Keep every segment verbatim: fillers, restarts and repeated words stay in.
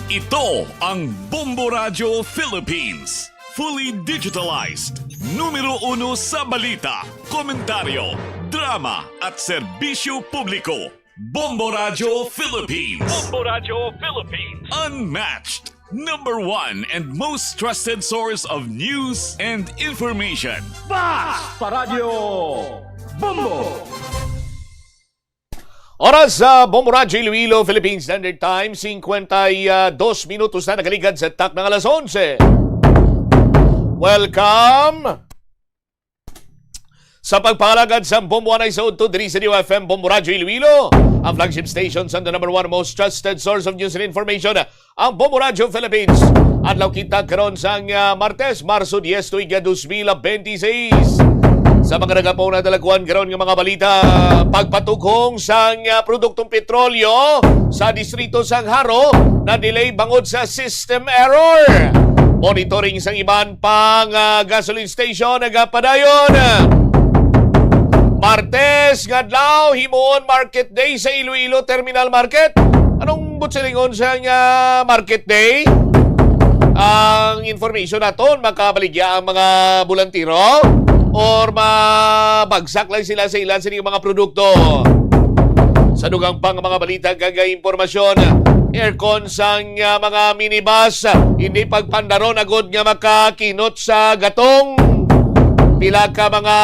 Ito ang Bombo Radyo Philippines. Fully digitalized. Numero uno sa balita, komentaryo, drama, at serbisyo publiko. Bombo Radyo Philippines. Bombo Radyo Philippines. Unmatched. Number one and most trusted source of news and information. Basta Radyo Bombo! Oras sa Bombo Radyo Iloilo, Philippine Standard Time, singkwenta y dos minutos na nakaligad sa takna nga alas onse. Welcome sa pagpangalagad sa Bombo Anay sa Udto diri sa D Y F M, Bombo Radyo Iloilo, ang flagship station sa the number one most trusted source of news and information, ang Bombo Radyo Philippines. Adlaw kita karon sang, ah, Martes, Marso dies, tuig nga dos mil bente seis. Sa mga nagapauna, dalaguan karon nga mga balita, pagpatughong sang, ah, produktong petrolyo sa distrito sang Jaro, na-delay bangod sa system error. Monitoring sang iban pang, ah, gasoline station nagapadayon. Martes nga adlaw, himuon market day sa Iloilo Terminal Market. Anong buot silingon sang, ah, market day? Ang information naton, makabaligya ang mga bulantiro or mabagsak lang sila sa ilan sining mga produkto. Sa dugang pang mga balita kag impormasyon, aircon sang, ah, mga minibus, hindi pagpandaron agud nga makakinot sa gatong. Pila ka mga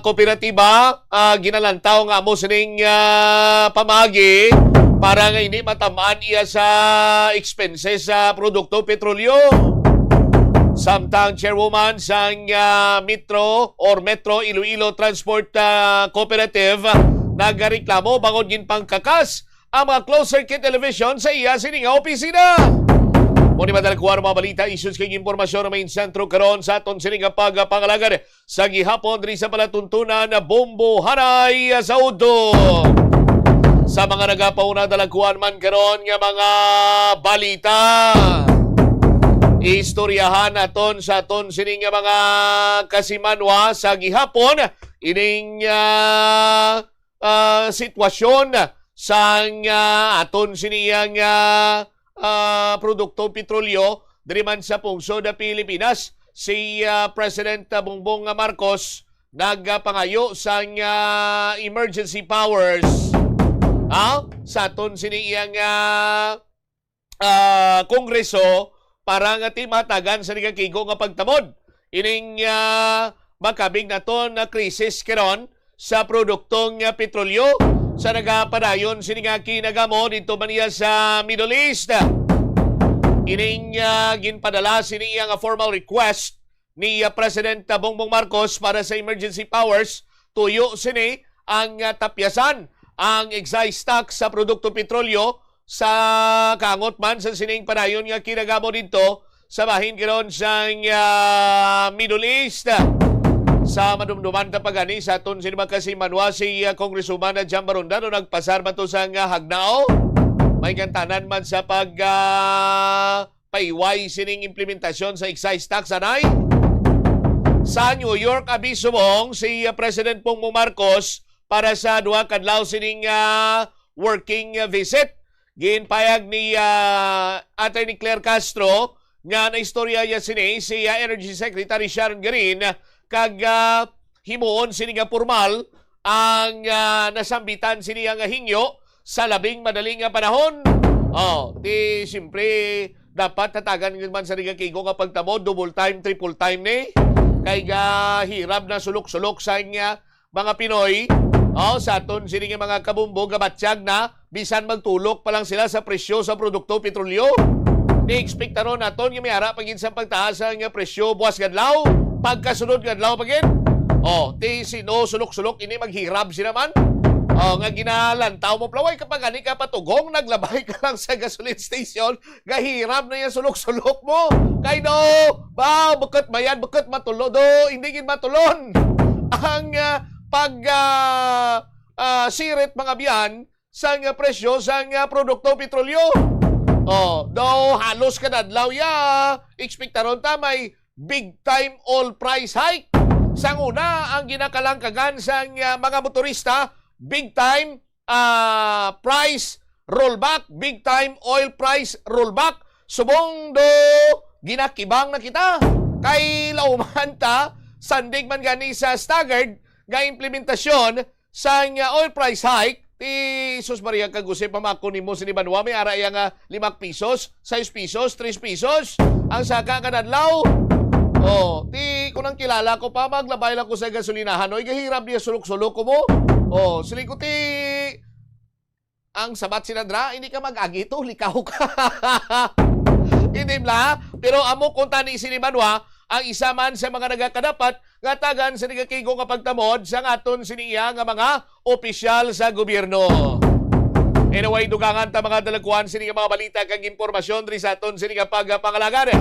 kooperatiba, ah, ginalantaw nga amo sining, ah, pamaagi para nga hindi matamaan iya sa expenses sa produkto petrolyo. Samtang chairwoman sang, ah, Metro or Metro Iloilo Transport, ah, Cooperative nagareklamo bangod ginpangkakas ang mga closed circuit television sa iya sini nga opisina. Mo ni madalagkuan ang mga balita, issues kag impormasyon nga may sentro karon sa aton sini nga pagpangalagad sa gihapon diri sa palatuntunan na Bombo Anay sa Udto. Sa mga nagapauna, dalagkuan man karon nga mga balita, istoryahan naton sa aton sini nga mga kasimanwa sa gihapon ining, ah, ah, sitwasyon sang, ah, aton sini nga, ah, produkto petrolyo diri man sa pungsod, ah, Pilipinas. Si, ah, President, ah, Bongbong Marcos nagapangayo sang, ah, emergency powers, ha, sa aton sini iyang, ah, ah, Kongreso para nga ti matagan sa nagakigo nga pagtamod ining, ah, makabig naton na krisis karon sa produktong, ah, petrolyo sa nagapadayon sini nga kinagamo didto man niya sa Middle East. Ining, ah, ginpadala sini iya nga formal request ni, ah, President, ah, Bongbong Marcos para sa emergency powers, tuyo sini ang, ah, tapyasan ang excise tax sa produkto petrolyo sa kaangot man sa sining padayon nga kinagamo didto sa bahin karon sang, ah, Middle East. Sa madumduman ta pa gani sa aton sini mga kasimanwa, si, ah, Congresswoman Jam Barondano nagpasar man to sang, ah, Hagnao. May gantanan man sa pag, ah, paiway sining implementasyon sa excise tax, anay? Sa New York, abi subong si, uh, President Bongbong Marcos para sa duha ka adlaw sining, uh, working, uh, visit. Ginpayag ni, uh, Attorney Claire Castro nga naistorya niya sini si, uh, Energy Secretary Sharon Garin kag, uh, himuon sini nga pormal ang, ah, nasambitan sini nga hingyo sa labing madali nga panahon. Oh, di siyempre dapat hatagan gid man sa nagakigo nga pagtamod, double time, triple time ni. Kay gahirap na sulok-sulok sa nga mga Pinoy. Oh, sa aton sini nga mga kabumbo, gabatyag na bisan magtulok pa lang sila sa presyo sa produkto petrolyo. Ni-ekspektaron naton nga may ara pa gid sa pagtaas ang presyo buwas nga adlaw, pagkasunod nga adlaw pa gid. Oh, ti sino sulok-sulok ini maghirab sila man? Oh, nga ginalantaw mo, plaway ka pa gani ka patugong, naglabay ka lang sa gasoline station, gahirab na yung sulok-sulok mo. Kay do, ba, bukot mayad, bukot matulo, do, hindi gid matulon ang, ah, pag, ah, ah, sirit, mga biyan, sang, ah, presyo sang, ah, produkto petrolyo. Oh, daw halos kada adlaw ya, ekspektaron ta may big time oil price hike. Sang una, ang ginakalangkagan sang, ah, mga motorista, big time, ah, price rollback, big time oil price rollback. Subong do ginakibang na kita. Kay lauman ta, sandig man gani sa staggered nga implementasyon sang, uh, oil price hike, ti sus Maria kag Jose, pamako nimo sini banwa, may ara iya nga lima pisos, sais pisos, tres pisos ang saka kada adlaw. Oh, ti kung ang kilala ko pa, maglabay lang ko sa gasolinahan, oy, gahirap niya sulok-sulok ko mo. Oh, sili ko ti ang sabat sila dra, hindi ka mag-agi to, likaw ka. Hindi bla, pero amo kung tani sini banwa, ang isa man sa mga nagakadapat nga tagan sa nagakigo nga pagtamod sang aton sini iya nga mga opisyal sa gobyerno. Anyway, dugangan ta mga dalagkuan sini nga mga balita kag impormasyon diri sa aton sini nga pagpangalagad.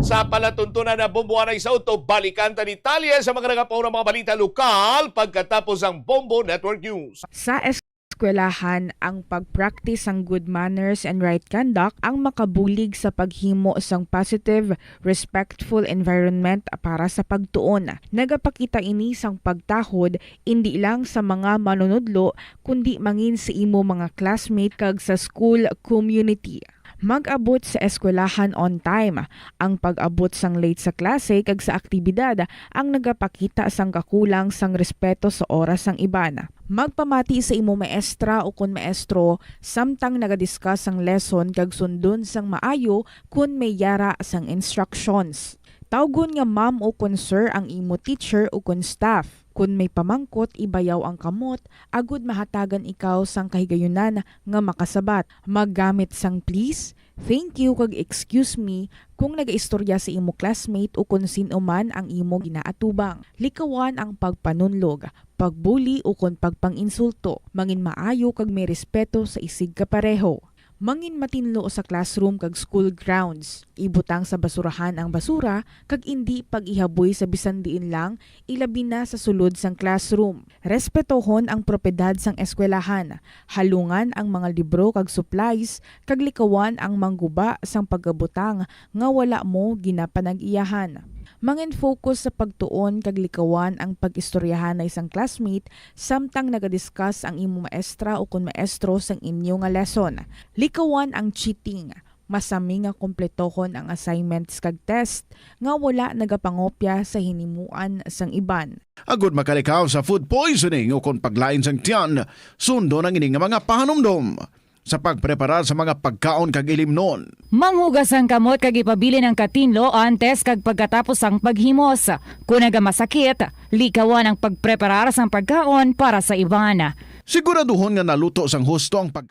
Sa palatuntunan na bombo anay sa auto, balikan ta detalye sa mga nagapauna mga balita lokal pagkatapos ang Bombo Network News. Sa eskwelahan, ang pag-practice sang good manners and right conduct ang makabulig sa paghimo sang positive, respectful environment para sa pagtuon. Nagapakita ini sang pagtahod indi lang sa mga manunudlo, kundi mangin sa imo mga classmate kag sa school community. Mag-abot sa eskwelahan on time. Ang pag-abot sang late sa klase kag sa aktibidad ang nagapakita sang kakulang sang respeto sa oras sang iban. Magpamati sa imo maestra ukon maestro samtang nagadiscuss sang lesson kag sundon sang maayo kon may yara sang instructions. Tawgon nga ma'am ukon sir ang imo teacher ukon staff. Kon may pamangkot, ibayaw ang kamot agud mahatagan ikaw sang kahigayunan nga makasabat. Maggamit sang please, thank you, kag excuse me kung nagaistorya sa imo classmate ukon sin-o man ang imo ginaatubang. Likawan ang pagpanunlog, pagbuli, ukon pagpang-insulto. Mangin maayo kag may respeto sa isigkapareho. Mangin matinlo sa classroom kag school grounds. Ibutang sa basurahan ang basura kag indi pag-ihaboy sa bisan diin lang, ilabi na sa sulod sang classroom. Respetohon ang propiedad sang eskwelahan. Halungan ang mga libro kag supplies, kag likawan ang mangguba sang pagabutang nga wala mo ginapanag-iyahan. Mangin-focus sa pagtuon kag likawan ang pag-istoryahanay sang classmate samtang nagadiscuss ang imo maestra ukon maestro sang inyo nga lesson. Likawan ang cheating. Masami nga kompletohon ang assignments kag test nga wala nagapangopya sa hinimuan sang iban. Agud makalikaw sa food poisoning ukon paglain sang tiyan, sundon ang ini nga mga pahanumdom sa pagpreparar sa mga pagkaon kag ilimnon. Manghugas ang kamot kag ipabilin ang katinlo antes kag pagkatapos sang paghimos. Kon nagamasakit, likawan ang pagpreparar sang pagkaon para sa iban. Siguraduhon nga naluto sang husto ang pag-,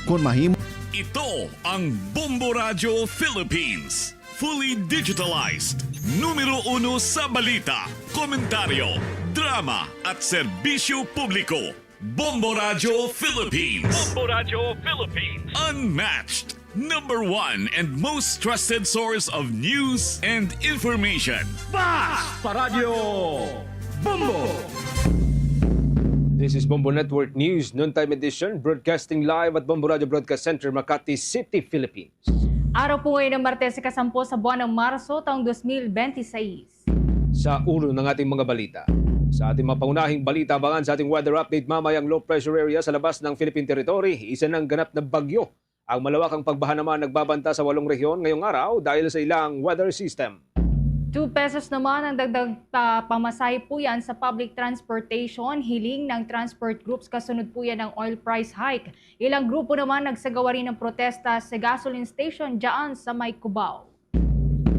kon mahimo. Ito ang Bombo Radyo Philippines. Fully digitalized. Numero uno sa balita, komentaryo, drama, at serbisyo publiko. Bombo Radyo Philippines. Bombo Radyo Philippines. Unmatched. Number one and most trusted source of news and information. Fast Paradyo Bombo! This is Bombo Network News, noontime edition, broadcasting live at Bombo Radyo Broadcast Center, Makati City, Philippines. Araw po ngayon ng Martes, ikasampu sa buwan ng Marso, taong dos mil bente seis. Sa ulo ng ating mga balita. Sa ating mga pangunahing balita, abangan sa ating weather update mamaya ang low pressure area sa labas ng Philippine Territory. Isa ng ganap na bagyo. Ang malawakang pagbaha naman nagbabanta sa walong rehiyon ngayong araw dahil sa ilang weather system. Two pesos naman ang dagdag pa-, pamasahe po yan sa public transportation, hiling ng transport groups kasunod po yan ng oil price hike. Ilang grupo naman nagsagawa rin ng protesta sa gasoline station dyan sa may Cubao.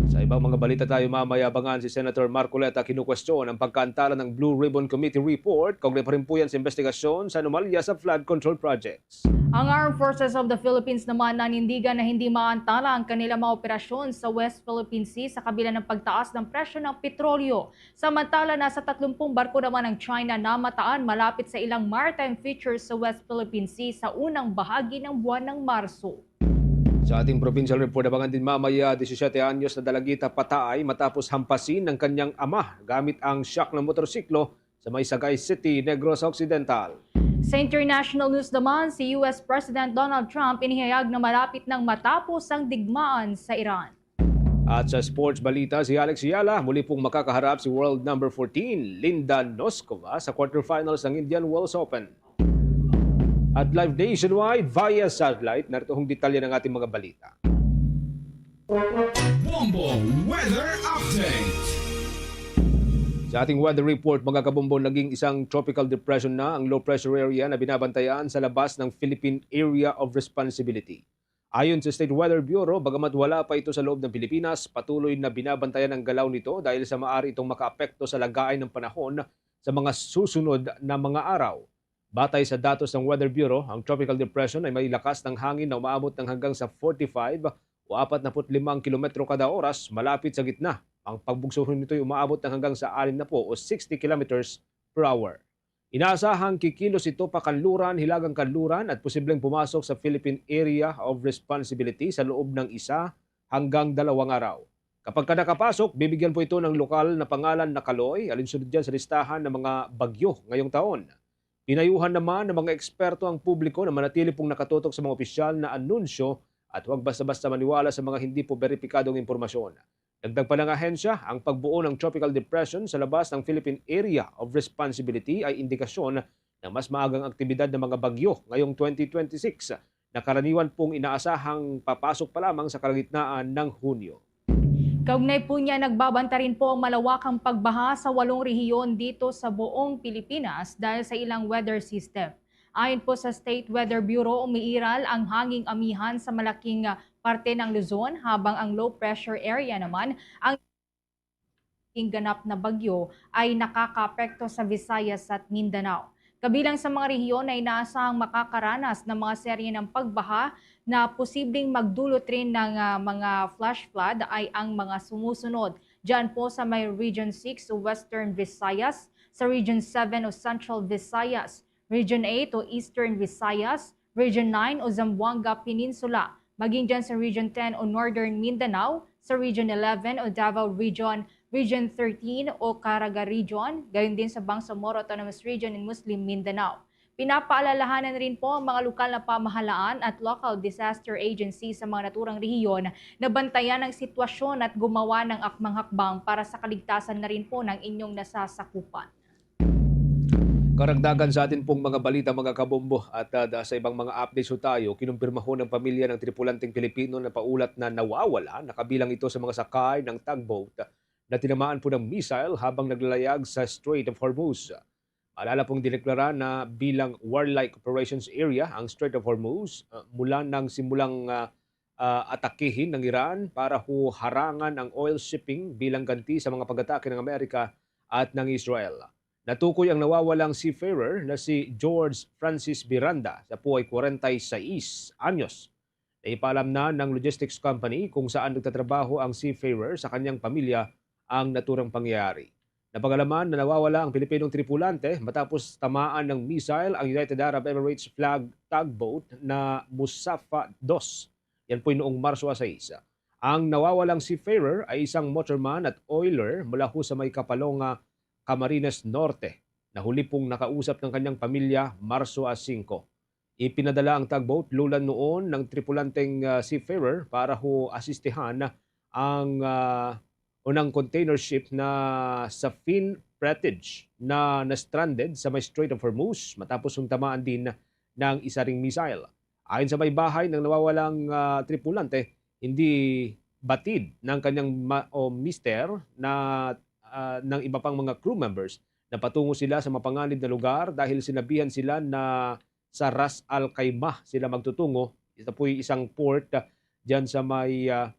Sa ibang mga balita tayo mamaya, abangan si Senator Marcoleta kinukwestiyon ang pagkaantala ng Blue Ribbon Committee report kaugnay pa rin po yan sa investigasyon sa anomalya sa flood control projects. Ang Armed Forces of the Philippines naman nanindigan na hindi maantala ang kanilang mga operasyon sa West Philippine Sea sa kabila ng pagtaas ng presyo ng petrolyo. Samantala, nasa tatlumpung barko naman ang China na mataan malapit sa ilang maritime features sa West Philippine Sea sa unang bahagi ng buwan ng Marso. Sa ating provincial report, abangan din mamaya, disisiyete anyos na dalagita patay matapos hampasin ng kanyang ama gamit ang shock ng motorsiklo sa may Sagay City, Negros Occidental. Sa international news naman, si U S President Donald Trump inihayag na malapit nang matapos ang digmaan sa Iran. At sa sports balita, si Alex Eala, muli pong makakaharap si world number fourteen, Linda Noskova, sa quarterfinals ng Indian Wells Open. At live nationwide via satellite, narito ang detalye ng ating mga balita. Bombo Weather Update. Sa ating weather report, mga kabombo, naging isang tropical depression na ang low pressure area na binabantayan sa labas ng Philippine Area of Responsibility. Ayon sa State Weather Bureau, bagamat wala pa ito sa loob ng Pilipinas, patuloy na binabantayan ang galaw nito dahil sa maaari itong makaapekto sa lagaay ng panahon sa mga susunod na mga araw. Batay sa datos ng Weather Bureau, ang tropical depression ay may lakas ng hangin na umaabot ng hanggang sa forty-five o apat na put limang kilometro kada oras malapit sa gitna. Ang pagbugsohon nito ay umaabot ng hanggang sa anim na po o sixty kilometers per hour. Inaasahang kikilos ito pa kanluran, hilagang kanluran, at posibleng pumasok sa Philippine Area of Responsibility sa loob ng isa hanggang dalawang araw. Kapag ka nakapasok, bibigyan po ito ng lokal na pangalan na Kaloy, alinsunod dyan sa listahan ng mga bagyo ngayong taon. Pinayuhan naman ng mga eksperto ang publiko na manatili pong nakatutok sa mga opisyal na anunsyo at huwag basta-basta maniwala sa mga hindi po beripikadong impormasyon. Dagdag pa ng ahensya, ang pagbuo ng tropical depression sa labas ng Philippine Area of Responsibility ay indikasyon ng mas maagang aktibidad ng mga bagyo ngayong twenty twenty-six, na karaniwan pong inaasahang papasok pa lamang sa kalagitnaan ng Hunyo. Kaugnay po niya, nagbabanta rin po ang malawakang pagbaha sa walong rehiyon dito sa buong Pilipinas dahil sa ilang weather system. Ayon po sa State Weather Bureau, umiiral ang hanging amihan sa malaking, ah, parte ng Luzon, habang ang low pressure area naman ang ganap na bagyo ay nakakaapekto sa Visayas at Mindanao. Kabilang sa mga rehiyon na inaasahang makakaranas ng mga serye ng pagbaha na posibleng magdulot rin ng, ah, mga flash flood ay ang mga sumusunod. Diyan po sa may Region six Western Visayas, sa Region seven o Central Visayas, Region eight o Eastern Visayas, Region nine o Zamboanga Peninsula, maging dyan sa Region ten o Northern Mindanao, sa Region eleven o Davao Region, Region thirteen o Caraga Region, gayon din sa Bangsamoro Autonomous Region in Muslim Mindanao. Pinapaalalahanan rin po ang mga lokal na pamahalaan at local disaster agency sa mga naturang rehiyon na bantayan ang sitwasyon at gumawa ng akmang hakbang para sa kaligtasan na rin po ng inyong nasasakupan. Karagdagan sa atin pong mga balita, mga kabombo, at, ah, da-, sa ibang mga updates ho tayo, kinumpirma ho ng pamilya ng tripulanteng Pilipino na paulat na nawawala, na kabilang ito sa mga sakay ng tugboat na tinamaan po ng missile habang naglalayag sa Strait of Hormuz. Maalala pong dineklara na bilang Warlike Operations Area ang Strait of Hormuz, ah, mula nang simulang, ah, ah, atakihin ng Iran para ho harangan ang oil shipping bilang ganti sa mga pag-atake ng Amerika at ng Israel. Natukoy ang nawawalang seafarer na si George Francis Miranda. Siya po ay kwarenta y seis anyos. Naipaalam na ng logistics company kung saan nagtatrabaho ang seafarer sa kanyang pamilya ang naturang pangyayari. Napag-alaman na nawawala ang Pilipinong tripulante matapos tamaan ng missile ang United Arab Emirates flag tugboat na Musafa dos. Yan po'y noong Marso sais. Ang nawawalang seafarer ay isang motorman at oiler mula ho sa may Kapalonga, Camarines Norte, na huli pong nakausap ng kanyang pamilya Marso singko. Ipinadala ang tugboat Lulan noon ng tripulanteng, ah, seafarer para ho asistihan ang, ah, unang container ship na Safin Pretige na na-stranded sa may Strait of Hormuz matapos hong tamaan din ng isa ring missile. Ayon sa may bahay ng nawawalang, ah, tripulante, hindi batid ng kanyang ma-, o mister na, ah, ng iba pang mga crew members na patungo sila sa mapanganib na lugar dahil sinabihan sila na sa Ras Al Khaimah sila magtutungo. Ito po'y isang port, ah, dyan sa may, ah,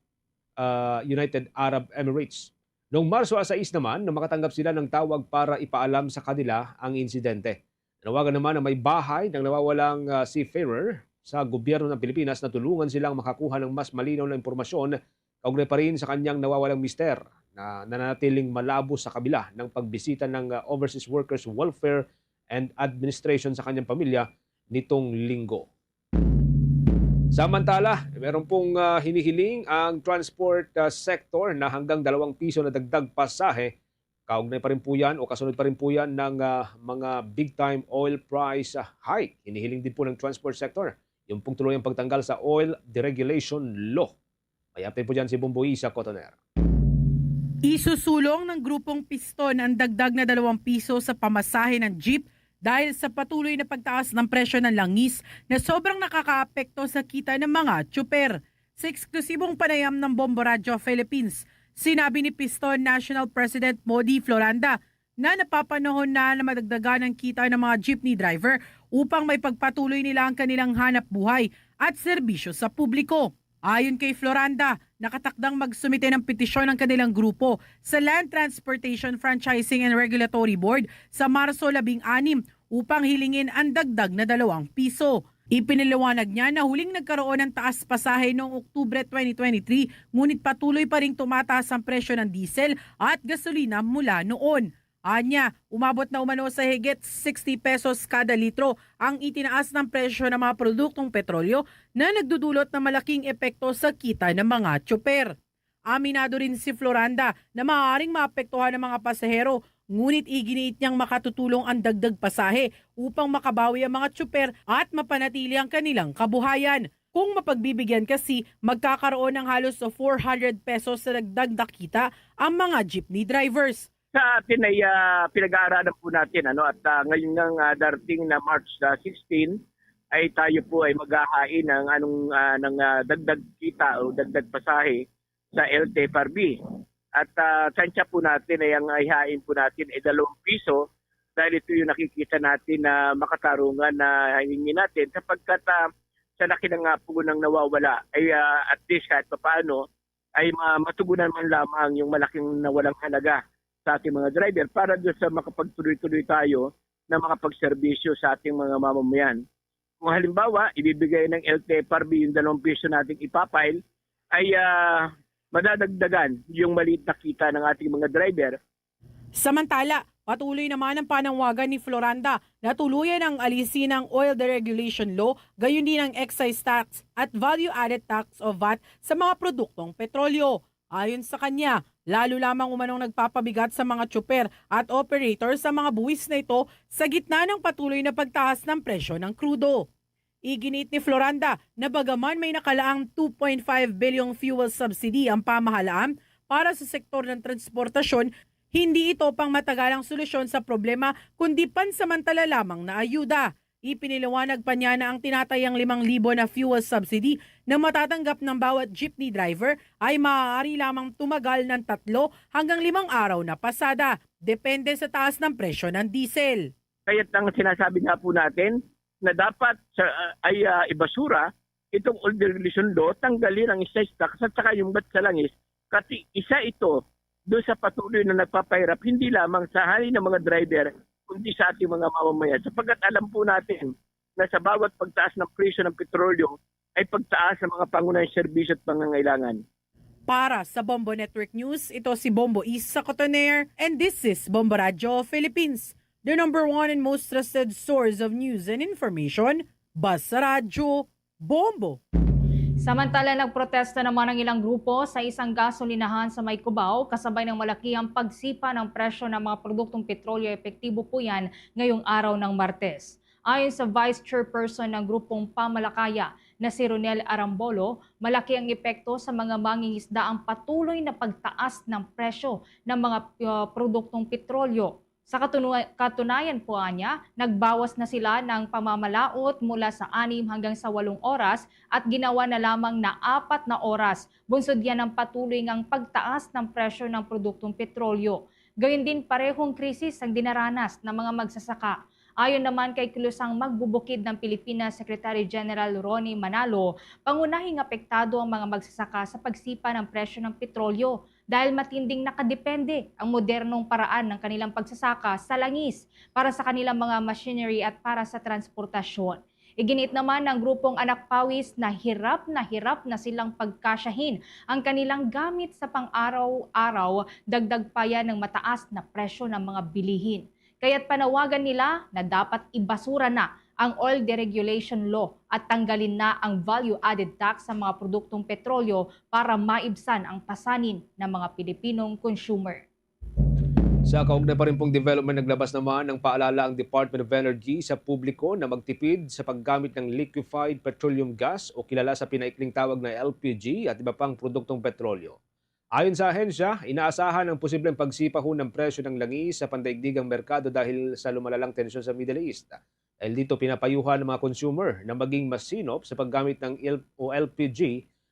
ah, United Arab Emirates. Noong Marso sais naman, na makatanggap sila ng tawag para ipaalam sa kanila ang insidente. Nanawagan naman ang may bahay ng nawawalang, ah, seafarer sa gobyerno ng Pilipinas na tulungan silang makakuha ng mas malinaw na impormasyon kaugnay pa rin sa kanyang nawawalang mister na nananatiling malabo sa kabila ng pagbisita ng, ah, Overseas Workers Welfare and Administration sa kanyang pamilya nitong linggo. Samantala, meron pong, ah, hinihiling ang transport, ah, sector na hanggang dalawang piso na dagdag pasahe. Kaugnay pa rin po yan o kasunod pa rin po yan ng, ah, mga big time oil price, ah, hike. Hinihiling din po ng transport sector yung pong tuluyang pagtanggal sa oil deregulation law. May update po dyan si Bumbuisa Cotoner. Isusulong ng Grupong Piston ang dagdag na dalawang piso sa pamasahe ng jeep dahil sa patuloy na pagtaas ng presyo ng langis na sobrang nakakaapekto sa kita ng mga tsuper. Sa eksklusibong panayam ng Bombo Radyo Philippines, sinabi ni Piston National President Modi Floranda na napapanahon na na madagdagan ang kita ng mga jeepney driver upang may pagpatuloy nila ang kanilang hanap buhay at serbisyo sa publiko. Ayon kay Floranda, nakatakdang magsumite ng petisyon ang kanilang grupo sa Land Transportation Franchising and Regulatory Board sa Marso labing anim upang hilingin ang dagdag na dalawang piso. Ipinaliwanag niya na huling nagkaroon ng taas pasahe noong Oktubre twenty twenty-three, ngunit patuloy pa ring tumataas ang presyo ng diesel at gasolina mula noon. Anya, umabot na umano sa higit sixty pesos kada litro ang itinaas ng presyo ng mga produktong petrolyo na nagdudulot ng malaking epekto sa kita ng mga tsuper. Aminado rin si Floranda na maaaring maapektuhan ang mga pasahero, ngunit iginiit niyang makatutulong ang dagdag pasahe upang makabawi ang mga tsuper at mapanatili ang kanilang kabuhayan. Kung mapagbibigyan kasi, magkakaroon ng halos four hundred pesos sa dagdag na kita ang mga jeepney drivers. Sa atin ay, ah, pinag-aaralan po natin, ano, at, ah, ngayon ngang, ah, darating na March, ah, sixteen, ay tayo po ay maghahain ng anong, ah, ng, ah, dagdag kita o dagdag pasahe sa L T F R B. At, ah, tansya po natin ay ang ihain po natin ay dalawang piso dahil ito yung nakikita natin na makatarungan na hingin natin sapagkat, ah, sa laki ng, ah, puhunan nawawala ay, ah, at least kahit papaano ay ma-, matugunan man lamang yung malaking nawalang halaga sa ating mga driver para doon sa makapagtuloy-tuloy tayo na makapagserbisyo sa ating mga mamamayan. Kung halimbawa, ibibigay ng L T F R B yung dalawang piso nating ipapile, ay, ah, madadagdagan yung maliit na kita ng ating mga driver. Samantala, patuloy naman ang panawagan ni Floranda na tuluyan ang alisin ang oil deregulation law, gayon din ang excise tax at value-added tax o vat sa mga produktong petrolyo. Ayon sa kanya, lalo lamang umanong nagpapabigat sa mga tsuper at operator sa mga buwis na ito sa gitna ng patuloy na pagtaas ng presyo ng krudo. Iginiit ni Floranda na bagaman may nakalaang two point five billion fuel subsidy ang pamahalaan para sa sektor ng transportasyon, hindi ito pangmatagalang solusyon sa problema kundi pansamantala lamang na ayuda. Ipiniliwanag pa niya na ang tinatayang limang libo na fuel subsidy na matatanggap ng bawat jeepney driver ay maaari lamang tumagal ng tatlo hanggang limang araw na pasada, depende sa taas ng presyo ng diesel. Kaya't ang sinasabi nga po natin na dapat sa, ay, ah, ibasura itong oil deregulation law, tanggalin ang excise tax at saka yung vat sa langis, kasi isa ito doon sa patuloy na nagpapahirap hindi lamang sa hali ng mga driver kundi sa ating mga mamamayan, sapagkat alam po natin na sa bawat pagtaas ng presyo ng petrolyo ay pagtaas ng mga pangunahing serbisyo at pangangailangan. Para sa Bombo Network News, ito si Bombo Isa Cotoner, and this is Bombo Radyo Philippines, the number one and most trusted source of news and information. Basta Radyo, Bombo! Samantala, nagprotesta naman ang ilang grupo sa isang gasolinahan sa may Cubao, kasabay ng malakihang pagsipa ng presyo ng mga produktong petrolyo. Epektibo po yan ngayong araw ng Martes. Ayon sa Vice Chairperson ng Grupong Pamalakaya na si Ronel Arambolo, malaki ang epekto sa mga mangingisda ang patuloy na pagtaas ng presyo ng mga, uh, produktong petrolyo. Sa katunu-, katunayan po, anya, nagbawas na sila ng pamamalaot mula sa anim hanggang sa walong oras at ginawa na lamang na apat na oras. Bunsod yan ang patuloy ngang pagtaas ng presyo ng produktong petrolyo. Gayon din, parehong krisis ang dinaranas ng mga magsasaka. Ayon naman kay Kilusang Magbubukid ng Pilipinas Secretary General Ronnie Manalo, pangunahing apektado ang mga magsasaka sa pagsipa ng presyo ng petrolyo dahil matinding nakadepende ang modernong paraan ng kanilang pagsasaka sa langis para sa kanilang mga machinery at para sa transportasyon. Iginiit naman ng grupong Anak Pawis na hirap na hirap na silang pagkasyahin ang kanilang gamit sa pang-araw-araw, dagdag pa yan ng mataas na presyo ng mga bilihin. Kaya't panawagan nila na dapat ibasura na ang oil deregulation law at tanggalin na ang value-added tax sa mga produktong petrolyo para maibsan ang pasanin ng mga Pilipinong consumer. Sa kaugnay pa rin pong development, naglabas naman ng paalala ang Department of Energy sa publiko na magtipid sa paggamit ng liquefied petroleum gas o kilala sa pinaikling tawag na L P G at iba pang produktong petrolyo. Ayon sa ahensya, inaasahan ang posibleng pagsipahon ng presyo ng langis sa pandaigdigang merkado dahil sa lumalalang tensyon sa Middle East. Dahil dito, pinapayuhan ang mga consumer na maging masinop sa paggamit ng il-, o L P G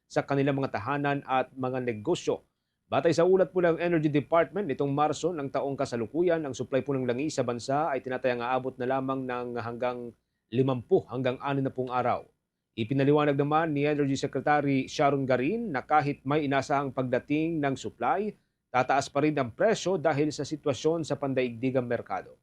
sa kanilang mga tahanan at mga negosyo. Batay sa ulat po ng Energy Department, nitong Marso ng taong kasalukuyan, ang supply po ng langis sa bansa ay tinatayang aabot na lamang ng hanggang limampu hanggang anim na pung araw. Ipinaliwanag naman ni Energy Secretary Sharon Garin na kahit may inasahang pagdating ng supply, tataas pa rin ang presyo dahil sa sitwasyon sa pandaigdigang merkado.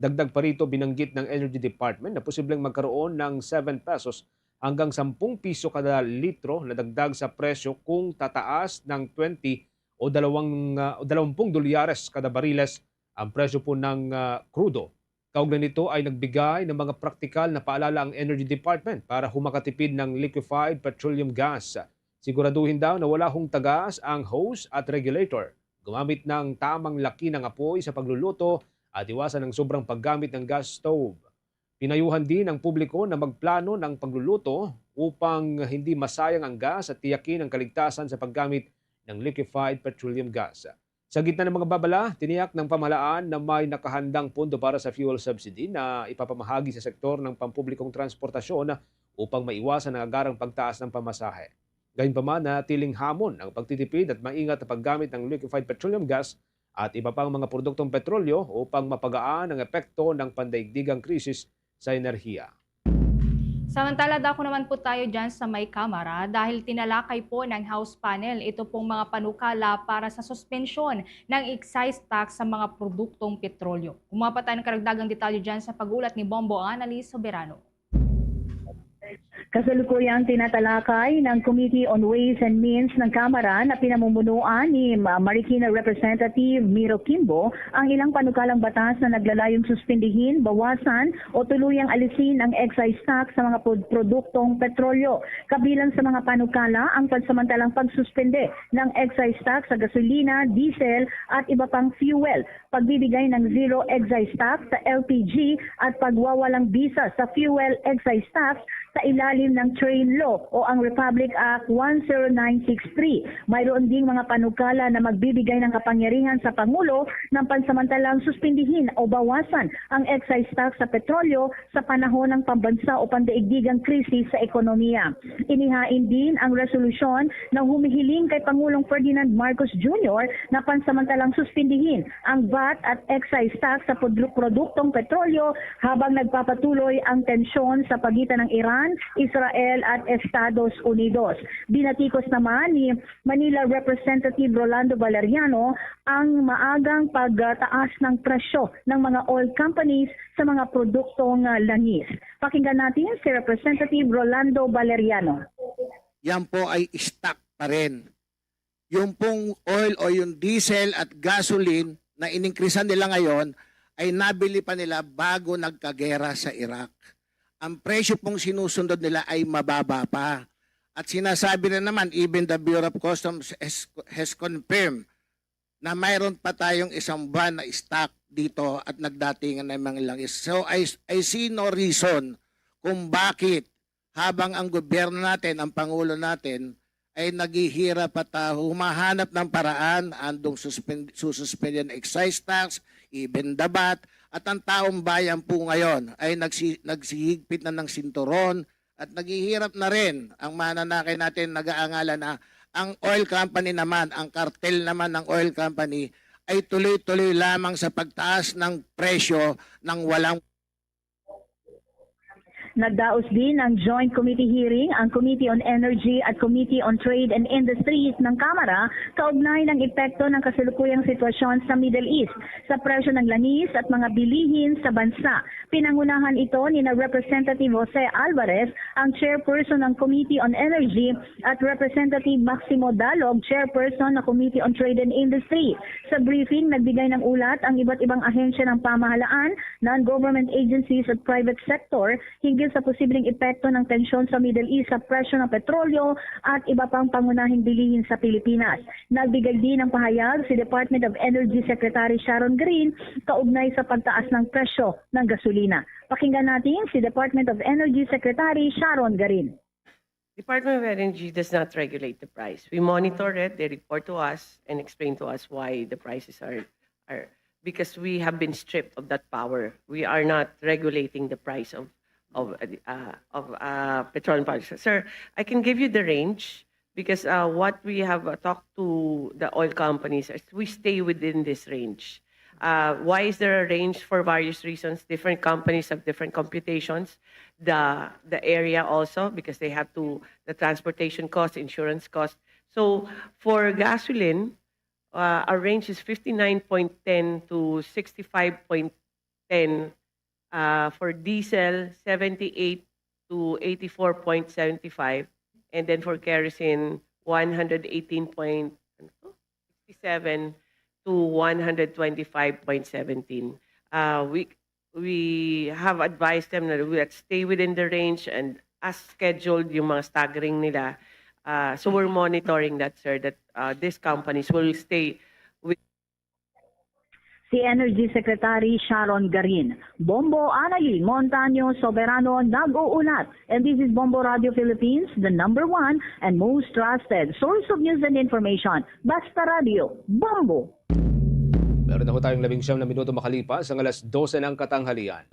Dagdag pa rito, binanggit ng Energy Department na posibleng magkaroon ng seven pesos hanggang sampung piso kada litro na dagdag sa presyo kung tataas ng twenty o dalawang, ah, o dalawampung dolyares kada bariles ang presyo po ng, ah, krudo. Kaugnay nito ay nagbigay ng mga praktikal na paalala ang Energy Department para humakatipid ng liquefied petroleum gas. Siguraduhin daw na wala hong tagas ang hose at regulator. Gumamit ng tamang laki ng apoy sa pagluluto at iwasan ang sobrang paggamit ng gas stove. Pinayuhan din ang publiko na magplano ng pagluluto upang hindi masayang ang gas at tiyakin ang kaligtasan sa paggamit ng liquefied petroleum gas. Sa gitna ng mga babala, tiniyak ng pamahalaan na may nakahandang pondo para sa fuel subsidy na ipapamahagi sa sektor ng pampublikong transportasyon upang maiwasan ang agarang pagtaas ng pamasahe. Gayunpaman, nanatiling hamon ang pagtitipid at maingat na paggamit ng liquefied petroleum gas at iba pang mga produktong petrolyo upang mapagaan ang epekto ng pandaigdigang krisis sa enerhiya. Samantala, dako naman po tayo dyan sa may Kamara dahil tinalakay po ng House panel ito pong mga panukala para sa suspensyon ng excise tax sa mga produktong petrolyo. Kumuha pa tayo ng karagdagang detalye dyan sa pag-ulat ni Bombo Annalise Soberano. Kasalukuyang tinatalakay ng Committee on Ways and Means ng Kamara na pinamumunuan ni Ma- Marikina Representative Miro Kimbo ang ilang panukalang batas na naglalayong suspindihin, bawasan o tuluyang alisin ang excise tax sa mga pod- produktong petrolyo. Kabilang sa mga panukala ang pansamantalang pagsuspende ng excise tax sa gasolina, diesel at iba pang fuel, pagbibigay ng zero excise tax sa L P G at pagwawalang bisa sa fuel excise tax sa ilalim ng Train Law o ang Republic Act one zero nine six three. Mayroon ding mga panukala na magbibigay ng kapangyarihan sa Pangulo ng pansamantalang suspindihin o bawasan ang excise tax sa petrolyo sa panahon ng pambansa o pandaigdigang krisis sa ekonomiya. Inihain din ang resolusyon na humihiling kay Pangulong Ferdinand Marcos Junior na pansamantalang suspindihin ang VAT at excise tax sa pudru- produktong petrolyo habang nagpapatuloy ang tensyon sa pagitan ng Iran, Israel at Estados Unidos. Binatikos naman ni Manila Representative Rolando Valeriano ang maagang pagtaas ng presyo ng mga oil companies sa mga produktong ah, langis. Pakinggan natin si Representative Rolando Valeriano. Yan po ay stock pa rin. Yung pong oil o yung diesel at gasoline na iningkrisan nila ngayon ay nabili pa nila bago nagkagera sa Iraq. Ang presyo pong sinusunod nila ay mababa pa. At sinasabi na naman, even the Bureau of Customs has, has confirmed na mayroon pa tayong isang buwan na stock dito at nagdatingan na yung mga langis. So I, I see no reason kung bakit habang ang gobyerno natin, ang Pangulo natin, ay naghihirap at ah, humahanap ng paraan andong suspend, sususpendin ang excise tax, even the VAT, at ang taong bayan po ngayon ay nagsi, nagsihigpit na ng sinturon at naghihirap na rin ang mananakay natin, nag-aangalan na ang oil company naman, ang cartel naman ng oil company ay tuloy-tuloy lamang sa pagtaas ng presyo ng walang Nagdaos din ng joint committee hearing ang Committee on Energy at Committee on Trade and Industries ng Kamara kaugnay ng epekto ng kasalukuyang sitwasyon sa Middle East sa presyo ng langis at mga bilihin sa bansa. Pinangunahan ito ni na Representative Jose Alvarez, ang chairperson ng Committee on Energy, at Representative Maximo Dalog, chairperson ng Committee on Trade and Industry. Sa briefing, nagbigay ng ulat ang iba't ibang ahensya ng pamahalaan, non-government agencies at private sector hinggil sa posibleng epekto ng tensyon sa Middle East sa presyo ng petrolyo at iba pang pangunahing bilihin sa Pilipinas. Nagbigay din ng pahayag si Department of Energy Secretary Sharon Green kaugnay sa pagtaas ng presyo ng gasolina. Pakinggan natin si Department of Energy Secretary Sharon Garin. Department of Energy does not regulate the price. We monitor it, they report to us and explain to us why the prices are, are because we have been stripped of that power. We are not regulating the price of of uh, of uh, petroleum products. Sir, I can give you the range Because uh, what we have uh, talked to the oil companies is we stay within this range. Uh, why is there a range? For various reasons. Different companies have different computations. The the area also, because they have to, the transportation cost, insurance cost. So for gasoline, uh, our range is fifty-nine point ten to sixty-five point ten. Uh, for diesel, seventy-eight to eighty-four point seventy-five. And then for kerosene, one hundred eighteen point, ano to? Sixty-seven to one hundred twenty-five point seventeen. Uh, we we have advised them na, let's stay within the range, and as scheduled yung mga staggering nila. Uh, so we're monitoring that, sir, that uh, these companies will stay with Si Energy Secretary Sharon Garin. Bombo Annalie Montaño Soberano nag-uulat. And this is Bombo Radio Philippines, the number one and most trusted source of news and information. Basta Radio, Bombo! Meron na ho tayong labing siyam na minuto makalipas ang alas dose ng katanghalian.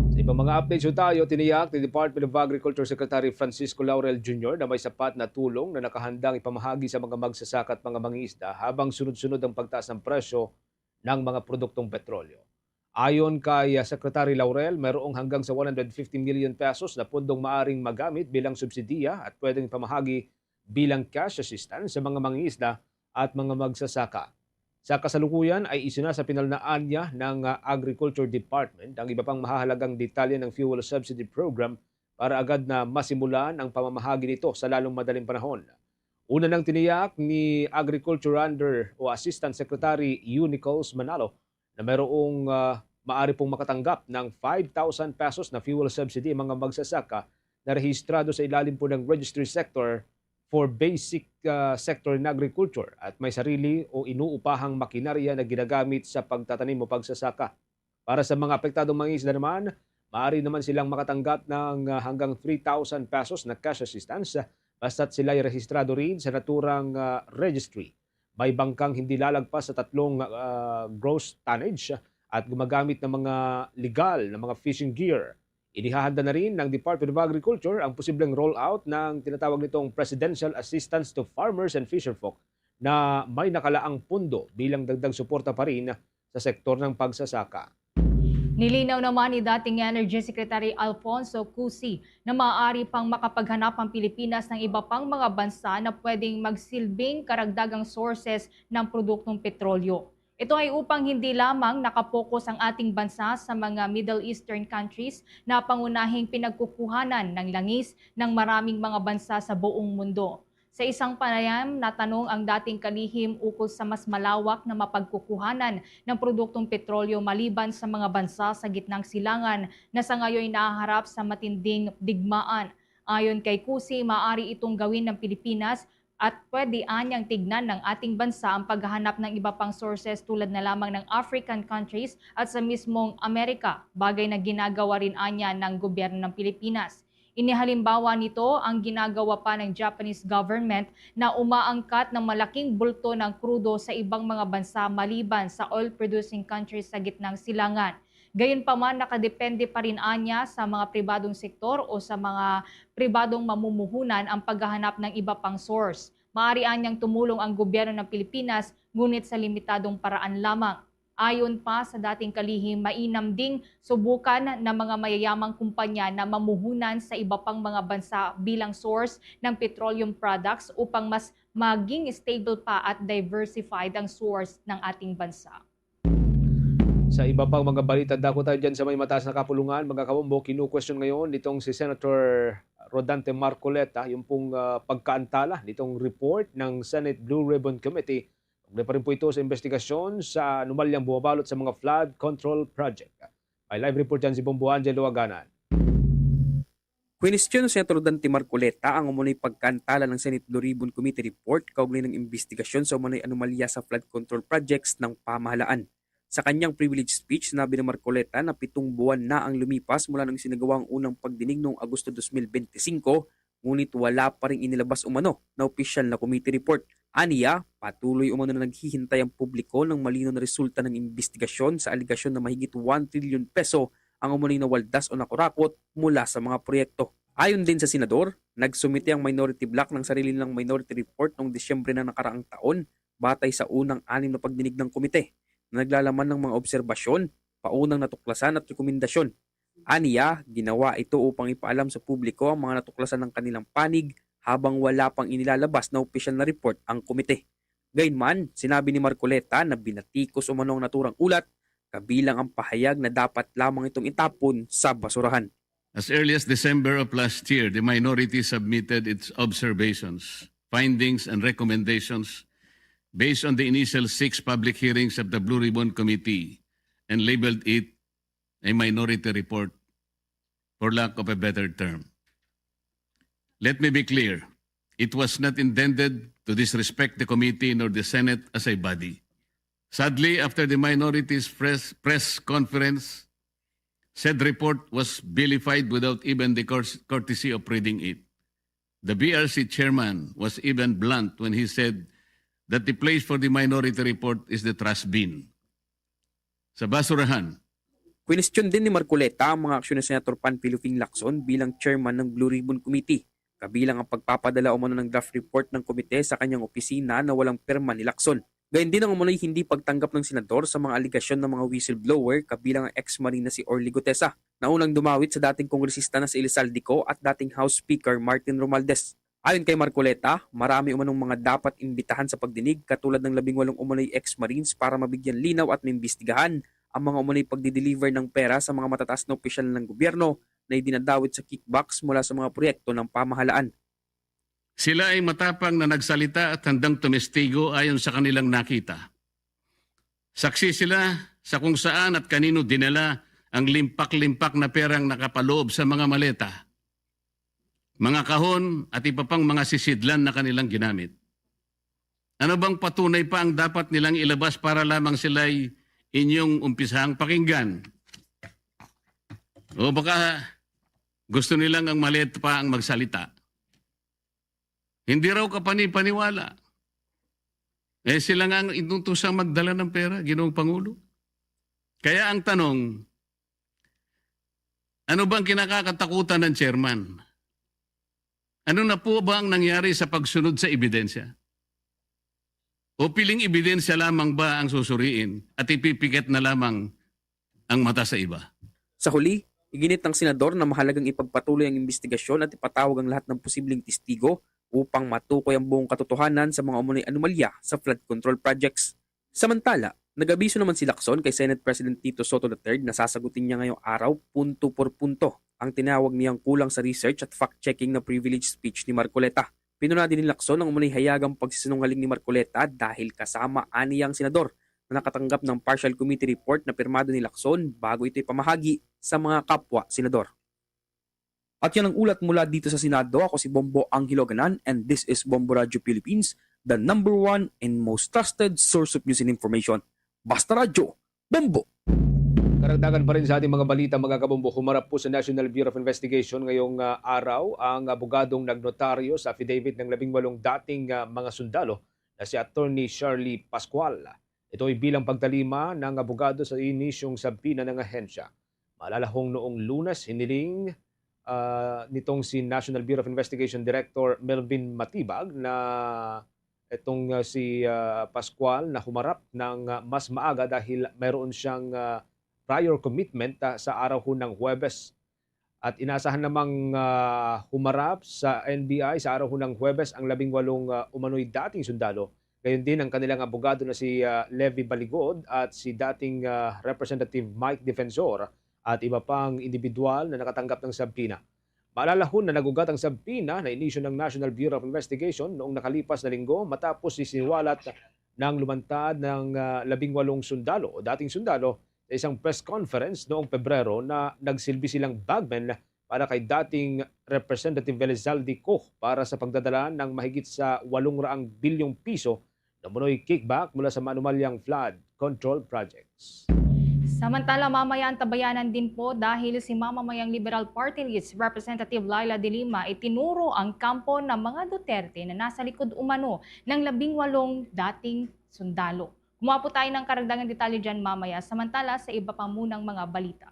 Sa ibang mga updates ho tayo, tiniyak ni Department of Agriculture Secretary Francisco Laurel Junior na may sapat na tulong na nakahandang ipamahagi sa mga magsasaka at mga mangingisda habang sunod-sunod ang pagtaas ng presyo ng mga produktong petrolyo. Ayon kay ah, Secretary Laurel, mayroong hanggang sa one hundred fifty million pesos na pundong maaring magamit bilang subsidiya at pwedeng ipamahagi bilang cash assistance sa mga mangingisda at mga magsasaka. Sa kasalukuyan ay isinasapinalnaan niya ng ah, Agriculture Department ang iba pang mahahalagang detalye ng fuel subsidy program para agad na masimulan ang pamamahagi nito sa lalong madaling panahon. Una nang tiniyak ni Agriculture Under o Assistant Secretary U Nichols Manalo na mayroong ah, maari pong makatanggap ng five thousand pesos na fuel subsidy ang mga magsasaka na rehistrado sa ilalim po ng registry sector for basic ah, sector in agriculture at may sarili o inuupahang makinarya na ginagamit sa pagtatanim o pagsasaka. Para sa mga apektadong mangingisda naman, maaari naman silang makatanggap ng ah, hanggang three thousand pesos na cash assistance ah, basta't sila'y rehistrado rin sa naturang ah, registry. May bangkang hindi lalagpas sa tatlong ah, gross tonnage at gumagamit ng mga legal na mga fishing gear. Inihahanda na rin ng Department of Agriculture ang posibleng rollout ng tinatawag nitong Presidential Assistance to Farmers and Fisherfolk na may nakalaang pondo bilang dagdag suporta pa rin sa sektor ng pagsasaka. Nilinaw naman ni dating Energy Secretary Alfonso Cusi na maaari pang makapaghanap ang Pilipinas ng iba pang mga bansa na pwedeng magsilbing karagdagang sources ng produktong petrolyo. Ito ay upang hindi lamang nakapokus ang ating bansa sa mga Middle Eastern countries na pangunahing pinagkukuhanan ng langis ng maraming mga bansa sa buong mundo. Sa isang panayam, natanong ang dating kalihim ukol sa mas malawak na mapagkukuhanan ng produktong petrolyo maliban sa mga bansa sa Gitnang Silangan na sa ngayon nahaharap sa matinding digmaan. Ayon kay Cusi, maaari itong gawin ng Pilipinas at pwede anyang tignan ng ating bansa ang paghahanap ng iba pang sources tulad na lamang ng African countries at sa mismong Amerika, bagay na ginagawa rin anya ng gobyerno ng Pilipinas. Inihalimbawa nito ang ginagawa pa ng Japanese government na umaangkat ng malaking bulto ng krudo sa ibang mga bansa maliban sa oil-producing countries sa Gitnang Silangan. Gayunpaman, nakadepende pa rin anya sa mga pribadong sektor o sa mga pribadong mamumuhunan ang paghahanap ng iba pang source. Maaari anyang tumulong ang gobyerno ng Pilipinas, ngunit sa limitadong paraan lamang. Ayon pa sa dating kalihim, mainam ding subukan ng mga mayayamang kumpanya na mamuhunan sa iba pang mga bansa bilang source ng petroleum products upang mas maging stable pa at diversified ang source ng ating bansa. Sa iba pang mga balita, dako tayo dyan sa may mataas na kapulungan. Mga kabombo, kinukwestiyon ngayon nitong si Senator Rodante Marcoleta yung pong uh, pagkaantala nitong report ng Senate Blue Ribbon Committee. Ugnay pa rin po ito sa investigasyon sa anomalyang bumabalot sa mga flood control project. May live report dyan si Bombo Angel Luaganan. Kwinestiyon ni Senator Dante Marcoleta ang umunay pagkaantala ng Senate Blue Ribbon Committee report kaugnay ng imbestigasyon sa umunay anomalya sa flood control projects ng pamahalaan. Sa kanyang privilege speech, sinabi ni Marcoleta na pitong buwan na ang lumipas mula nang isinagawa ang unang pagdinig noong Agosto twenty twenty-five, ngunit wala pa ring inilabas umano na opisyal na committee report. Aniya, patuloy umano na naghihintay ang publiko ng malinaw na resulta ng imbestigasyon sa alegasyon na mahigit one trillion peso ang umunay nawaldas o nakurakot mula sa mga proyekto. Ayon din sa senador, nagsumite ang minority bloc ng sarili nilang minority report noong Disyembre ng nakaraang taon batay sa unang anim na pagdinig ng komite na naglalaman ng mga obserbasyon, paunang natuklasan at rekomendasyon. Aniya, ginawa ito upang ipaalam sa publiko ang mga natuklasan ng kanilang panig habang wala pang inilalabas na opisyal na report ang komite. Gayunman, sinabi ni Marcoleta na binatikos umano ang naturang ulat kabilang ang pahayag na dapat lamang itong itapon sa basurahan. As early as December of last year, the minority submitted its observations, findings, and recommendations based on the initial six public hearings of the Blue Ribbon Committee and labeled it a minority report, for lack of a better term. Let me be clear. It was not intended to disrespect the committee nor the Senate as a body. Sadly, after the minority's press, press conference, said report was vilified without even the cours- courtesy of reading it. The B R C chairman was even blunt when he said that the place for the minority report is the trash bin. Sa basurahan. Kwinestyon din ni Marcoleta ang mga aksyon ni Senator Panfilo Fing Lacson bilang chairman ng Blue Ribbon Committee, kabilang ang pagpapadala umano ng draft report ng komite sa kanyang opisina na walang pirma ni Lacson. Gayon din ang umano'y hindi pagtanggap ng senador sa mga alegasyon ng mga whistleblower, kabilang ang ex-marine na si Orly Gutesa, na unang dumawit sa dating kongresista na si Elizalde Co at dating House Speaker Martin Romualdez. Ayon kay Marcoleta, marami umanong mga dapat imbitahan sa pagdinig, katulad ng labing walong umano'y ex-marines, para mabigyan linaw at maimbestigahan ang mga umano'y pagdi-deliver ng pera sa mga matataas na opisyal ng gobyerno na idinadawit sa kickbacks mula sa mga proyekto ng pamahalaan. Sila ay matapang na nagsalita at handang tumestigo ayon sa kanilang nakita. Saksi sila sa kung saan at kanino dinala ang limpak-limpak na perang nakapaloob sa mga maleta, mga kahon at iba pang mga sisidlan na kanilang ginamit. Ano bang patunay pa ang dapat nilang ilabas para lamang sila'y inyong umpisahang pakinggan? O baka gusto nilang ang maleta pa ang magsalita? Hindi raw kapanipaniwala. Eh, sila nga ang inutusan magdala ng pera, Ginoong Pangulo. Kaya ang tanong, ano bang kinakatakutan ng chairman? Ano na po ba ang nangyari sa pagsunod sa ebidensya? O piling ebidensya lamang ba ang susuriin at ipipikit na lamang ang mata sa iba? Sa huli, iginit ng senador na mahalagang ipagpatuloy ang imbestigasyon at ipatawag ang lahat ng posibleng testigo upang matukoy ang buong katotohanan sa mga umano'y anomalya sa flood control projects. Samantala, nag-abiso naman si Lacson kay Senate President Tito Sotto the third na sasagutin niya ngayong araw, punto por punto, ang tinawag niyang kulang sa research at fact-checking na privilege speech ni Marcoleta. Pinuna din ni Lacson ang umano'y hayagang pagsisinungaling ni Marcoleta dahil kasama aniya ang senador na nakatanggap ng partial committee report na pirmado ni Lacson bago ito ipamahagi sa mga kapwa senador. At yan ang ulat mula dito sa Senado. Ako si Bombo Angelo Ganan, and this is Bombo Radyo Philippines, the number one and most trusted source of news and information. Basta Radyo, Bombo! Karagdagan pa rin sa ating mga balita, mga kabombo, humarap po sa National Bureau of Investigation ngayong ah, araw ang abogadong nagnotaryo sa affidavit ng labing walong dating ah, mga sundalo na si Attorney Shirley Pascual. Ito ay bilang pagtalima ng abogado sa inisyong subpoena ng ahensya. Maalala hong noong Lunes, hiniling ah, nitong si National Bureau of Investigation Director Melvin Matibag na itong ah, si ah, Pascual na humarap ng ah, mas maaga dahil mayroon siyang ah, prior commitment ah, sa araw ho ng Huwebes. At inaasahan namang ah, humarap sa N B I sa araw ho ng Huwebes ang labing walong ah, umano'y dating sundalo. Gayon din ang kanilang abogado na si ah, Levi Baligod at si dating ah, Representative Mike Defensor at iba pang individual na nakatanggap ng subpoena. Maalala ho na nag-ugat ang subpoena na inisyu ng National Bureau of Investigation noong nakalipas na linggo matapos isiniwalat ng lumantad ng ah, labing walong sundalo o dating sundalo sa isang press conference noong Pebrero na nagsilbi silang bagmen para kay dating Representative Elizalde Co para sa pagdadala ng mahigit sa walong raang bilyong piso na umano'y kickback mula sa manumalyang flood control projects. Samantala, mamaya antabayanan din po dahil si mamamayang Liberal Party List Representative Leila de Lima itinuro ang kampo ng mga Duterte na nasa likod umano ng labing walong dating sundalo. Kumuha po tayo ng karagdagang detalye dyan mamaya. Samantala, sa iba pa munang mga balita.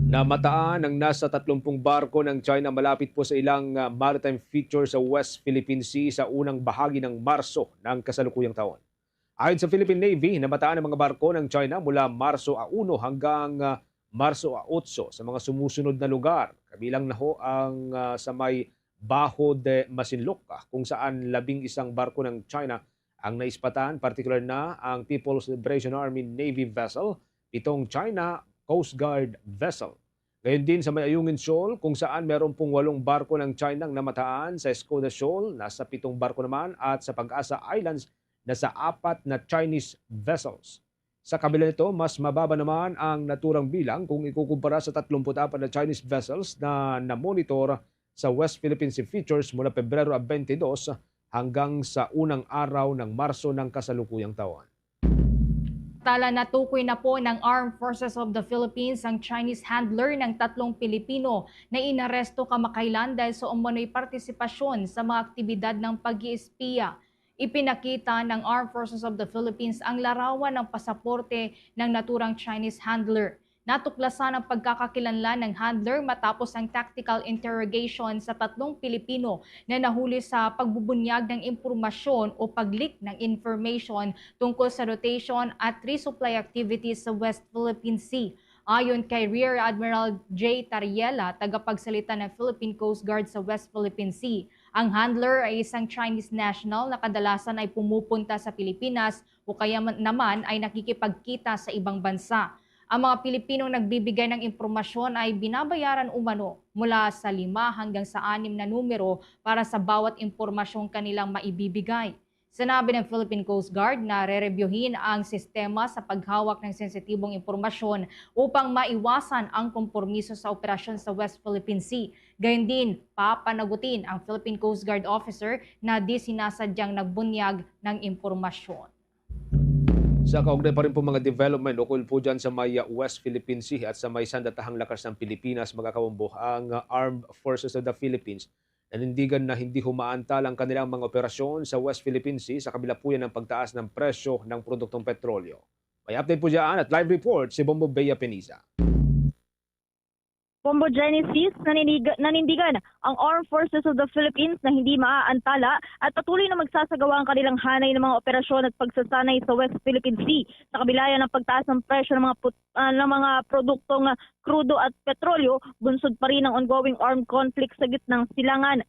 Namataan ang nasa tatlumpung barko ng China malapit po sa ilang, ah, maritime feature sa West Philippine Sea sa unang bahagi ng Marso ng kasalukuyang taon. Ayon sa Philippine Navy, namataan ang mga barko ng China mula Marso a uno hanggang, ah, Marso a otso sa mga sumusunod na lugar, kabilang na ho ang, ah, sa may Bajo de Masinloc, ah, kung saan labing isang barko ng China ang naispatan, partikular na ang People's Liberation Army Navy vessel, pitong China Coast Guard vessel. Gayon din sa may Ayungin Shoal, kung saan meron pong walong barko ng China ang namataan, sa Escoda Shoal, nasa pitong barko naman, at sa Pag-asa Islands, nasa apat na Chinese vessels. Sa kabila nito, mas mababa naman ang naturang bilang kung ikukumpara sa tatlumput apat na Chinese vessels na namonitor sa West Philippine Sea Features mula Pebrero a twenty-dos hanggang sa unang araw ng Marso ng kasalukuyang taon. Tala, natukoy na po ng Armed Forces of the Philippines ang Chinese handler ng tatlong Pilipino na inaresto kamakailan dahil sa umano'y partisipasyon sa mga aktibidad ng pag-iispiya. Ipinakita ng Armed Forces of the Philippines ang larawan ng pasaporte ng naturang Chinese handler. Natuklasan ang pagkakakilanlan ng handler matapos ang tactical interrogation sa tatlong Pilipino na nahuli sa pagbubunyag ng impormasyon o pag-leak ng information tungkol sa rotation at resupply activities sa West Philippine Sea. Ayon kay Rear Admiral Jay Tariela, tagapagsalita ng Philippine Coast Guard sa West Philippine Sea, ang handler ay isang Chinese national na kadalasan ay pumupunta sa Pilipinas o kaya man- naman ay nakikipagkita sa ibang bansa. Ang mga Pilipinong nagbibigay ng impormasyon ay binabayaran umano mula sa lima hanggang sa anim na numero para sa bawat impormasyong kanilang maibibigay. Sinabi ng Philippine Coast Guard na rerebyuhin ang sistema sa paghawak ng sensitibong impormasyon upang maiwasan ang kompromiso sa operasyon sa West Philippine Sea. Gayundin, papanagutin ang Philippine Coast Guard officer na di sinasadyang nagbunyag ng impormasyon. Sa kaugnay pa rin po mga development ukol po dyan sa may, uh, West Philippine Sea at sa may sandatahang lakas ng Pilipinas, mga kabombo, ang, uh, Armed Forces of the Philippines nanindigan na hindi humaantala ang kanilang mga operasyon sa West Philippine Sea sa kabila po yan ng pagtaas ng presyo ng produktong petrolyo. May update po dyan at live report si Bombo Bea Peniza. Bombo Genesis, naninig- nanindigan ang Armed Forces of the Philippines na hindi maaantala at patuloy na magsasagawa ang kanilang hanay ng mga operasyon at pagsasanay sa West Philippine Sea. Sa kabila ng pagtaas ng presyo ng mga put- ah, ng mga produktong, ah, krudo at petrolyo, bunsod pa rin ang ongoing armed conflict sa gitnang silangan.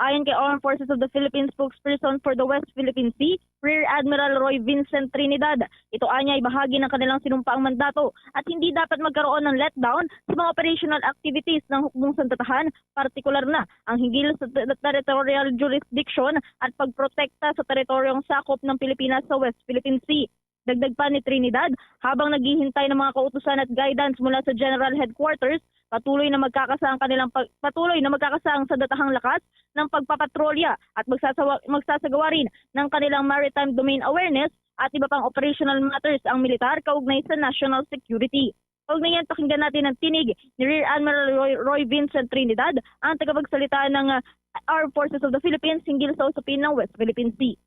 Ayon kay Armed Forces of the Philippines spokesperson for the West Philippine Sea, Rear Admiral Roy Vincent Trinidad, ito anya ay bahagi ng kanilang sinumpaang mandato at hindi dapat magkaroon ng letdown sa mga operational activities ng Hukbong Sandatahan, partikular na ang hinggil sa ter- territorial jurisdiction at pagprotekta sa teritoryong sakop ng Pilipinas sa West Philippine Sea. Dagdag pa ni Trinidad, habang naghihintay ng mga kautusan at guidance mula sa General Headquarters, patuloy na magkakasa ang kanilang pag- patuloy na magkakasa ang sandatahang lakas ng pagpapatrolya at magsasawa- magsasagawa rin ng kanilang maritime domain awareness at iba pang operational matters ang militar kaugnay sa national security. Kaugnay yan, pakinggan natin ang tinig ni Rear Admiral Roy, Roy Vincent Trinidad, ang tagapagsalita ng, ah, Armed Forces of the Philippines hinggil sa usapin ng West Philippine Sea.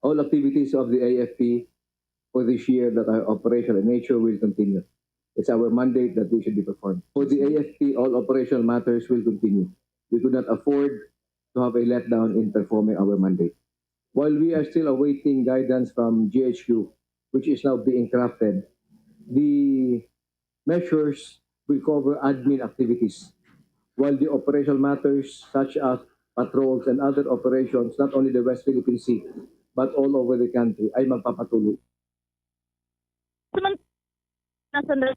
All activities of the A F P for this year that are operational in nature will continue. It's our mandate that they should be performed. For the A F P, all operational matters will continue. We could not afford to have a letdown in performing our mandate. While we are still awaiting guidance from G H Q, which is now being crafted, the measures will cover admin activities, while the operational matters such as patrols and other operations, not only the West Philippine Sea, but all over the country, ay magpapatuloy. Samantala,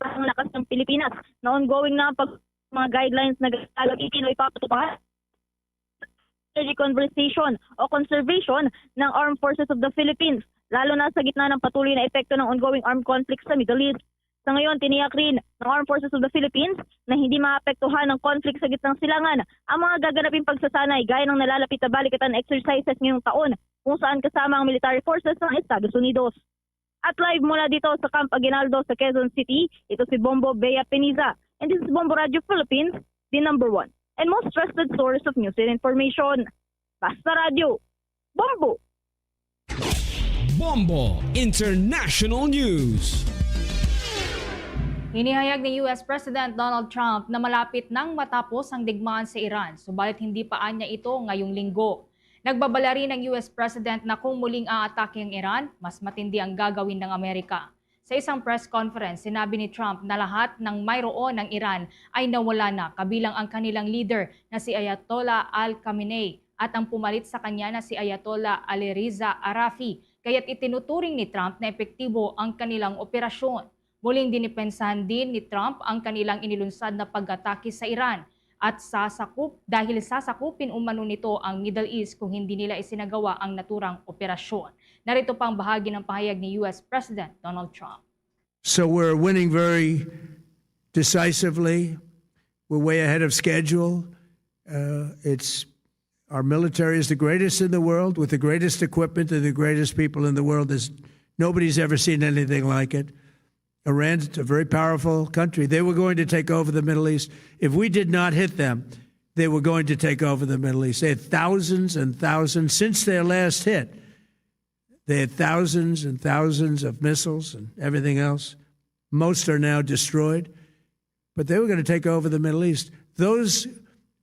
sa ang lakas ng Pilipinas na ongoing na ang pag mga guidelines na gagamitin o ipapatupad strategic conversation o conservation ng Armed Forces of the Philippines, lalo na sa gitna ng patuloy na epekto ng ongoing armed conflict sa Middle East. Sa ngayon, tiniyak rin ng Armed Forces of the Philippines na hindi maapektuhan ng conflict sa gitnang silangan ang mga gaganaping pagsasanay gaya ng nalalapit na balikatan exercises ngayong taon, kung saan kasama ang military forces ng Estados Unidos. At live mula dito sa Camp Aguinaldo sa Quezon City, ito si Bombo Bea Peniza. And this is Bombo Radio Philippines, the number one and most trusted source of news and information. Basta Radio, Bombo! Bombo International News. Inihayag ni U S President Donald Trump na malapit nang matapos ang digmaan sa Iran, subalit hindi pa anya ito ngayong linggo. Nagbabayarin ang U S President na kung muling aatake ang Iran, mas matindi ang gagawin ng Amerika. Sa isang press conference, sinabi ni Trump na lahat ng mayroon ng Iran ay nawala na, kabilang ang kanilang leader na si Ayatollah Ali Khamenei at ang pumalit sa kanya na si Ayatollah Ali Reza Arafi, kaya't itinuturing ni Trump na epektibo ang kanilang operasyon. Muling dinipensahan din ni Trump ang kanilang inilunsad na pag-atake sa Iran at sasakup dahil sasakupin umano nito ang Middle East kung hindi nila isinagawa ang naturang operasyon. Narito pa ang bahagi ng pahayag ni U S President Donald Trump. So we're winning very decisively. We're way ahead of schedule. Uh, it's our military is the greatest in the world, with the greatest equipment and the greatest people in the world. There's nobody's ever seen anything like it. Iran's a very powerful country. They were going to take over the Middle East. If we did not hit them, they were going to take over the Middle East. They had thousands and thousands since their last hit. They had thousands and thousands of missiles and everything else. Most are now destroyed. But they were going to take over the Middle East. Those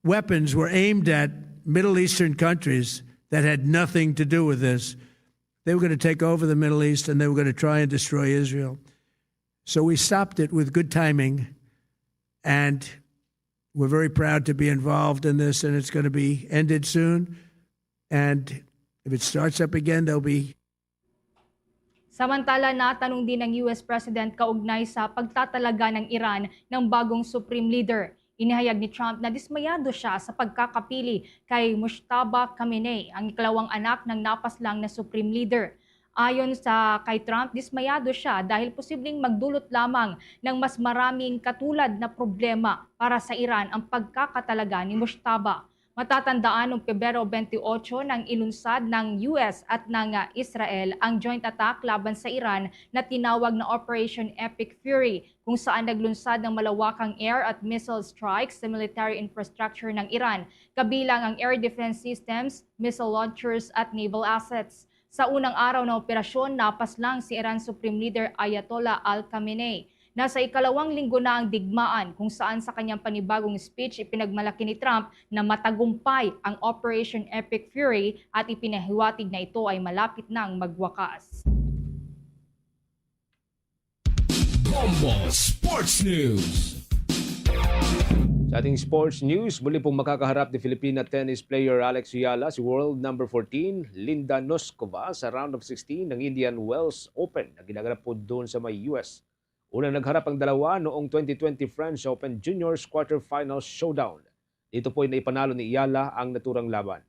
weapons were aimed at Middle Eastern countries that had nothing to do with this. They were going to take over the Middle East and they were going to try and destroy Israel. So we stopped it with good timing. And we're very proud to be involved in this, and it's going to be ended soon. And if it starts up again, there'll be Samantala, natanong din ang U S President kaugnay sa pagtatalaga ng Iran ng bagong Supreme Leader. Inihayag ni Trump na dismayado siya sa pagkakapili kay Mujtaba Khamenei, ang ikalawang anak ng napaslang na Supreme Leader. Ayon sa kay Trump, dismayado siya dahil posibleng magdulot lamang ng mas maraming katulad na problema para sa Iran ang pagkakatalaga ni Mujtaba. Matatandaan, noong Pebrero twenty-eight nang ilunsad ng U S at ng, ah, Israel ang joint attack laban sa Iran na tinawag na Operation Epic Fury, kung saan naglunsad ng malawakang air at missile strikes sa military infrastructure ng Iran, kabilang ang air defense systems, missile launchers at naval assets. Sa unang araw ng operasyon, napaslang si Iran Supreme Leader Ayatollah Ali Khamenei. Nasa ikalawang linggo na ang digmaan, kung saan sa kanyang panibagong speech ipinagmalaki ni Trump na matagumpay ang Operation Epic Fury at ipinahiwatig na ito ay malapit nang magwakas. Bombo Sports News. Sa ating sports news, muli pong makakaharap ni Filipina tennis player Alex Eala si world number fourteen, Linda Noskova, sa round of sixteen ng Indian Wells Open na ginaganap po doon sa may U S. Unang nagharap ang dalawa noong twenty twenty French Open Juniors Quarterfinals Showdown. Dito po ay naipanalo ni Eala ang naturang laban.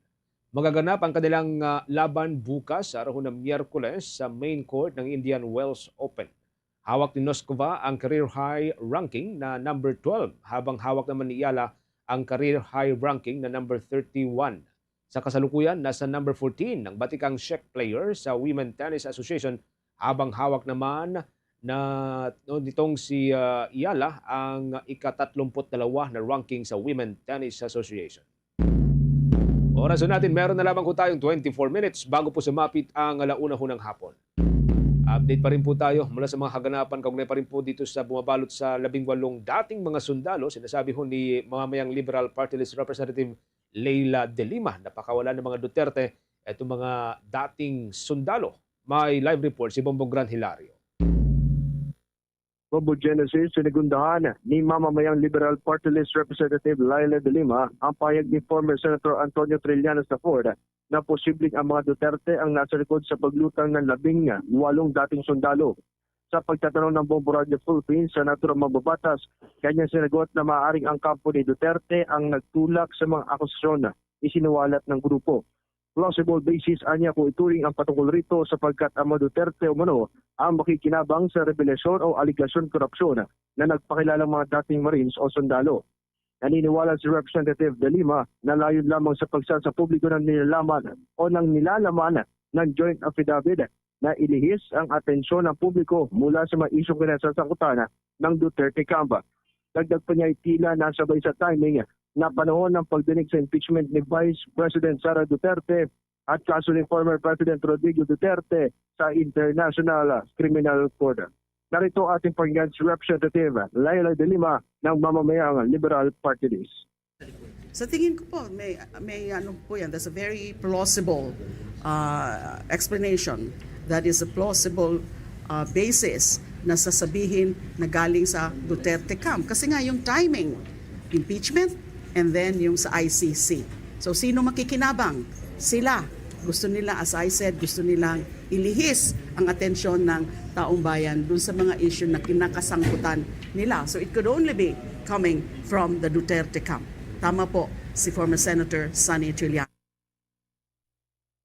Magaganap ang kanilang, ah, laban bukas, sa araw na Miyerkules, sa main court ng Indian Wells Open. Hawak ni Noskova ang career high ranking na number twelve, habang hawak naman ni Eala ang career high ranking na number thirty-one. Sa kasalukuyan, nasa number fourteen ang batikang Czech player sa Women Tennis Association, habang hawak naman na, no, nitong si, ah, Eala ang ika-tatlumpu't dalawa na ranking sa Women Tennis Association. Oras na natin, meron na lamang po tayong twenty-four minutes bago po sumapit ang ala una ho ng hapon. Update pa rin po tayo mula sa mga kaganapan kaugnay pa rin po dito sa bumabalot sa labing walong dating mga sundalo. Sinasabi ho ni mamamayang Liberal Party List Representative Leila de Lima na pakawalan ng mga Duterte itong mga dating sundalo. May live report si Bombong Gran Hilario. Bombo Genesis, sinigundahan ni mamamayang Liberal Party List Representative Leila de Lima ang pahayag ni former Senator Antonio Trillanes the fourth na posibleng ang mga Duterte ang nasa likod sa paglutang ng labing walong dating sundalo. Sa pagtatanong ng Bombo Radio Philippines sa naturang mambabatas, kanyang sinagot na maaaring ang kampo ni Duterte ang nagtulak sa mga akusasyon na isiniwalat ng grupo. Plausible basis anya kung ituring ang patungkol rito sapagkat ang mga Duterte umano ang makikinabang sa rebelasyon o aligasyon korupsyon na nagpakilalang mga dating Marines o sundalo. Naniniwala si Representative De Lima na layon lamang sa pagsa sa publiko ng nilalaman o ng nilalaman ng joint affidavit na ilihis ang atensyon ng publiko mula sa mga isyong kinasasangkutan ng Duterte camp. Dagdag pa niya, tila nasabay sa timing na panahon ng pagdinig sa impeachment ni Vice President Sara Duterte at kaso ni former President Rodrigo Duterte sa International Criminal Court. Narito ating pakinggan si Representative Leila de Lima ng Mamamayang Liberal Party List. Sa tingin ko po, may, may ano po yan, that's a very plausible, uh, explanation. That is a plausible, uh, basis na sasabihin na galing sa Duterte camp. Kasi nga yung timing, impeachment, and then yung sa I C C. So, sino makikinabang? Sila. Gusto nila, as I said, gusto nilang ilihis ang atensyon ng taong bayan dun sa mga issue na kinakasangkutan nila. So, it could only be coming from the Duterte camp. Tama po si former Senator Sonny Trillanes.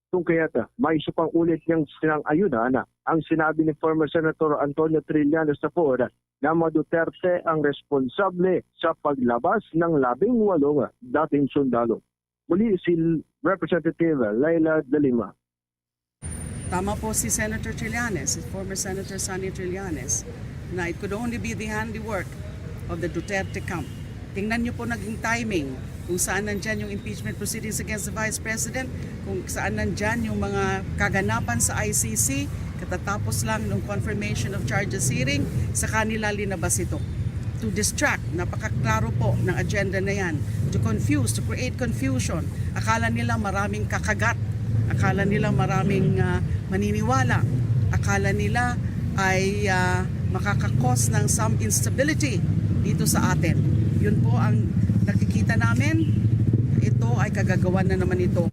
Kung kaya't may isa pang ulit niyang sinang-ayunan ang sinabi ni former Senator Antonio Trillanes Tapod na mga Duterte ang responsable sa paglabas ng labing walong dating sundalo. Muli si Representative Leila de Lima. Tama po si Senator Trillanes, si former Senator Sonny Trillanes, na it could only be the handiwork of the Duterte camp. Tingnan niyo po naging timing, kung saan nandyan yung impeachment proceedings against the Vice President, kung saan nandyan yung mga kaganapan sa I C C, katatapos lang ng confirmation of charges hearing, sa kanila linabas ito. To distract, napakaklaro po ng agenda na yan. To confuse, to create confusion. Akala nila maraming kakagat. Akala nila maraming, ah, maniniwala. Akala nila ay, ah, makakakos ng some instability dito sa atin. Yun po ang nakikita namin. Ito ay kagagawan na naman ito.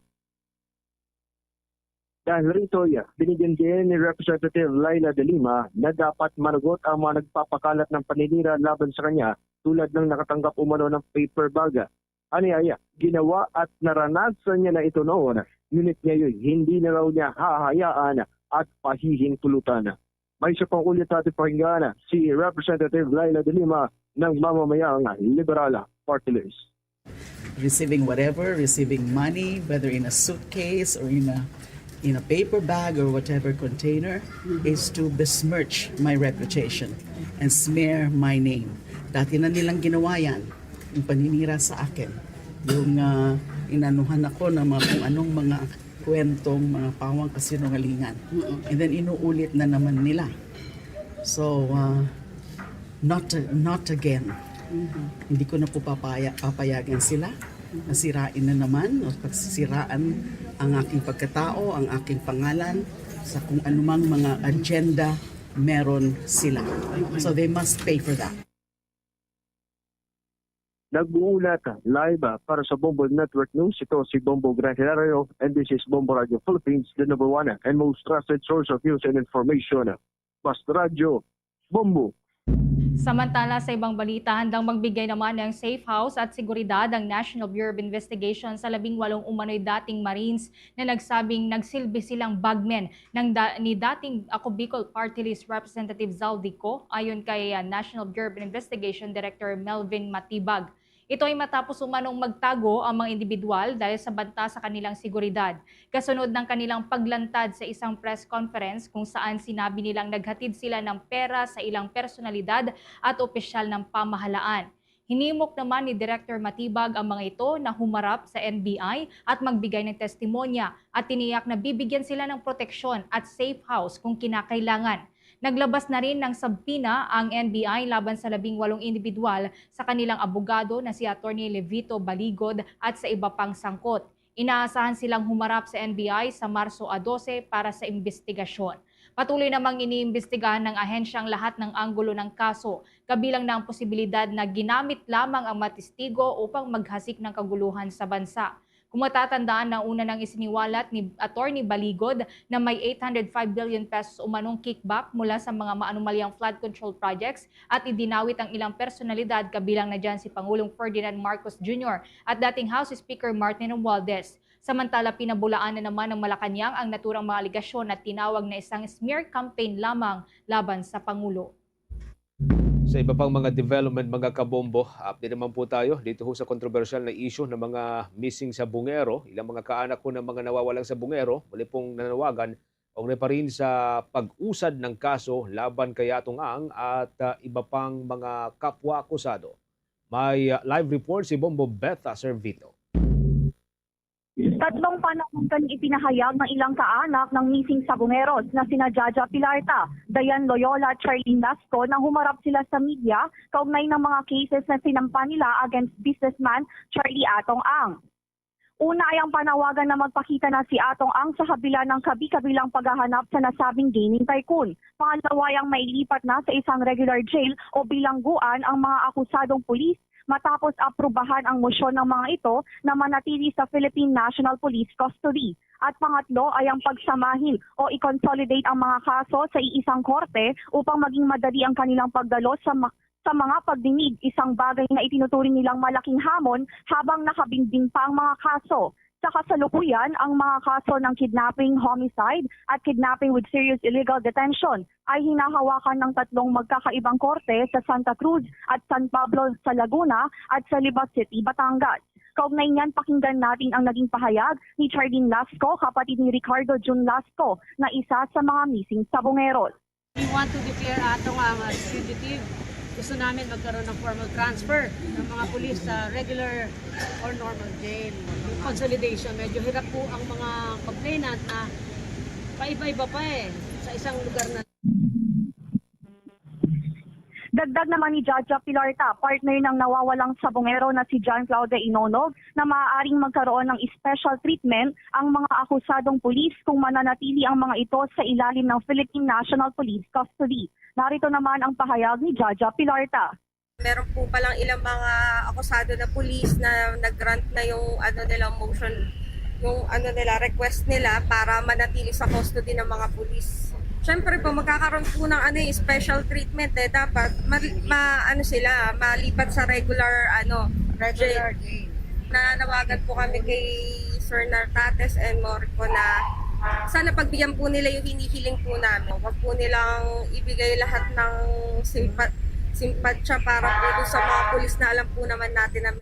Dahil rito, ya, binigyan din ni Representative Leila de Lima na dapat managot ang mga nagpapakalat ng paninira laban sa kanya, tulad ng nakatanggap umano ng paper bag. Aniya, ya, ginawa at naranasan niya na ito noon, ngunit ngayon hindi na raw niya hahayaan at pahihintulutan. May isa pang ulit natin pakinggan si Representative Leila de Lima ng Mamamayang Liberal Party List. Receiving whatever, receiving money, whether in a suitcase or in a, in a paper bag or whatever container, is to besmirch my reputation and smear my name. Dati na nilang ginawa yan, yung paninira sa akin. Yung, ah, inanuhan ako ng mga kung anong mga kwentong, mga pawang kasinungalingan. Mm-mm. And then inuulit na naman nila. So, ah, not, not again. Mhm. Hindi ko na po papaya-, papayagan sila na sirain na naman o pagsisiraan ang aking pagkatao, ang aking pangalan sa kung anumang mga agenda meron sila. So they must pay for that. Nag-uulat live, ah, para sa Bombo Network News, ito si Bombo Gran Hilario, and this is Bombo Radio Philippines, the number one and most trusted source of news and information. Basta Radyo, Bombo. Samantala, sa ibang balita, handang magbigay naman ng safe house at seguridad ang National Bureau of Investigation sa labing walong umano'y dating Marines na nagsabing nagsilbi silang bagmen ng da-, ni dating Ako Bicol Party List Representative Zaldy Co, ayon kay, ah, National Bureau of Investigation Director Melvin Matibag. Ito ay matapos umanong magtago ang mga indibidwal dahil sa banta sa kanilang seguridad, kasunod ng kanilang paglantad sa isang press conference kung saan sinabi nilang naghatid sila ng pera sa ilang personalidad at opisyal ng pamahalaan. Hinimok naman ni Director Matibag ang mga ito na humarap sa N B I at magbigay ng testimonya at tiniyak na bibigyan sila ng proteksyon at safe house kung kinakailangan. Naglabas na rin ng subpoena ang N B I laban sa labing walong indibidwal sa kanilang abogado na si Attorney Levito Baligod at sa iba pang sangkot. Inaasahan silang humarap sa N B I sa Marso a dose para sa imbestigasyon. Patuloy namang iniimbestigahan ng ahensya ang lahat ng anggulo ng kaso, kabilang na ang posibilidad na ginamit lamang ang mga testigo upang maghasik ng kaguluhan sa bansa. Kung matatandaan, nauna nang isiniwalat ni Attorney Baligod na may eight hundred five billion pesos umanong kickback mula sa mga maanumalyang flood control projects at idinawit ang ilang personalidad, kabilang na diyan si Pangulong Ferdinand Marcos Junior at dating House Speaker Martin Romualdez. Samantala, pinabulaan na naman ng Malacañang ang naturang mga alegasyon at tinawag na isang smear campaign lamang laban sa Pangulo. Sa iba pang mga development, mga kabombo, update naman po tayo dito ho sa kontrobersyal na issue ng mga missing sa Bungero. Ilang mga kaanak ho ng mga nawawalang sa Bungero, muli pong nanawagan kaugnay pa rin sa pag-usad ng kaso laban kay Atong Ang at, ah, iba pang mga kapwa akusado. May, ah, live report si Bombo Betha Servito. Tatlong panawagan ipinahayag ng ilang kaanak ng missing Sabongeros na sina Jaja Pilarta, Dayan Loyola at Charlene Lasco nang humarap sila sa media kaugnay ng mga cases na sinampa nila against businessman Charlie Atong Ang. Una ay ang panawagan na magpakita na si Atong Ang sa kabila ng kabi-kabilang paghahanap sa nasabing gaming tycoon. Pangalawa ay ang mailipat na sa isang regular jail o bilangguan ang mga akusadong pulis matapos aprubahan ang motion ng mga ito na manatili sa Philippine National Police Custody. At pangatlo ay ang pagsamahin o i-consolidate ang mga kaso sa iisang korte upang maging madali ang kanilang pagdalo sa ma- sa mga pagdinig, isang bagay na itinuturing nilang malaking hamon habang nakabinbing pa ang mga kaso. Sa kasalukuyan, ang mga kaso ng kidnapping, homicide, at kidnapping with serious illegal detention ay hinahawakan ng tatlong magkakaibang korte sa Santa Cruz at San Pablo sa Laguna at sa Libat City, Batangas. Kaugnay niyan, pakinggan natin ang naging pahayag ni Charlene Lasco, kapatid ni Ricardo Jun Lasco, na isa sa mga missing Sabongeros. We want to declare Atong Ang as fugitive. Gusto namin magkaroon ng formal transfer ng mga pulis sa regular or normal jail. Yung consolidation, medyo hirap po ang mga complainant na paiba-iba pa eh, sa isang lugar na. Dagdag naman ni Jaja Pilarta, partner ng nawawalang Sabongero na si John Claude Inonog, na maaaring magkaroon ng special treatment ang mga akusadong pulis kung mananatili ang mga ito sa ilalim ng Philippine National Police Custody. Narito naman ang pahayag ni Jaja Pilarta. Meron po palang ilang mga akusado na pulis na nag-grant na yung ano nila motion, yung ano nila, request nila para manatili sa custody ng mga pulis. Siyempre po, magkakaroon po ng ano, eh, special treatment eh. Dapat ma, ma- ano sila, malipat sa regular ano, jail. Nananawagan po kami kay Sir Nartates and Morico na sana pagbigyan po nila yung hinihiling po namin. Huwag po nilang ibigay lahat ng simpat simpatya para po dun sa mga pulis na alam po naman natin na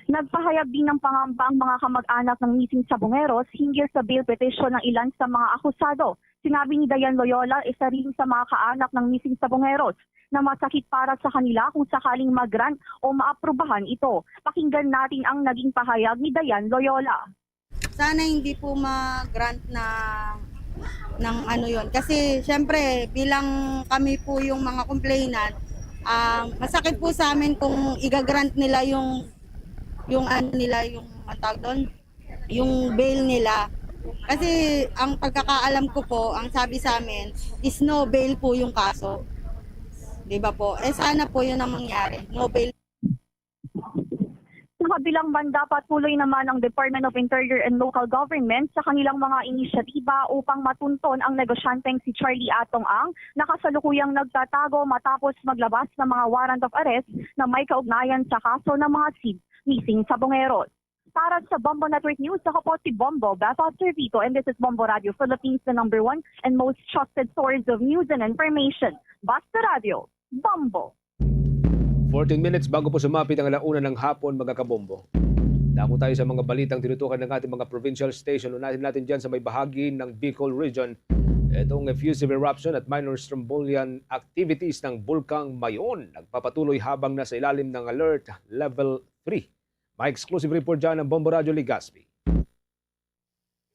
Nagpahayag din ng pangamba ang mga kamag-anak ng missing Sabongeros hinggil sa bail petition ng ilan sa mga akusado. Sinabi ni Dayan Loyola, isa rin sa mga kaanak ng missing Sabongeros, na masakit para sa kanila kung sakaling mag-grant o maaprubahan ito. Pakinggan natin ang naging pahayag ni Dayan Loyola. Sana hindi po ma-grant na ng ano yon. Kasi syempre bilang kami po yung mga complainant, ah, masakit po sa amin kung iga-grant nila yung yung ano nila, yung ang tawag doon, yung bail nila. Kasi ang pagkakaalam ko po, ang sabi sa amin is no bail po yung kaso. 'Di ba po? Eh sana po yun ang mangyari. No bail. Sa kabilang banda, patuloy naman ang Department of Interior and Local Government sa kanilang mga inisyatiba upang matunton ang negosyanteng si Charlie Atong Ang, na kasalukuyang nagtatago matapos maglabas ng mga warrant of arrest na may kaugnayan sa kaso ng mga seed missing Sabongeros. Para sa Bombo Network News, ako po si Bombo Beth Servito, and this is Bombo Radio Philippines, the number one and most trusted source of news and information. Basta Radio, Bombo! Fourteen minutes bago po sumapit ang alauna ng hapon, mga kabombo. Dako tayo sa mga balitang tinutukan ng ating mga provincial station. Unahin natin dyan sa may bahagi ng Bicol Region. Itong effusive eruption at minor strombolian activities ng Bulkang Mayon nagpapatuloy habang nasa ilalim ng Alert Level three. May exclusive report dyan ng Bombo Radyo Legazpi.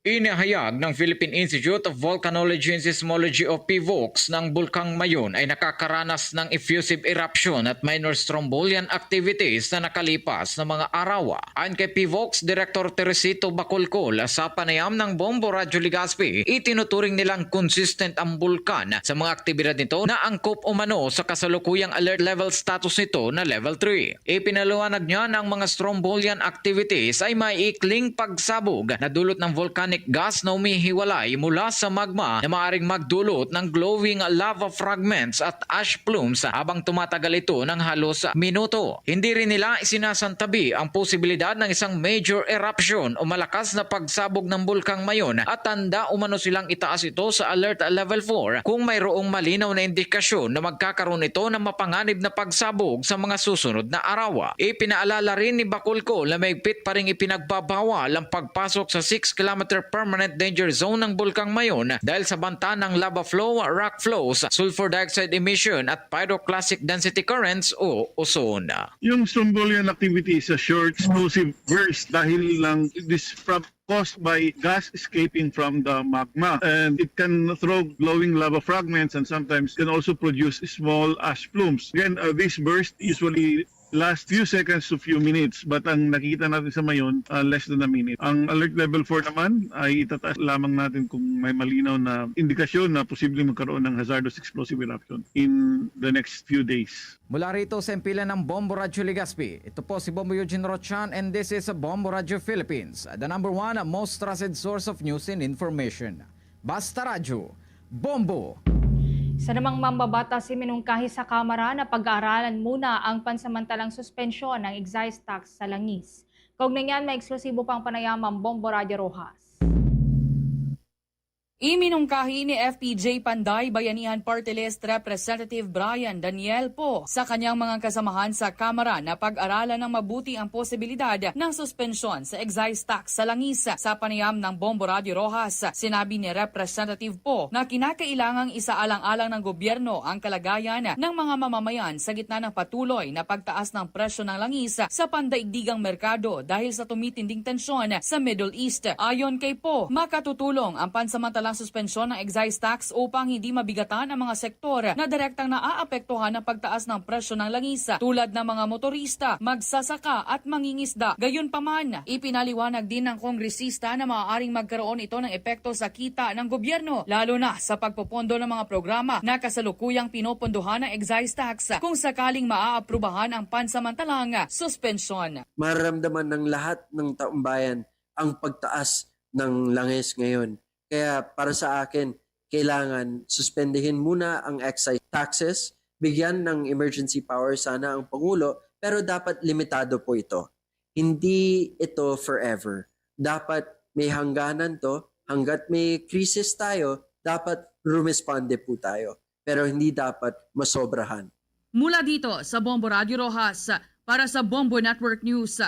Inihayag ng Philippine Institute of Volcanology and Seismology o PHIVOLCS na ang Bulkang Mayon ay nakakaranas ng effusive eruption at minor strombolian activities sa nakalipas na mga araw. Ayon kay PHIVOLCS Director Teresito Bacolcol, sa panayam ng Bombo Radyo Legazpi, itinuturing nilang consistent ang bulkan sa mga aktibidad nito na angkop umano sa kasalukuyang alert level status nito na level three. Ipinaliwanag niya na ang mga strombolian activities ay may ikling pagsabog na dulot ng volcanic gas na humihiwalay mula sa magma na maaring magdulot ng glowing lava fragments at ash plumes habang tumatagal ito ng halos minuto. Hindi rin nila isinasantabi ang posibilidad ng isang major eruption o malakas na pagsabog ng Bulkang Mayon at handa umano silang itaas ito sa Alert Level four kung mayroong malinaw na indikasyon na magkakaroon ito ng mapanganib na pagsabog sa mga susunod na araw. Ipinaalala rin ni Bacolcol na mahigpit pa ring ipinagbabawal ang pagpasok sa six kilometer permanent danger zone ng Bulkang Mayon dahil sa banta ng lava flow, rock flows, sulfur dioxide emission at pyroclastic density currents o ozone. Yung Strombolian activity is a short explosive burst dahil lang this from caused by gas escaping from the magma, and it can throw glowing lava fragments and sometimes can also produce small ash plumes. Again, uh, this burst usually last few seconds to few minutes, but ang nakita natin sa Mayon, uh, less than a minute. Ang alert level four naman ay itataas lamang natin kung may malinaw na indikasyon na posibleng magkaroon ng hazardous explosive eruption in the next few days. Mula rito sa impilan ng Bombo Radyo Legazpi, ito po si Bombo Eugene Rochan and this is Bombo Radyo Philippines, the number one most trusted source of news and information. Basta Radyo, Bombo! Sa namang mambabatas, iminungkahi sa Kamara na pag-aaralan muna ang pansamantalang suspensyon ng excise tax sa langis. Kaugnay niyan, may eksklusibo pang panayam ang Bombo Radyo Rojas. Iminungkahi ni F P J Panday Bayanihan Party List Representative Brian Daniel Poe sa kanyang mga kasamahan sa Kamara na pag-aralan ng mabuti ang posibilidad ng suspensyon sa excise tax sa langis. Sa panayam ng Bombo Radyo Rojas, sinabi ni Representative Poe na kinakailangang isaalang-alang ng gobyerno ang kalagayan ng mga mamamayan sa gitna ng patuloy na pagtaas ng presyo ng langis sa pandaigdigang merkado dahil sa tumitinding tensyon sa Middle East. Ayon kay Poe, makatutulong ang pansamantalang suspensyon ng excise tax upang hindi mabigatan ang mga sektor na direktang naaapektuhan ng pagtaas ng presyo ng langis, tulad ng mga motorista, magsasaka at mangingisda. Gayunpaman, ipinaliwanag din ng kongresista na maaaring magkaroon ito ng epekto sa kita ng gobyerno, lalo na sa pagpopondo ng mga programa na kasalukuyang pinopondohan ng excise tax kung sakaling maaaprubahan ang pansamantalang suspensyon. Mararamdaman ng lahat ng taumbayan ang pagtaas ng langis ngayon. Kaya para sa akin, kailangan suspendihin muna ang excise taxes, bigyan ng emergency power sana ang Pangulo, pero dapat limitado po ito. Hindi ito forever. Dapat may hangganan to. Hanggat may krisis tayo, dapat rumesponde po tayo. Pero hindi dapat masobrahan. Mula dito sa Bombo Radyo Rojas, para sa Bombo Network News,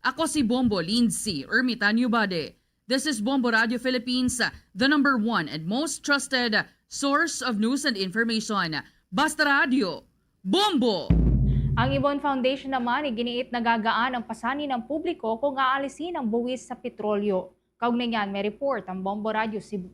ako si Bombo Lindsay Ermitanio Bade. This is Bombo Radio Philippines, the number one and most trusted source of news and information. Basta Radyo, Bombo! Ang Ibon Foundation naman iginiit nagagaan ang pasanin ng publiko kung aalisin ang buwis sa petrolyo. Kaugnay niyan, may report ang Bombo Radyo Cebu.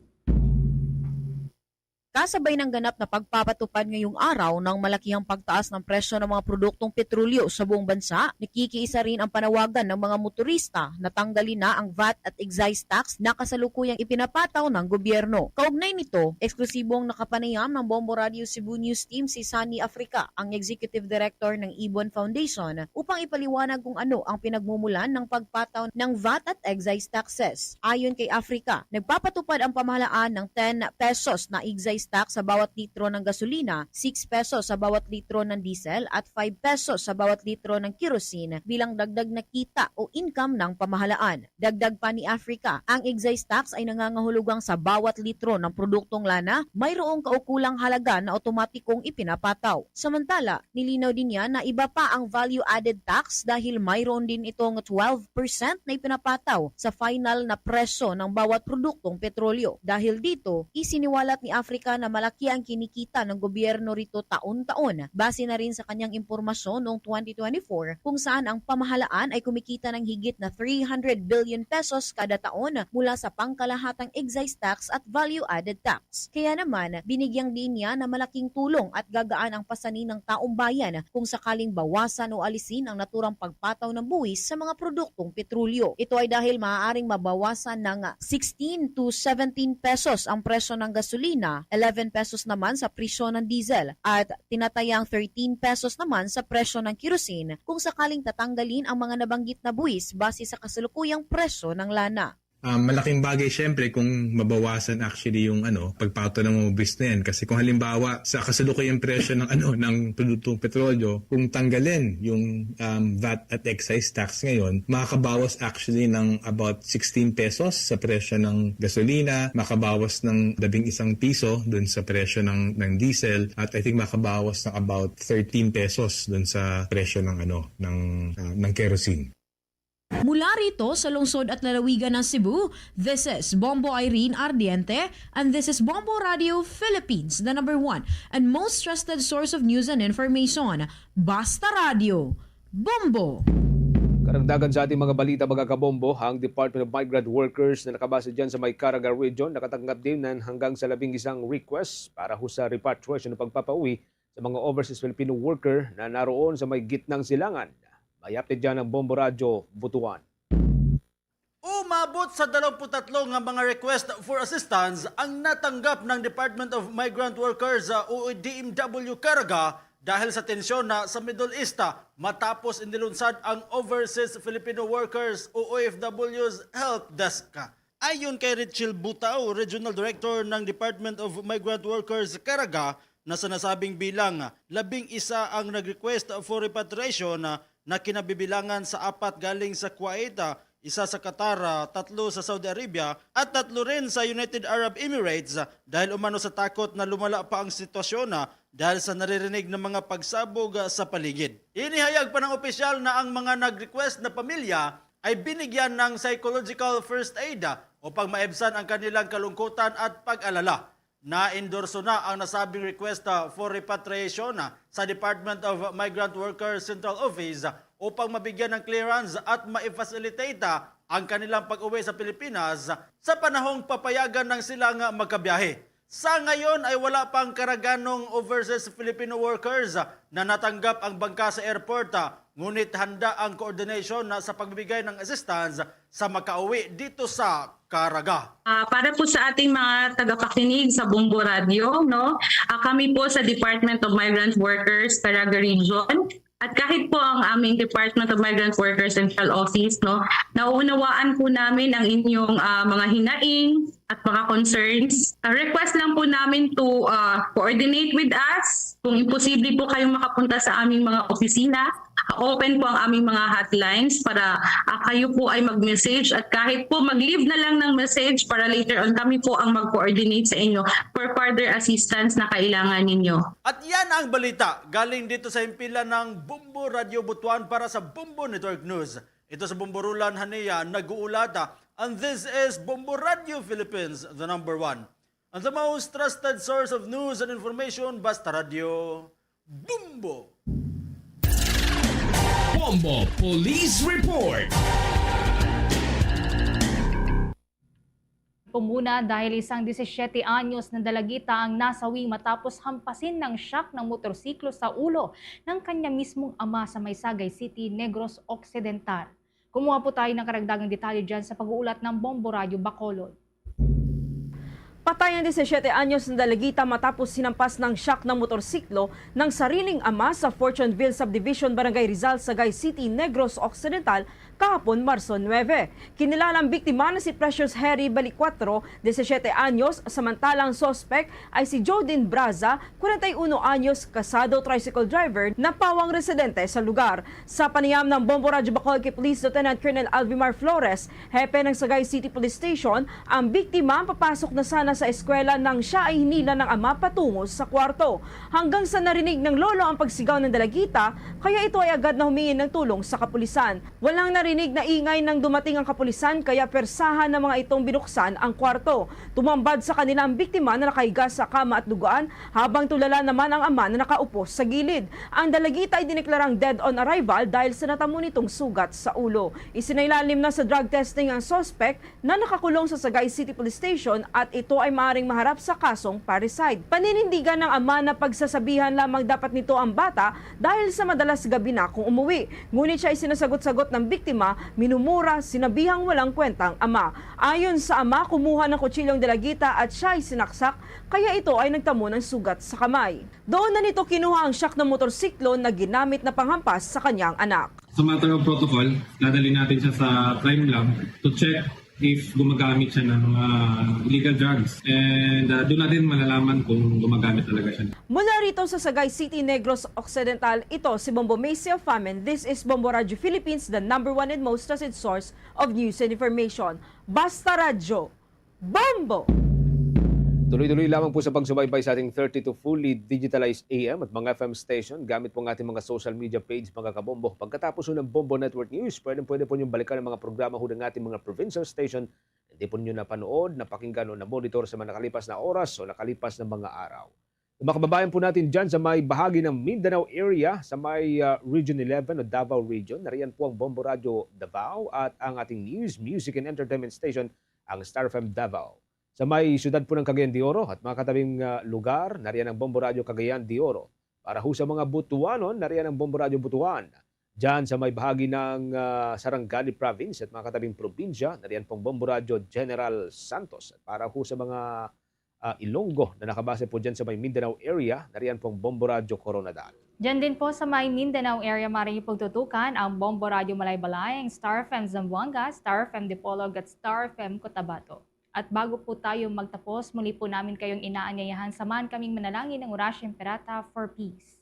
Kasabay ng ganap na pagpapatupad ngayong araw ng malakihang pagtaas ng presyo ng mga produktong petrolyo sa buong bansa, nakikiisa rin ang panawagan ng mga motorista na tanggalin na ang VAT at excise tax na kasalukuyang ipinapataw ng gobyerno. Kaugnay nito, eksklusibong nakapanayam ng Bombo Radio Cebu News Team si Sunny Africa, ang Executive Director ng Ibon Foundation, upang ipaliwanag kung ano ang pinagmumulan ng pagpataw ng VAT at excise taxes. Ayon kay Africa, nagpapatupad ang pamahalaan ng ten pesos na excise tax sa bawat litro ng gasolina, six pesos sa bawat litro ng diesel at five pesos sa bawat litro ng kerosene bilang dagdag na kita o income ng pamahalaan. Dagdag pa ni Africa, ang excise tax ay nangangahulugang sa bawat litro ng produktong lana, mayroong kaukulang halaga na otomatikong ipinapataw. Samantala, nilinaw din niya na iba pa ang value-added tax dahil mayroon din itong twelve percent na ipinapataw sa final na presyo ng bawat produktong petrolyo. Dahil dito, isiniwalat ni Africa na malaki ang kinikita ng gobyerno rito taon-taon. Base na rin sa kanyang impormasyon noong twenty twenty-four, kung saan ang pamahalaan ay kumikita ng higit na three hundred billion pesos kada taon mula sa pangkalahatang excise tax at value-added tax. Kaya naman, binigyang diin niya na malaking tulong at gagaan ang pasanin ng taong bayan kung sakaling bawasan o alisin ang naturang pagpataw ng buwis sa mga produktong petrolyo. Ito ay dahil maaaring mabawasan ng sixteen to seventeen pesos ang presyo ng gasolina, eleven pesos naman sa presyo ng diesel, at tinatayang thirteen pesos naman sa presyo ng kerosene kung sakaling tatanggalin ang mga nabanggit na buwis base sa kasalukuyang presyo ng lana. Um, malaking bagay siyempre kung mabawasan actually yung ano, pagpataw ng mga buwis na yan. Kasi kung halimbawa sa kasalukuyang presyo ng ano, ng produktong petrolyo, kung tanggalin yung um, VAT at excise tax ngayon, makakabawas actually ng about sixteen pesos sa presyo ng gasolina, makabawas ng labing isang piso dun sa presyo ng, ng diesel, at I think makabawas ng about thirteen pesos dun sa presyo ng ano, ng, ah, ng kerosene. Mula rito sa lungsod at lalawigan ng Cebu, this is Bombo Irene Ardiente, and this is Bombo Radio Philippines, the number one and most trusted source of news and information. Basta Radio, Bombo! Karagdagan sa ating mga balita, mga kabombo, ang Department of Migrant Workers na nakabase dyan sa may Caraga Region, nakatanggap din ng hanggang sa labing isang request para ho sa repatriation o pagpapauwi sa mga overseas Filipino worker na naroon sa may gitnang silangan. May update dyan ang Bombo Radyo Butuan. Umabot sa dalawampu't tatlo nga mga request for assistance ang natanggap ng Department of Migrant Workers, uh, o D M W Caraga dahil sa tensyon na sa Middle East, uh, matapos inilunsad ang Overseas Filipino Workers, o O F Ws, Help Desk. Ayon kay Richel Butao, Regional Director ng Department of Migrant Workers Caraga, na sa nasabing bilang, labing isa ang nag-request for repatriation na kinabibilangan sa apat galing sa Kuwait, isa sa Qatar, tatlo sa Saudi Arabia, at tatlo rin sa United Arab Emirates, dahil umano sa takot na lumala pa ang sitwasyon, dahil sa naririnig ng mga pagsabog sa paligid. Inihayag pa ng opisyal na ang mga nag-request na pamilya ay binigyan ng psychological first aid upang maibsan ang kanilang kalungkutan at pag-alala. Naendorso na ang nasabing request, ah, for repatriation, ah, sa Department of Migrant Workers Central Office, ah, upang mabigyan ng clearance at ma-facilitate, ah, ang kanilang pag-uwi sa Pilipinas, ah, sa panahong papayagan ng silang magkabiyahe. Sa ngayon ay wala pang karaganong overseas Filipino workers, ah, na natanggap ang bangka sa airport, ah, ngunit handa ang coordination na sa pagbibigay ng assistance sa makauwi dito sa Caraga. Ah, para po sa ating mga tagapakinig sa Bombo Radio, no, ah, kami po sa Department of Migrant Workers, Caraga Region, at kahit po ang aming Department of Migrant Workers Central Office, no, nauunawaan po namin ang inyong, ah, mga hinaing at mga concerns. Ah, request lang po namin to, ah, coordinate with us. Kung imposible po kayong makapunta sa aming mga opisina, open po ang aming mga hotlines para, ah, kayo po ay mag-message at kahit po mag-leave na lang ng message para later on kami po ang mag-coordinate sa inyo for further assistance na kailangan ninyo. At yan ang balita galing dito sa himpilan ng Bombo Radio Butuan para sa Bombo Network News. Ito sa Bombo Roland Hania nag-uulat, ah, and this is Bombo Radio Philippines, the number one and the most trusted source of news and information, Basta Radio, Bombo! Bombo Police Report. Po muna dahil isang disisiete anyos na dalagita ang nasawi matapos hampasin ng shock ng motorsiklo sa ulo ng kanya mismong ama sa may Sagay City, Negros Occidental. Kumuha po tayo ng karagdagang detalye dyan sa pag-uulat ng Bombo Radyo Bacolod. Patay ang disisiete anyos na dalagita matapos hinampas ng shock ng motorsiklo ng sariling ama sa Fortuneville Subdivision, Barangay Rizal, Sagay City, Negros Occidental, kahapon, Marso nuebe. Kinilala ang biktima na si Precious Harry Balicuatro, disisiete anyos, samantala ang suspek ay si Jodin Braza, kwarenta y uno anyos, kasado, tricycle driver, na pawang residente sa lugar. Sa panayam ng Bombo Radyo Bacolod kay Police Lieutenant Colonel Alvimar Flores, hepe ng Sagay City Police Station, ang biktima papasok na sana sa eskwela nang siya ay hinila ng ama patungo sa kwarto. Hanggang sa narinig ng lolo ang pagsigaw ng dalagita, kaya ito ay agad na humingi ng tulong sa kapulisan. Walang narinig na ingay nang dumating ang kapulisan, kaya pwersahan ng mga itong binuksan ang kwarto. Tumambad sa kanila ang biktima na nakahiga sa kama at duguan, habang tulala naman ang ama na nakaupo sa gilid. Ang dalagita ay dineklarang dead on arrival dahil sa natamo nitong sugat sa ulo. Isinailalim na sa drug testing ang suspect na nakakulong sa Sagay City Police Station at ito ay maaaring maharap sa kasong parricide. Paninindigan ng ama na pagsasabihan lamang dapat nito ang bata dahil sa madalas gabi na kung umuwi. Ngunit siya ay sinasagot-sagot ng biktima, minumura, sinabihang walang kwentang ama. Ayon sa ama, kumuha ng kutsilyo ang dalagita at siya ay sinaksak, kaya ito ay nagtamo ng sugat sa kamay. Doon na nito kinuha ang shock ng motorsiklo na ginamit na panghampas sa kanyang anak. Sa matter of protocol, dadalhin natin siya sa crime lab to check if gumagamit siya ng mga illegal drugs. And, uh, doon natin malalaman kung gumagamit talaga siya. Mula rito sa Sagay City, Negros Occidental, ito si Bombo Macy of Famin. This is Bombo Radyo Philippines, the number one and most trusted source of news and information. Basta Radyo, Bombo! Tuloy-tuloy lamang po sa pagsubaybay sa ating thirty-two fully digitalized A M at mga F M station gamit po ang ating mga social media page, mga kabombo. Pagkatapos po ng Bombo Network News, pwede, pwede po niyong balikan ang mga programa ho ng ating mga provincial station. Hindi po ninyo napanood, napakinggan o namonitor sa mga nakalipas na oras o nakalipas na mga araw. Mga kababayan po natin dyan sa may bahagi ng Mindanao area, sa may ah, Region eleven o Davao Region, nariyan po ang Bombo Radio Davao at ang ating news, music and entertainment station, ang Star F M Davao. Sa may siyudad po ng Cagayan de Oro at mga katabing ah, lugar, nariyan ang Bombo Radio Cagayan de Oro. Para ho sa mga Butuanon, nariyan ang Bombo Radio Butuan. Diyan sa may bahagi ng ah, Sarangani Province at mga katabing probinsya, nariyan pong Bombo Radio General Santos. At para ho sa mga ah, Ilonggo na nakabase po diyan sa may Mindanao area, nariyan pong Bombo Radio Coronadal. Diyan din po sa may Mindanao area, maaari niyo pong tutukan ang Bombo Radio Malaybalay, ang Star F M Zamboanga, Star F M Dipolog at Star F M Cotabato. At bago po tayo magtapos, muli po namin kayong inaanyayahan, samahan kaming manalangin ng Orasyo Imperata for peace.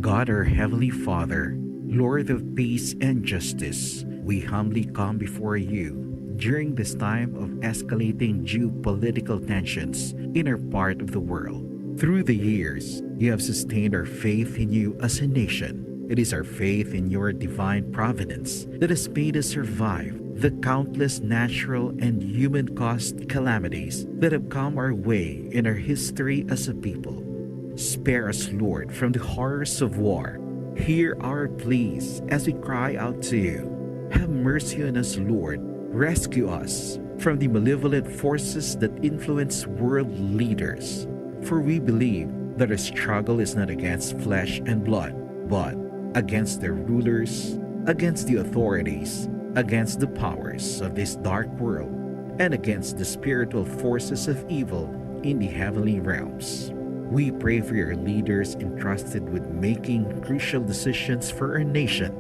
God, our Heavenly Father, Lord of peace and justice, we humbly come before you during this time of escalating geopolitical tensions in our part of the world. Through the years, you have sustained our faith in you as a nation. It is our faith in your divine providence that has made us survive the countless natural and human caused calamities that have come our way in our history as a people. Spare us, Lord, from the horrors of war. Hear our pleas as we cry out to you. Have mercy on us, Lord. Rescue us from the malevolent forces that influence world leaders. For we believe that our struggle is not against flesh and blood, but against their rulers, against the authorities, against the powers of this dark world, and against the spiritual forces of evil in the heavenly realms. We pray for your leaders entrusted with making crucial decisions for our nation.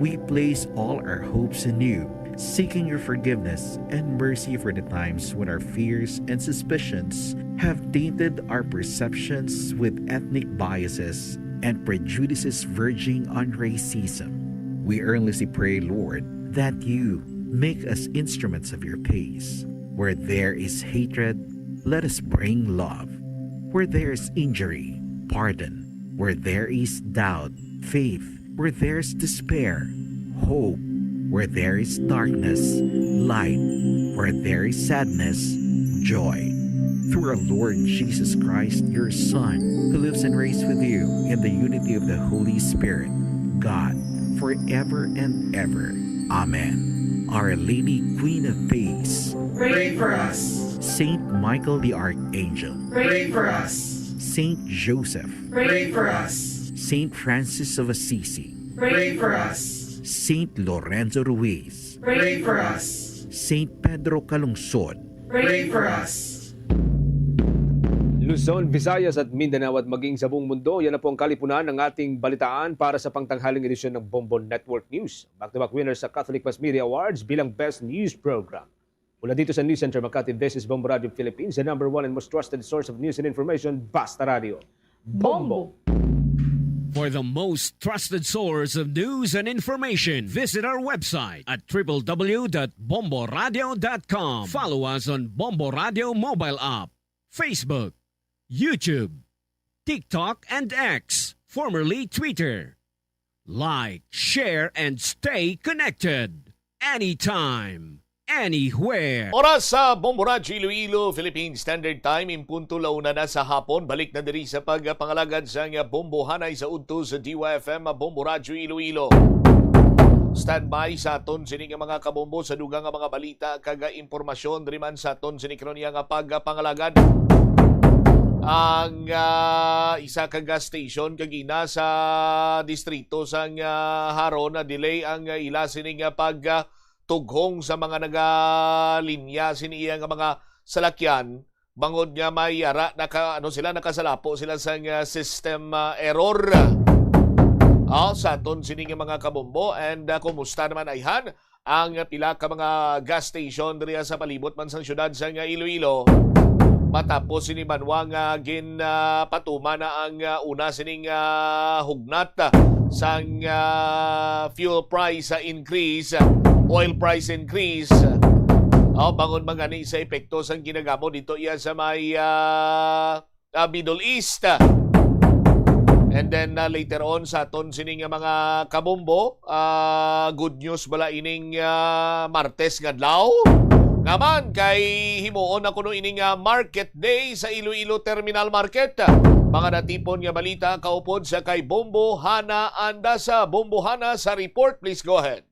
We place all our hopes in you, seeking your forgiveness and mercy for the times when our fears and suspicions have tainted our perceptions with ethnic biases and prejudices verging on racism. We earnestly pray, Lord, that you make us instruments of your peace. Where there is hatred, let us bring love. Where there is injury, pardon. Where there is doubt, faith. Where there is despair, hope. Where there is darkness, light. Where there is sadness, joy. Through our Lord Jesus Christ, your Son, who lives and reigns with you in the unity of the Holy Spirit, God, forever and ever. Amen. Our Lady, Queen of Peace, Pray for us. Saint Michael the Archangel, Pray for us. Saint Joseph, Pray for us. Saint Francis of Assisi, Pray for us. Saint Lorenzo Ruiz, Pray for us. Saint Pedro Calungsod, Pray for us. Luzon, Visayas at Mindanao at maging sa buong mundo, yan na po ang kalipunan ng ating balitaan para sa pangtanghaling edisyon ng Bombo Network News. Back-to-back winners sa Catholic Mass Media Awards bilang Best News Program. Mula dito sa News Center Makati, this is Bombo Radio Philippines, the number one and most trusted source of news and information, Basta Radio. Bombo! For the most trusted source of news and information, visit our website at w w w dot bomboradio dot com. Follow us on Bombo Radio mobile app, Facebook, YouTube, TikTok, and X, formerly Twitter. Like, share, and stay connected anytime, anywhere. Oras sa Bombo Radyo Iloilo, Philippine Standard Time, in punto la una na sa hapon. Balik na diri sa pagpangalagad sang bombohanay sa udto sa D Y F M, Bombo Radyo Iloilo. Standby sa aton sini nga mga kabombo sa dugang nga mga balita kag impormasyon diri man sa aton sini karon nga pagpangalagad. Ang ah, isa ka gas station kagina sa distrito sang ah, Jaro na delay ang ah, ila sini nga pag ah, tughong sa mga nagalinya sini iya nga mga salakyan bangod nga may ara naka ano sila nakasalapo sila sa nga system ah, error. Ah, sa aton sini nga mga kabombo and ah, kumusta naman ayhan ang pila ka mga gas station diri sa palibot man sang syudad sa nga Iloilo? Matapos sini banwa nga gin ah, patuma na ang ah, una sining ah, hugnat sang ah, fuel price ah, increase, oil price increase. Oh, bangon man gani sa epekto sang ginagamo dito iya sa may, ah, ah, Middle East. And then, ah, later on sa aton sini nga mga kabombo, ah, good news bala ining, ah, Martes nga adlaw. Nga man kay himuon na kuno ining, ah, market day sa Iloilo Terminal Market. Mga natipon nga balita kaupod sa kay Bombo Hana Andasa. Bombo Hana sa report, please go ahead.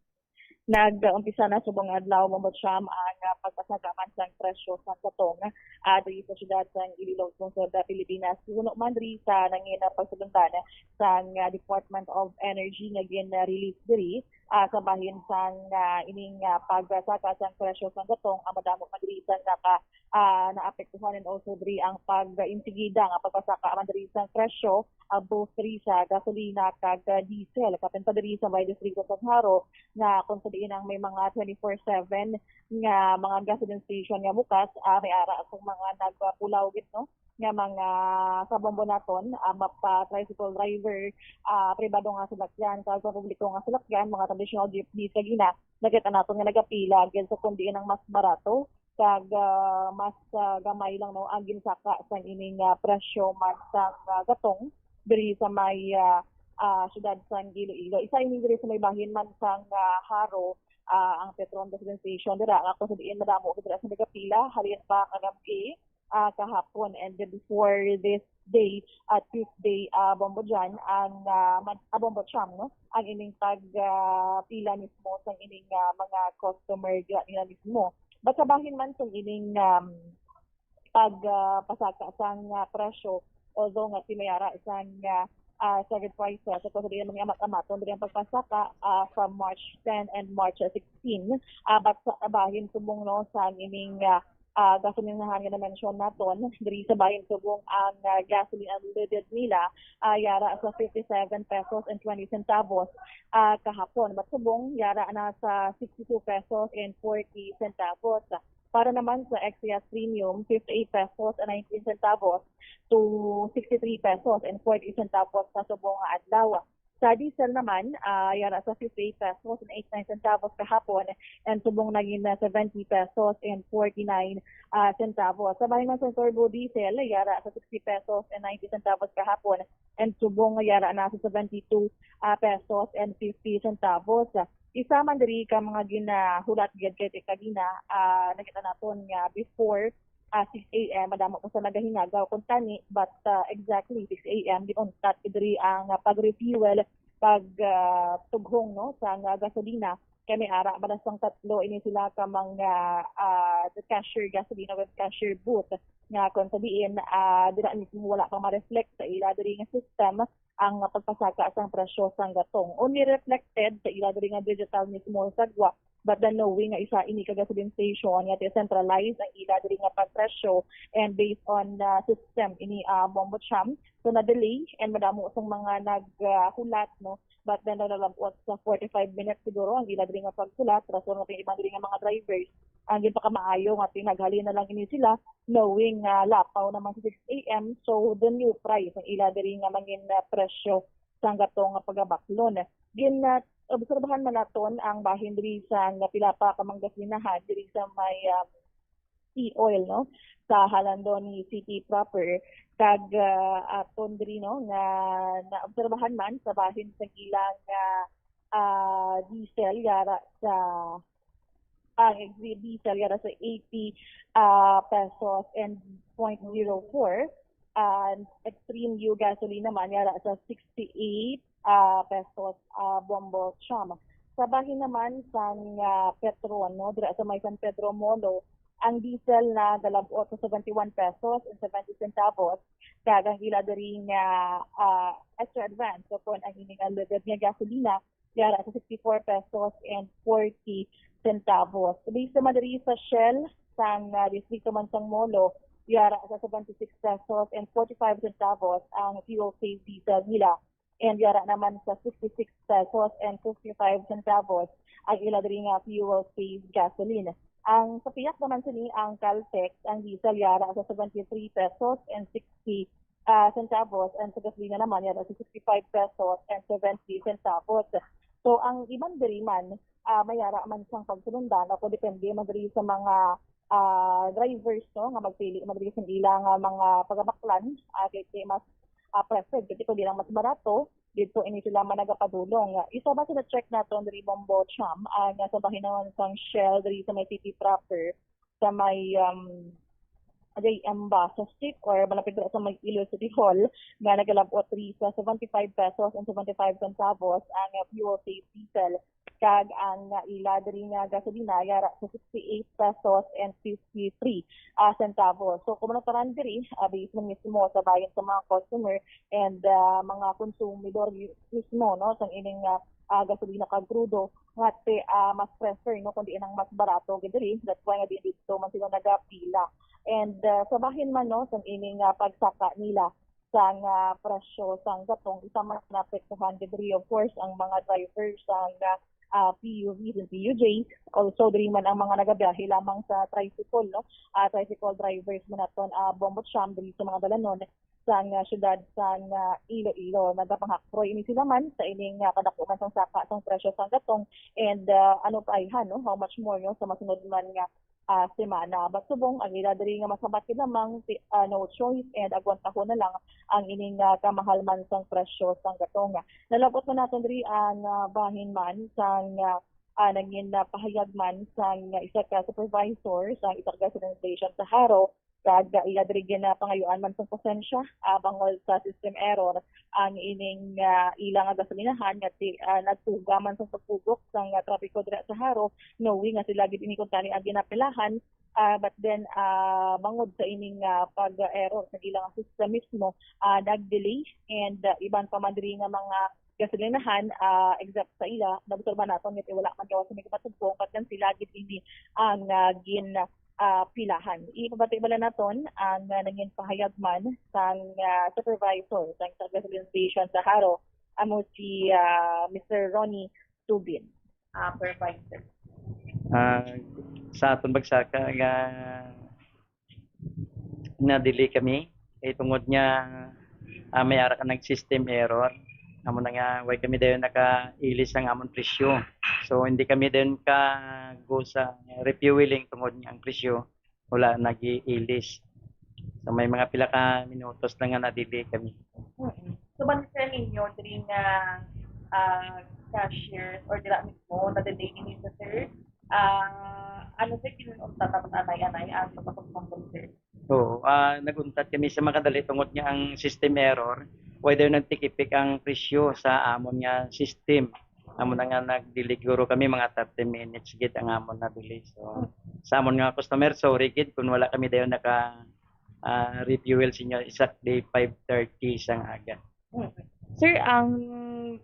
Nag-umpisa na subong adlaw, Bombo Cham, ang, ah, pagpasaka man sang presyo sa katong, ah, diri sa siyudad sang Iloilo, lungsod, ah, Pilipinas. Suno man diri sa nangin, ah, pagsulundan sang, ah, Department of Energy nga gin-release diri, ah, sa bahin sang, ah, ining, ah, pagsaka sang presyo sang gatong, ang madamo man diri sang naka, ah, naapektuhan, and also diri ang pag-insigida nga pagpasaka man diri sang presyo, ah, both diri sa gasolina kag, ah, diesel. Kapin pa diri sa may distrito sa Jaro, nga kung sa diin ang may mga twenty-four seven nga mga gasoline station nga bukas, ah, may ara akong mga nagpulaw gid, no, nga mga kabombo naton, ah, mapa tricycle driver, ah, pribado nga salakyan, kag sa publiko nga salakyan, mga traditional jeepneys, kag ina, nakita naton nga nagapila gid sa kung diin ang mas barato kag, ah, mas, ah, gamay lang, no, ang ginsaka sang ining, ah, presyo man sang, ah, gatong diri sa may, ah, ah, siyudad sang Iloilo. Isa ini diri sa may bahin man sang, ah, Jaro, ah, ang Petron Gasoline Station dira nga kung sa diin madamo gid dira sa nagapila halin pa kagab-i, ah, kahapon, and then before this day, ah, Tuesday, ah, Bombo Jan, ang, ah, man-, ah, Bombo Cham, no? Ang ining pag, ah, pila mismo sang ining, ah, mga customer dira nila mismo. But sa bahin man sang ining, um, pag, ah, pasaka sang, ah, presyo, although nga ti may ara sang, ah, ah, staggered prices, sa kung sa diin mga amat-amaton diri ang pagpasaka, ah, from March ten and March sixteen, ah, but sa bahin subong, no, sang ining, ah, ah, gasolinahan nga na-mention naton, diri sa bahin subong ang, ah, gasoline unleaded nila, ah, yara sa fifty-seven pesos and twenty centavos, ah, kahapon. But subong, yara na sa sixty-two pesos and forty centavos. Para naman sa X C S Premium, fifty-eight pesos and nineteen centavos to sixty-three pesos and forty centavos sa subong nga adlaw. Sa diesel naman, ah, yara sa fifty-eight pesos and eighty-nine centavos kahapon, and subong naging na seventy pesos and forty-nine, ah, centavos. Sa bahin man sa turbo diesel, yara sa sixty pesos and ninety centavos kahapon, and subong yara na sa seventy-two, ah, pesos and fifty centavos. Isa man diri ka mga ginahulat gid kay kagina, ah, nakita naton nga before, ah, six A M, madamo pa sa nagahinagaw kung tani, but, ah, exactly six A M, giuntat diri ang, ah, pag-refuel, pag, ah, tughong, no, sa nga gasolina. Kay may ara bala sang tatlo ini sila ka mga, ah, the cashier, gasolina with cashier booth, nga kung sa diin, ah, dira mismo wala pa ma-reflect sa ila diri nga system ang pagpasaka sang presyo sang gatong. Only reflected sa ila diri nga digital mismo sagwa, but then knowing nga isa ini ka gasoline station nga decentralized ang ila diri nga pagpresyo, and based on, ah, system ini, ah, Bombo Cham. So na-delay and madamo sang mga naghulat, no, but then nalabot sa forty-five minutes siguro ang ila diri nga paghulat, rason nga iban diri nga mga drivers ang ginpakamaayo nga tinaghalin na lang ini sila, knowing nga lapaw naman sa six A M, so the new price ang ila diri nga mangin, ah, presyo sang gatong nga pagabaklon. Gin, ah, obserbahan man naton ang bahin diri sa nga pila pa ka mga gasolinahan diri sa may, um, e-oil, no, sa Jalandoni City proper. Kag, ah, aton diri, no, nga naobserbahan man sa bahin sa ilang, ah, ah, diesel yara sa, ah, diesel yara sa eighty, ah, pesos and point zero four, and Extreme U gasoline naman yara sa sixty-eight, ah, pesos, ah, Bombo Cham. Sa bahin naman sang, ah, Petron, no, dira sa may San Pedro Molo, ang diesel na galabot sa seventy-one pesos and seventy centavos, kag ang ila diri nga, ah, extra advance, so kung ang ini nga lubid nga gasolina, yara sa sixty-four pesos and forty centavos. Based naman diri sa Shell, sang, ah, distrito man sang Molo, yara sa seventy-six pesos and forty-five centavos ang fuel saved diesel nila, and yara naman sa sixty-six pesos and fifty-five centavos ang ila diri nga fuel saved gasoline. Ang sa pihak naman sini, ang Caltex, ang diesel yara sa seventy-three pesos and sixty, ah, centavos, and sa gasolina naman yara sa sixty-five pesos and seventy centavos. So ang iban diri man, ah, may ara man sang pagsulundan, o kung depende man diri sa mga, ah, drivers, no, nga magpili man diri sa ila nga mga pagabaklan, ah, kay, kay mas, ah, preferred, kasi kung di lang mas barato, dito ini sila man nagapadulong. Isa ba sa na-check naton diri, Bombo Cham, ah, nga sa bahin naman sang Shell diri sa may city proper, sa may, um, J M Basa Street or malapit dira sa may Iloilo City Hall, nga nagalab-ot diri sa seventy-five pesos and seventy-five centavos ang, uh, fuel, sa diesel, kag ang, uh, ila diri nga gasolina yara sa sixty-eight pesos and fifty-three, uh, centavos. So, kung manataran diri, uh, based man mismo sa bahin sa mga customer and, uh, mga konsumidor mismo, no, sang ining, uh, uh, gasolina kag krudo, nga ti, ah, mas prefer, no, kundi inang mas barato gid diri. That's why nga di dito man sila nagapila. And, ah, sa bahin man, no, sang ining, ah, pagsaka nila sang, ah, presyo sang gatong, isa man naapektuhan gid diri, of course, ang mga drivers sang, ah, ah, P U Vs and P U Js. Also, diri man ang mga nagabiyahe lamang sa tricycle, no? Ah, tricycle drivers man naton, ah, Bombo Cham, diri sa mga dalanon sang, ah, siyudad sang, ah, Iloilo. Nagapangakroy ini sila man sa ining, ah, kadako man sang saka sang presyo sang gatong and, ah, ano pa ayhan, no? How much more, no? Sa masunod man nga, ah, semana. But subong, ang ila diri nga masabat gid lamang, ti-, ah, no choice and agwantahon na lang ang ining, ah, kamahal man sang presyo sang gatong. Nalab-ot man naton diri ang, ah, bahin man sang, ah, ah, nangin, ah, pahayag man sang, ah, isa ka supervisor sa isa ka gasoline station sa Jaro, kag, ah, iya diri ginapangayuan man sang pasensya, ah, bangod sa system error ang ining, ah, ila nga gasolinahan nga ti-, ah, nagtuga man sang pagpugok sang, ah, trapiko dira sa Jaro, knowing nga sila gid ini kuntani ang ginapilahan, ah, but then, ah, bangod sa ining, ah, pag-error sa ilang system mismo, ah, nag-delay and, ah, iban pa man diri nga mga gasolinahan, ah, except sa ila, naobserba naton nga wala man gawas sa may kapatugpong, but then sila gid ini ang, ah, gin, ah, pilahan. Ipabati bala naton ang, ah, nangin pahayag man sang, ah, supervisor sang, sa gasoline station sa Jaro, amo si, ah, Mister Ronnie Tubin. Ah, supervisor. Ah, sa aton bagsaka nga na-delay kami, eh, tungod nga, ah, may ara ka nag system error. Amo na nga, way kami dayon nakailis ang amon presyo. So, hindi kami dayon ka go sa refueling tungod nga ang presyo wala nag-iilis. So, may mga pila ka minutos lang nga na-delay kami. Mm. So, ban sa ninyo, diri nga, ah, cashier or dira mismo, na-delay ninyo sa, sir? Ah, ano, sir, kinunta tapos anay-anay ang pagpapagpangkon, sir? Oo, ah, nag-untat kami sa makadali tungod nga ang system error, whether nag-take effect ang presyo sa amon nga system. Amo na nga nag-delay guro kami, mga thirty minutes gid ang amon na delay. So, sa amon nga customer, sorry gid kung wala kami dayon naka, ah, refuel sa inyo, exactly five thirty sang aga. Mm. Sir, ang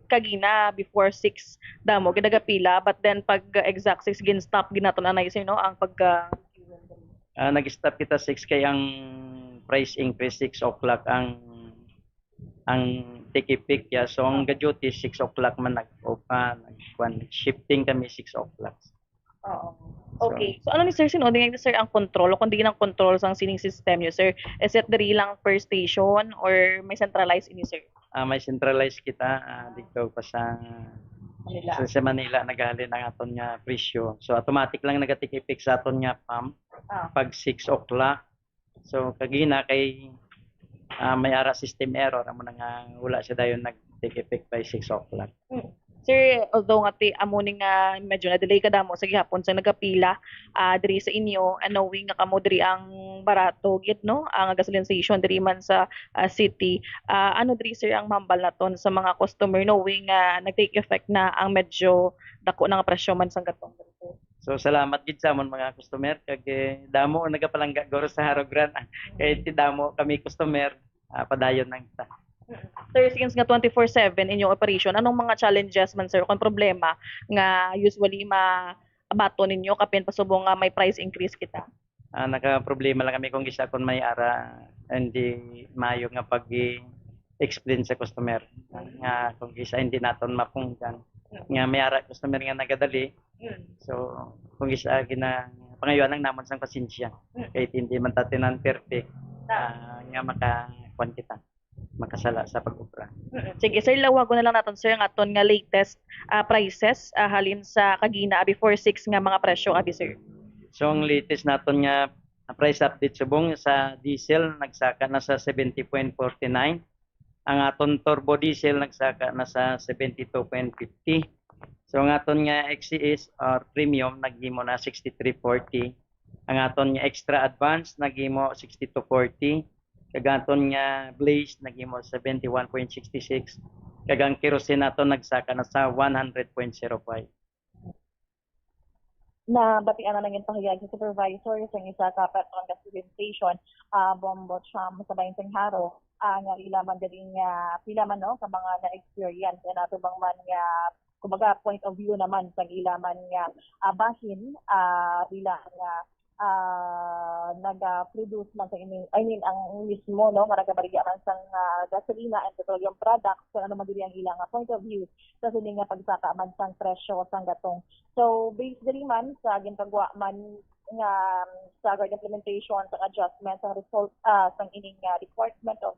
kagina before six damo gid nagapila, but then pag exact six gin-stop gid naton anay, sir, no, ang pag, ah, Ah, nag-stop kita six kay ang price increase six o'clock ang, ang take effect ya. So, ang ga-duty six o'clock man nag-, o pa, nag-, kuwan, shifting kami six o'clock. Oo. So, okay. So, ano ni, sir, sin-o ni, sir, ang control? O kung di ang control sang sining system niyo, sir? Is it diri lang per station or may centralized ini, sir? Ah, may centralized kita, ah, dito pa sa, Manila. Sa, sa Manila, nagahalin ang aton nga presyo. So, automatic lang nag-take effect sa aton nga pump. Ah. Pag six o'clock. So, kagina kay, ah, may ara system error, amo na nga wala siya dayon nag-take effect by six o'clock. Mm. Sir, although nga ti, amo ni nga medyo na-delay ka damo sa gihapon sa nagapila, ah, diri sa inyo, and knowing nga kamo diri ang barato gid, no, ang gasoline station diri man sa, ah, city. Ah, ano diri, sir, ang mambal naton sa mga customer, knowing nga nag-take effect na ang medyo dako na nga presyo man sang gatong, sir? So, salamat gid sa amon mga customer kag, eh, damo ang nagapalangga guro sa Jaro Grant. Kay ti damo kami customer, ah, padayon lang ta. Mm. Sir, since nga twenty-four seven inyong operation, anong mga challenges man, sir, o kung problema nga usually mabaton ninyo kapin pasubong nga may price increase kita? Ah, nakaproblema lang kami kung gisa kung may ara, hindi maayo nga pag-i-explain sa customer nga kung gisa hindi naton mapunggan nga may ara customer nga nagadali. Mm. So, kung gisa gina-, pangayuan lang namon sang pasensya. Mm. Kay hindi man ta tinan perfect, ah, nga makakuan kita, makasala sa pag-obra. Mm, sige, sir, lawagon na lang naton, sir, ang aton nga latest, ah, prices, ah, halin sa kagina, abi, four six nga mga presyo, abi, sir. So, ang latest naton nga price update subong sa diesel nagsaka na sa seventy point forty nine. Ang aton turbo diesel nagsaka na sa seventy two point fifty. So, ang aton nga X C S or premium naghimo na sixty three forty. Ang aton nga extra advance naghimo sixty two forty. Kag aton nga blaze naghimo seventy one point sixty six. Kag ang kerosene naton nagsaka na sa one hundred point zero five. Nabatian na lang yung pahayag sa supervisor sa isa ka petrol gasoline station, ah, Bombo Cham sa Bayan Sing Jaro, ah, nga ila man galing nga pila man, no, ka mga na-experience and atubang man nga, kumbaga, point of view naman sa ila man nga, ah, bahin, ah, bilang, ah, ah, naga-produce man sa ini, I mean, ang mismo, no, nga nagabaligya man sang, ah, gasolina and petroleum products, kung ano man diri ang ilang, ah, point of view sa sini nga pagsaka man sang presyo sang gatong. So, based diri man sa gintagwa man nga, um, staggered implementation sang adjustment sang result, ah, sang ining, ah, Department of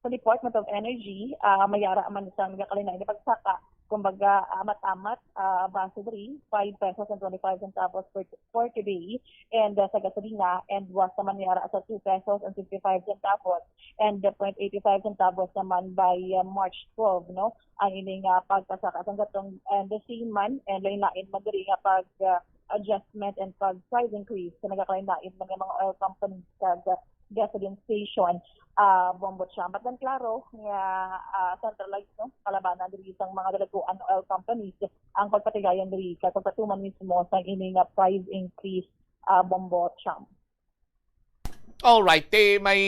sa Department of Energy, ah, may ara man sa nagakalain-lain nga pagsaka. Kumbaga, amat-amat, ah, base diri, five pesos and twenty-five centavos per, per today, and, ah, sa gasolina, and buwas naman may ara sa two pesos and fifty-five centavos, and, ah, point eighty-five centavos naman by, ah, March twelve, no? Ang ining, ah, pagpasaka sa gatong, and the same man, and lain-lain man diri nga pag, ah, adjustment and pag price increase sa nagakalain-lain man nga mga oil companies kag gasoline station, ah, Bombo Cham. But then, klaro nga, ah, centralized, no, kalabanan diri sang mga dalaguan oil companies ang pagpatigayon diri kag pagpatuman mismo sang ini nga price increase, ah, Bombo Cham. Alright, eh, may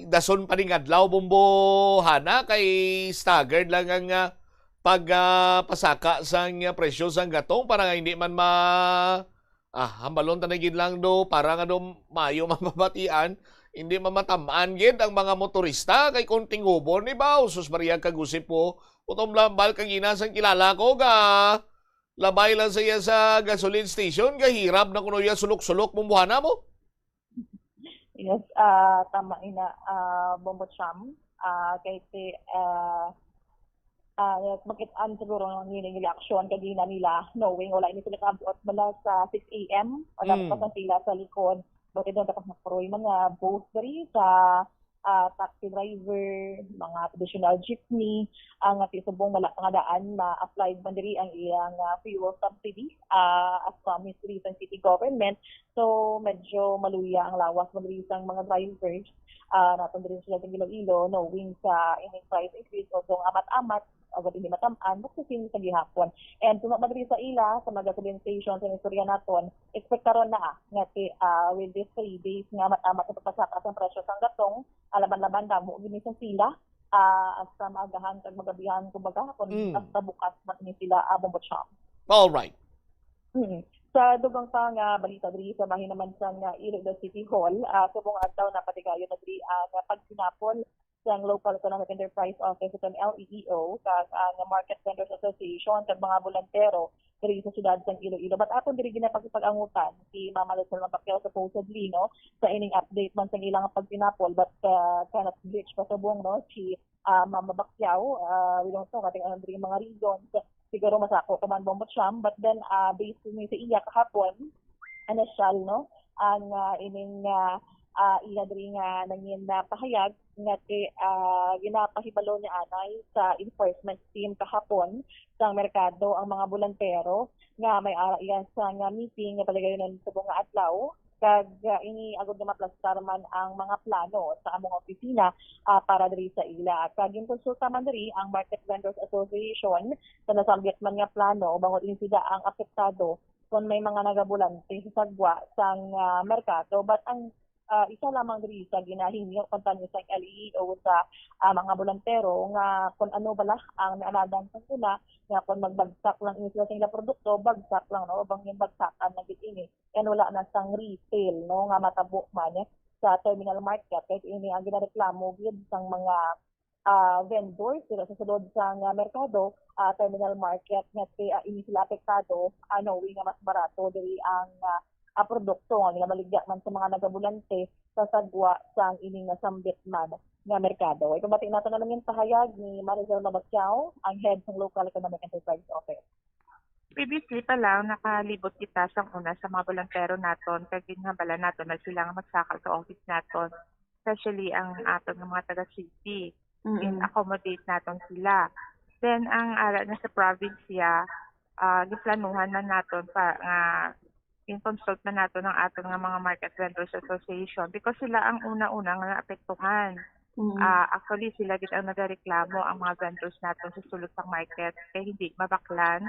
dason pa ning adlaw, Bombo Hana, kay staggered lang ang, ah, pag, ah, pasaka sang, ah, presyo sang gatong para nga hindi man ma-, ah, hambalon ta na gid lang do, para nga do maayo mapabatian, hindi mamatamaan gid ang mga motorista kay kung tingubon ni ba, sus, Maria, kagusip ko, utom lambal kagina sang kilala ko, ga labay lang sa iya sa gasoline station, gahirap na kuno iya sulok-sulok, Bombo Hana mo. Yes, ah, tama ina, ah, Bombo Cham. Ah, kay ti, ah, ah, makit-an siguro ang ining reaksyon kagina nila, knowing wala ini sila kaabot mula sa six A M, wala Mm. pa sang pila sa likod. But ito, tapos napuroy man nga both diri sa, ah, taxi driver, mga traditional jeepney, ang ati subong wala pa nga daan ma-applied man diri ang iyang, ah, fuel subsidy, ah, as promised diri sa city government. So, medyo maluya ang lawas man diri sang mga drivers, ah, naton diri sa Iloilo, knowing sa ining price increase, although amat-amat, agad hindi matam-an, but same sa gihapon. And kung madiri sa ila, sa mga gasoline station, sa istorya naton, expectaron na, ah, nga ti, ah, with these three days nga amat-amat sa pagpasaka sang presyo sang gatong, alaban-laban damo gini sa sila, ah, hasta maagahan kag magabihan, kumbaga, kung Mm. hasta bukas man ni sila, ah, Bombo Cham. All right. Mm. Sa dugang pa nga balita diri sa bahin naman sa nga Iloilo City Hall, ah, subong adlaw na patigayon na diri ang, ah, pagsinapol sang Local Economic Enterprise Office, itong L E E O, kag ang Market Vendors Association, kag mga bolontero diri sa siyudad sang Iloilo. But aton diri ginapakipag-angutan si Mama Luzon Mabakyaw, supposedly, no, sa ining update man sang ilang pagsinapol, but, ah, cannot reach pa subong, no, si, ah, Mama Bacquiao. Ah, we don't know kung ano diri mga reasons. Siguro masako pa man, Bombo Cham, but then, ah, based ni sa iya kahapon, ano siya, no, ang, ah, ining, ah, ah, iya diri nga nangin na pahayag nga ti, ah, ginapahibalo ni anay sa enforcement team kahapon sang merkado ang mga bolontero nga may ara iya sa nga meeting nga paligayonon subong nga adlaw. Kag, ah, ini agud nga maplastar man ang mga plano sa among opisina, ah, para diri sa ila. Kag ginkonsulta man diri ang Market Vendors Association sa nasambit man nga plano bangod ini sila ang apektado kon may mga nagabulante sa sagwa sang, ah, merkado. But ang, ah, isa lamang diri sa ginahingyo kuntani sang L E E O sa, ah, mga bolontero nga kon ano bala ang naanadan sa una, nga kon magbagsak lang ini sila sa ila produkto, bagsak lang, no? Bang yung bagsakan na gid ini. And wala na sang retail, no, nga matabo man, eh, sa terminal market. Kay ini ang ginareklamo gid sang mga, ah, vendors dira sa sulod sang, ah, merkado, ah, terminal market, nga ti, ah, ini sila apektado, ah, knowing nga mas barato diri ang, ah, ah, produkto nga ginabaligya man sa mga nagabulante sa sagwa sang ining nasambit man nga merkado. Ipabati nato na lang yung pahayag ni Maricel Mabacquiao, ang head ng Local Economic Enterprise Office. Previously pa lang, nakalibot kita sang una sa mga bolontero naton, kag ginhambalan naton na sila nga magsaka sa office naton, especially ang aton nga mga taga-city. Mm. Gin-accommodate naton sila. Then, ang ara na sa probinsya, ah, giplanuhan na naton pa nga gin-consult na naton ang aton nga mga Market Vendors Association because sila ang una-una nga naapektuhan. Mm. Ah, actually, sila gid ang nagareklamo, ang mga vendors naton sa sulod sang market, kay hindi mabaklan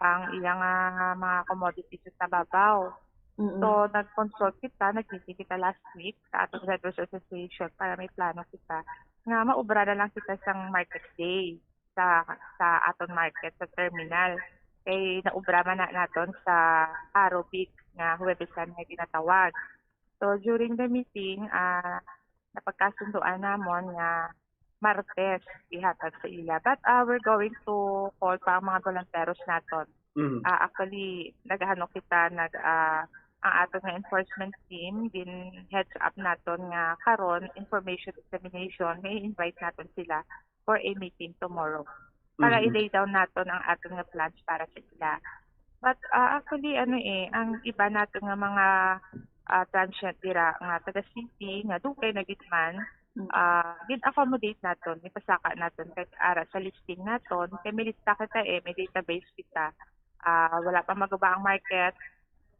ang iyang, ah, mga commodities sa babaw. Mm. So, nag-consult kita, nag-meeting kita last week sa aton Vendors Association para may plano kita nga maubra na lang kita sang market day sa, sa aton market, sa terminal. Kay naubra man na naton sa Arobig nga Huwebes nga ginatawag. So, during the meeting, ah, napagkasunduan namon nga Martes ihatag sa ila. But, ah, we're going to call pa ang mga volunteers naton. Mhm. Ah, actually, nagahano kita, nag, ah, ang aton nga enforcement team, gin-heads up naton nga karon, information dissemination, may invite naton sila for a meeting tomorrow para Mhm. i-lay down naton ang aton nga plans para sa ila. But, ah, actually, ano eh, ang iba naton nga mga, ah, transient dira nga taga city, nga dugay na gid man, Mm. ah, gin-accommodate naton, ipasaka naton kay ara sa listing naton, kay may lista kita eh, may database kita. Ah, wala pa maguba ang market,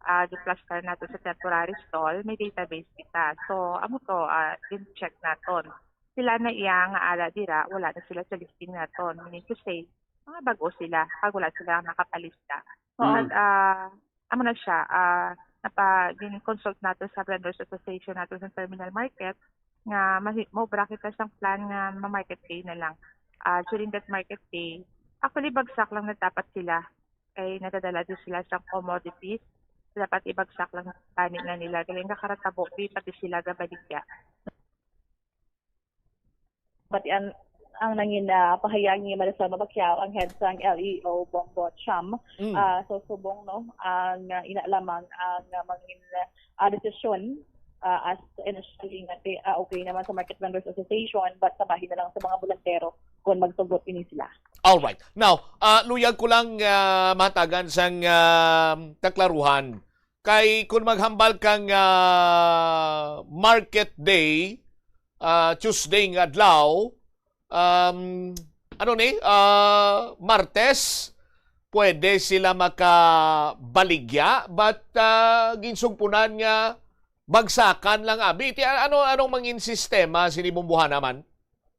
ah, di-plaster naton sa temporary stall, may database kita. So, amo to, ah, gin-check naton. Sila na iya nga ara dira, wala na sila sa listing naton. Meaning to say, mga bago sila, kag wala sila nakapalista. So, Mm. ah, amo na siya, ah, napa-, gin-consult nato sa Vendors Association nato sa Terminal Market nga mahi-, maubra kita sang plan nga ma-market day na lang. Ah, during that market day, actually, bagsak lang na dapat sila. Kay nadadala din sila sang commodities. Dapat ibagsak lang tani na nila. Galing kakaratabo, di pati sila gabaligya. Pati ang, ang nangin, ah, pahayag ni Marisol Mabacquiao, ang head sang L E O Bombo Cham. Mm. Ah, so subong, no, ang, ah, ina lamang ang, ah, mangin, ah, desisyon, ah, as initially nga ti-, ah, okay naman sa Market Vendors Association, but sa bahin na lang sa mga bolontero kung magsugot ini sila. All right. Now, ah, luyag ko lang, ah, mahatagan sang, ah, kaklaruhan. Kay kung maghambal kang, ah, market day, ah, Tuesday nga adlaw, um, ano ni, ah, Martes, pwede sila makabaligya, but, ah, ginsugpunan nga bagsakan lang abi. Ti, ano, anong mangin sistema sini bumbuhana man?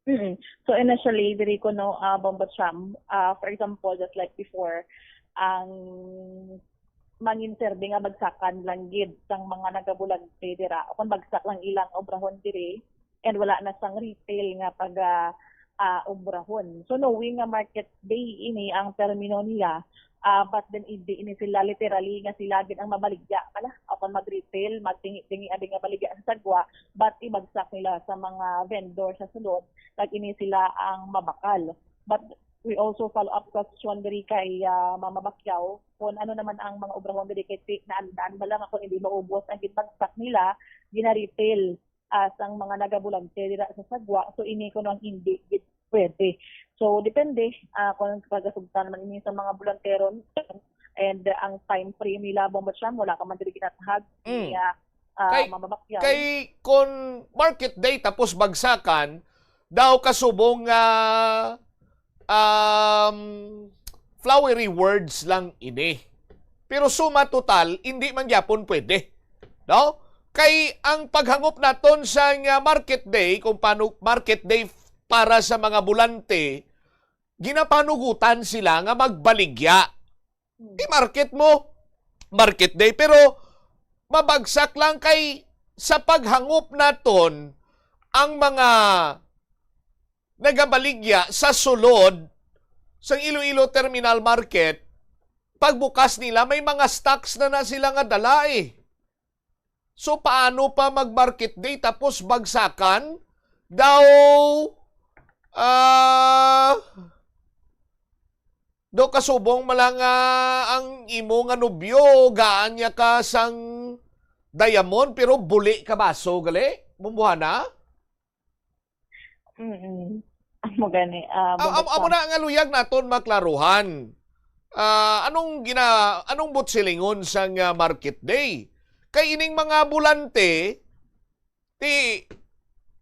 Mm. So, initially, diri ko, no, ah, Bombo Cham, ah, for example, just like before, ang mangin serbi nga bagsakan lang gid sang mga nagabulante dira, o kung bagsak lang ilang obrahon diri, and wala na sang retail nga pag, ah, ah, obrahon. So, knowing nga market day ini ang termino nila, ah, but then hindi ini sila literally nga sila gid ang mabaligya pala. O kung mag-retail, magtingi-tingi abi nga baligya sa sagwa, but ibagsak nila sa mga vendor sa sulod, kag ini sila ang mabakal. But we also follow up question diri kay, ah, Mama Bacquiao kung ano naman ang mga obrahon diri kay ti-, naandaan ba lang kung hindi maubos ang ginbagsak nila, gina-retail, ah, sang mga nagabulante dira sa sagwa. So, ini kuno ang hindi gid pwede. So, depende, ah, kung pagasugtan man ini sa mga bulantero and, ah, ang time frame nila, Bombo Cham, wala ka man diri ginatahag Mm. ni, ah, ah, Kay, Mama Bacquiao. Kay kung market day tapos bagsakan, daw kasubong nga, um, flowery words lang ini. Pero suma total, hindi man gyapon pwede. No? Kay ang paghangop naton sa nga market day, kung paano market day para sa mga bulante, ginapanugutan sila nga magbaligya. Hmm. I-market mo, market day, pero mabagsak lang kay sa paghangop naton ang mga nagabaligya sa sulod sang Iloilo Terminal Market, pagbukas nila, may mga stocks na na sila nga dala eh. So, paano pa mag-market day tapos bagsakan? Daw, ah, daw kasubong man lang, ah, ang imo nga nobyo, gaan niya ka sang diamond, pero buli ka baso, gali? Bumbuhana? Mm. Amo gani, ah, Am-, am-, amo na nga luyag naton maklaruhan. Ah, anong gina-, anong butsilingon sang, ah, market day? Kay ining mga bulante, ti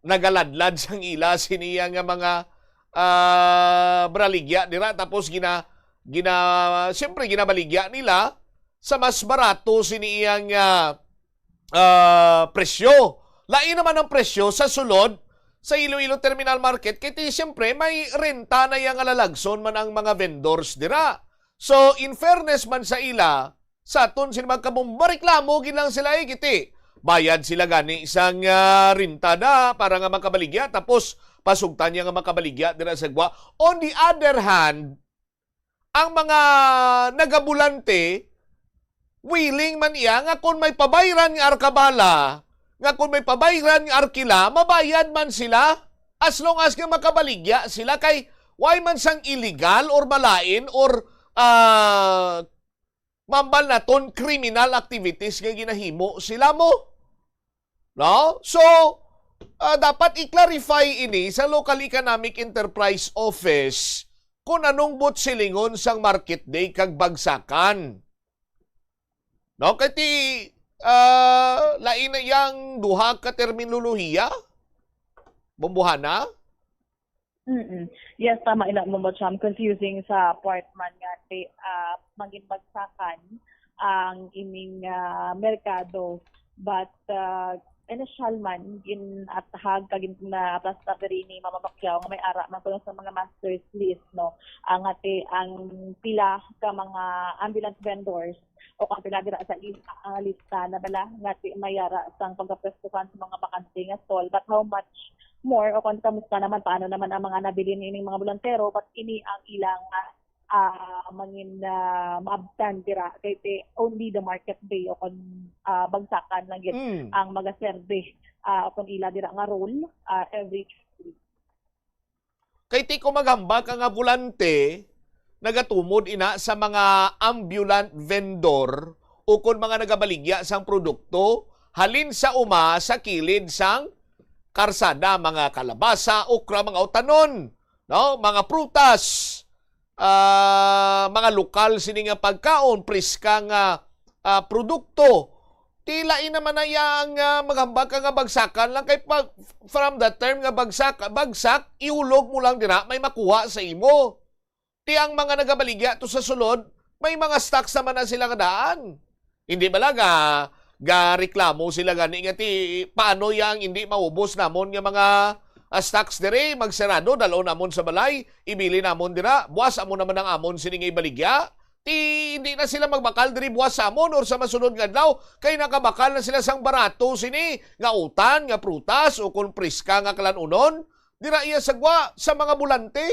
nagaladlad sang ila sini iya nga mga, ah, braligya dira, tapos gina-, gina-, siyempre, ginabaligya nila sa mas barato sini iya nga, ah, presyo. Lain naman ang presyo sa sulod sa Iloilo Terminal Market, kay ti, siyempre, may renta na iya nga lalagson man ang mga vendors dira. So, in fairness man sa ila, sa aton sila magkabumba, reklamo gid lang sila, eh, kiti. Bayad sila gani sang, ah, renta na para nga makabaligya, tapos pasugtan niya nga makabaligya dira sa gwa. On the other hand, ang mga nagabulante, willing man iya nga kung may pabayran nga arkabala, nga kung may pabayran nga arkila, mabayad man sila as long as nga makabaligya sila, kay why man sang illegal or malain or, ah, mambal naton criminal activities nga ginahimo sila mo. No? So, ah, dapat i-clarify ini sa Local Economic Enterprise Office kung anong buot silingon sang market day kag bagsakan. No? Kay ti, ah, lain na yang duha ka terminolohiya. Bumbuhana? Mm. Yes, tama ina mo, Ma'am Cham. Confusing sa part man nga ti, ah, mangin bagsakan ang ining, ah, merkado. But, ah, initial man, gin-atahag kag gin-, na-aplastar diri ni Mama Pacquiao nga may ara man kuno sa mga master's list, no? Ang ati, ang pila ka mga ambulant vendors o kung pila dira sa lista, ang lista na bala nga ti-, may ara sang pagkapwestuhan sa mga bakante nga stall, but how much more o kung kamusta naman, paano naman ang mga nabilin ining mga bulansero, but ini ang ilang, ah, ah, mangin, ah, maabtan dira kay ti only the market day o kung, ah, bagsakan lang gid Mm. ang magaserbe, ah, o kung ila dira nga role, ah, every Kay ti ko maghambal ka nga bulante, nagatumod ina sa mga ambulant vendor ukon mga nagabaligya sang produkto halin sa uma sa kilid sang karsada, mga kalabasa, okra, mga utanon, no, mga prutas, ah, mga lokal sini nga pagkaon, priska nga, ah, produkto. Ti lain naman na iya ang, ah, maghambal ka nga bagsakan lang kay pag, from the term nga bagsak, bagsak, ihulog mo lang dira, may makuha sa imo. Ti ang mga nagabaligya to sa sulod, may mga stocks naman na sila nga daan. Hindi bala ga, ga reklamo sila gani nga ti, "Paano yang hindi maubos namon nga mga, ah, stocks diri? Magsarado, dal-on namon sa balay, ibili namon dira. Buas amo naman ang amon sini nga ibaligya." Ti hindi na sila magbakal diri buas sa amon or sa masunod nga adlaw, kay nakabakal na sila sang barato sini nga utan, nga prutas, o kon priska nga kalanunon dira iya sagwa sa mga bulante.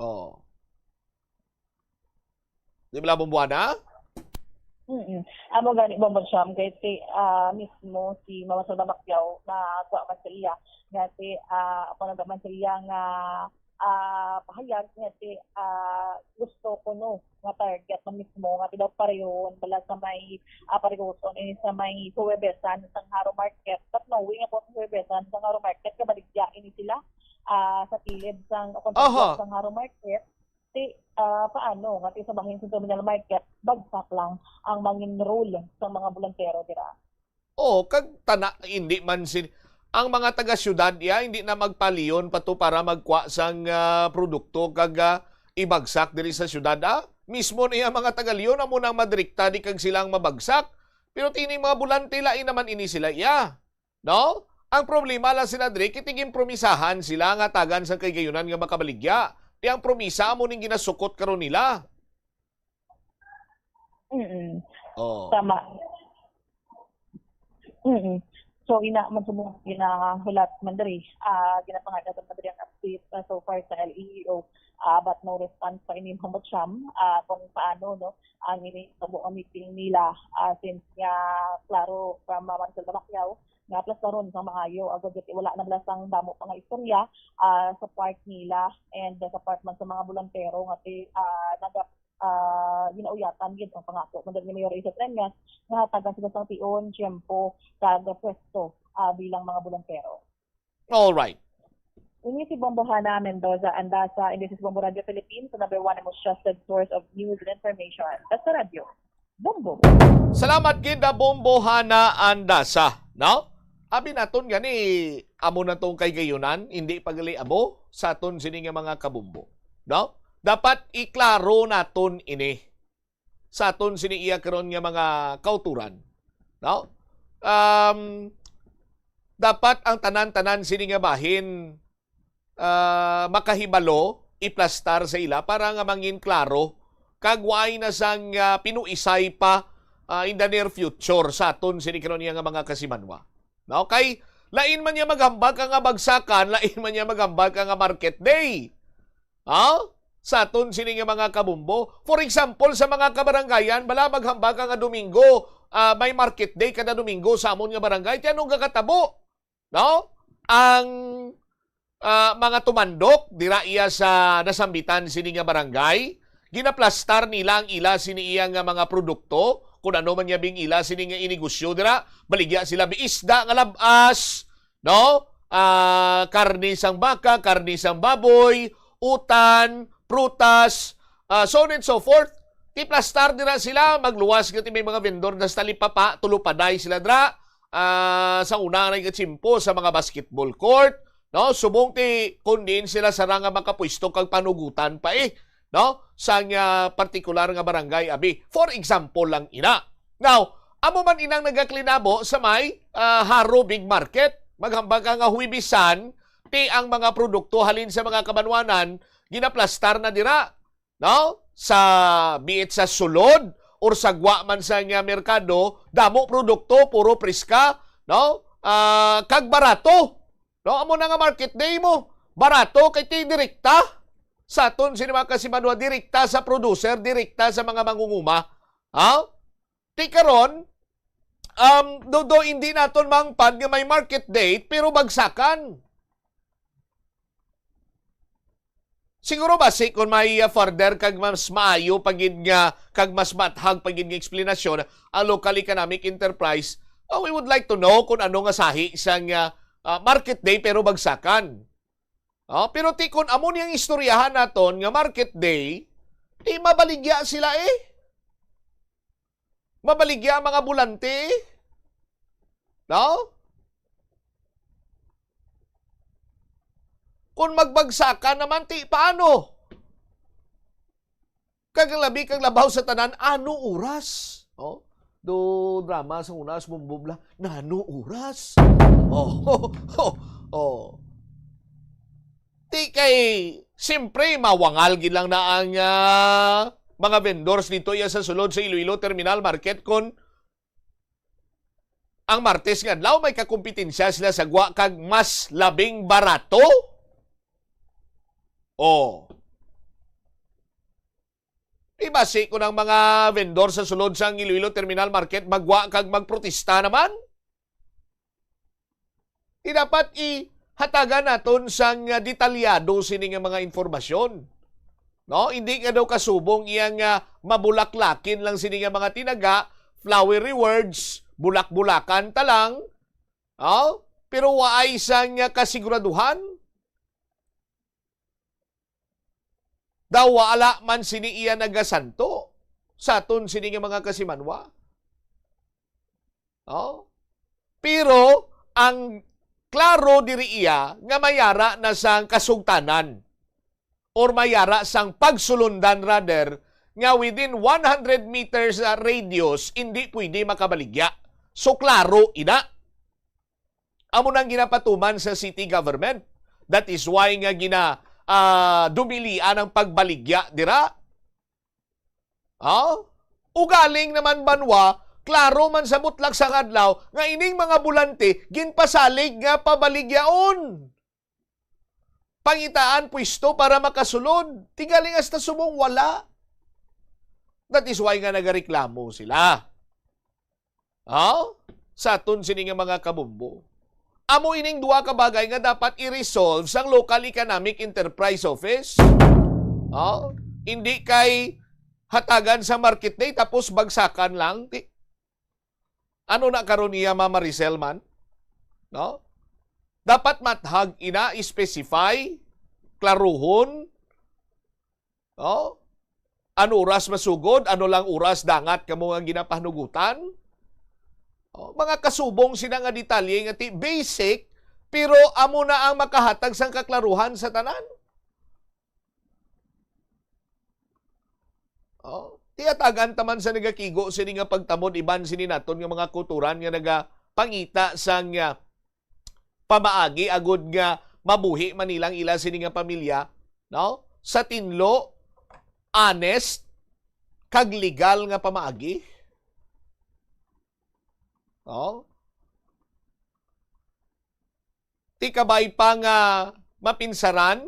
Oh. Di ba, Bumbuana? Mm. Amo gani, Bombong Cham, kay ti, ah, mismo si Mama Salva Macquiao, nagwa man sa iya nga ti, ah, ako nagwa man sa iya nga, ah, pahayag nga ti, ah, gusto ko, no, nga target man mismo nga ti daw parehon bala sa may, ah, parehon ini sa may Huwebesan sang Jaro Market. But knowing ako sa Huwebesan sang Jaro Market, kabaligya ini sila, ah, sa kilid sang, o kung Aha. Sa Jaro Market. Ti, ah, paano nga ti sa bahin sa terminal market, bagsak lang ang mangin-roll sa mga bulantero dira? Oo, kag tana, hindi man si, ang mga taga-syudad iya, hindi na magpaliyon pa to para magkwa sang, ah, produkto kag, ah, ibagsak diri sa syudad, ah. Mismo niya mga taga-Leon amo nang madrikta di kag sila ang mabagsak. Pero tini mga bulante, lain naman ini sila iya. No? Ang problema lang sila diri, kay ti ginpromisahan sila nga tagan sang kahigayonan nga makabaligya. Ti ang promisa amo ning ginasukot karon nila. Mm. Oh. Tama. Mm. So, ina man sa mga ginahulat man diri, ah, ginapangalan man diri ang update, ah, so far sa L E O, ah, but no response pa ini, Ma'am Cham, ah, kung paano, no, ang ini ang meeting nila, ah, since nga, klaro, from, ah, Ma'am Salva Macquiao, nga plus karon sa maayo, agud wala na bala sang damo pa nga istorya, ah, sa part nila and sa part man sa mga bulansero nga ti, ah, naga-, ah, ginauyatan gid ang pangato man ni Mayor Ace Treñas nga hatagan sila sang tion, tiyempo, kag pwesto, ah, bilang mga bolontero. All right. Ini si Bombo Hana Mendoza Andasa, and this is Bombo Radio Philippines, the number one and most trusted source of news and information. Basta Radio, Bombo. Salamat gid na Bombo Hana Andasa, no? Abi naton gani, amo na tong kahigayonan, hindi pa gali amo sa aton sini nga mga kabombo, no? Dapat iklaro naton ini sa aton sini iya karon nga mga kauturan, no? Um, dapat ang tanan-tanan sini nga bahin, ah, makahibalo, iplastar sa ila para nga mangin klaro kag waay na sang, ah, pinuisay pa, ah, in the near future sa aton sini karon nga mga kasimanwa. No? Kay lain man niya maghambal ka nga bagsakan, lain man niya maghambal ka nga market day. Ha? Sa aton sini nga mga kabombo. For example, sa mga kabarangayan, bala maghambal ka nga Domingo, ah, may market day kada Domingo sa amon nga barangay. Ti ano gakatabo? No? Ang, ah, mga tumandok dira iya sa nasambitan sini nga barangay, ginaplastar nila ang ila sini iya nga mga produkto, kung ano man niya bing ila sini nga inegosyo dira, baligya sila biisda nga labas, no? Ah, karne sang baka, karne sang baboy, utan, prutas, ah, so on and so forth. Ti plastar dira sila, magluwas nga ti may mga vendor, hasta lipapa, tulupaday sila dira. Ah, sa una nga nagkatsimpo sa mga basketball court, no? Subong ti kung diin sila sara nga makapwesto kag panugutan pa eh, no? Sang, ah, partikular nga barangay, abi. For example lang ina. Now, amo man inang nagaklinabo sa may, ah, Jaro Big Market. Maghambal ka nga Huwebisan, ti ang mga produkto halin sa mga kabanwanan, ginaplastar na dira, no? Sa, be it sa sulod or sa gwa man sa nga merkado, damo produkto, puro priska, no? Ah, kag barato. No, amo na nga market day mo. Barato kay ti direkta sa aton sini mga kasimanwa, direkta sa producer, direkta sa mga mangunguma. Ha? Ti karon, um, do, do, hindi naton mahangpan nga may market day, pero bagsakan. Siguro basi kung may, ah, further kag mas maayo pa gid nga, kag mas maathag pa gid nga eksplanasyon ang local economic enterprise, ah, we would like to know kung ano nga sahi sang, ah, ah, market day pero bagsakan. Ah, pero ti kung amo niyang istoryahan naton nga market day, di mabaligya sila eh. Mabaligya ang mga bulante eh. No? Kung magbagsakan naman, ti paano? Kag labi kag labaw sa tanan, ano oras? Oh, do drama sa una, sa bumbubla, nano oras? Oh, oh, oh. Ti kay, siyempre, mawangal gid lang na ang, ah, mga vendors dito iya sa sulod sa Iloilo Terminal Market kon ang Martes nga adlaw may kakumpetensya sila sa gwa kag mas labing barato. Oh. Di basi kung ang mga vendor sa sulod sang Iloilo Terminal Market magwa kag magprotesta naman? Di dapat ihatagan naton sang, ah, detalyado sini nga mga impormasyon. No? Hindi nga daw kasubong iya nga mabulaklakin lang sini nga mga tinaga, flowery words, bulak-bulakan ta lang. Oh? Pero waay sang, ah, kasiguraduhan. Daw wala man sini iya nagasanto sa aton sini nga mga kasimanwa. Oh? Pero ang klaro diri iya nga mayara na sang kasugtanan or mayara sang pagsulundan rather nga within one hundred meters, ah, radius, hindi pwede makabaligya. So, klaro ina. Amo nang ginapatuman sa city government. That is why nga gina, ah, dumilian ang pagbaligya dira. Ha? Ugaling naman banwa, klaro man sa butlak sang adlaw nga ining mga bulante ginpasalig nga pabaligyaon. Pangitaan pwesto para makasulod. Ti galing hasta subong wala. That is why nga nagareklamo sila. Ha? Sa aton sini nga mga kabombo. Amo ining duha ka bagay nga dapat i-resolve sang Local Economic Enterprise Office. Ha? Hindi kay hatagan sa market day, tapos bagsakan lang. Ti-, ano na karon iya, Ma'am Maricel man? No? Dapat mathag ina, specify, klaruhon, no? Ano oras masugod, ano lang oras dangat kamo nga ginapanugutan? Oh, mga kasubong sina nga detalye nga ti basic, pero amo na ang makahatag sang kaklaruhan sa tanan. Oh, ti hatagan ta man sa nagakigo sini nga pagtamod, iban sini naton nga mga kulturan nga nagapangita sang, ah, pamaagi agud nga mabuhi man nilang ila sini nga pamilya, no? Sa tinlo, honest, kag legal nga pamaagi. No? Ti kabay pa nga mapinsaran,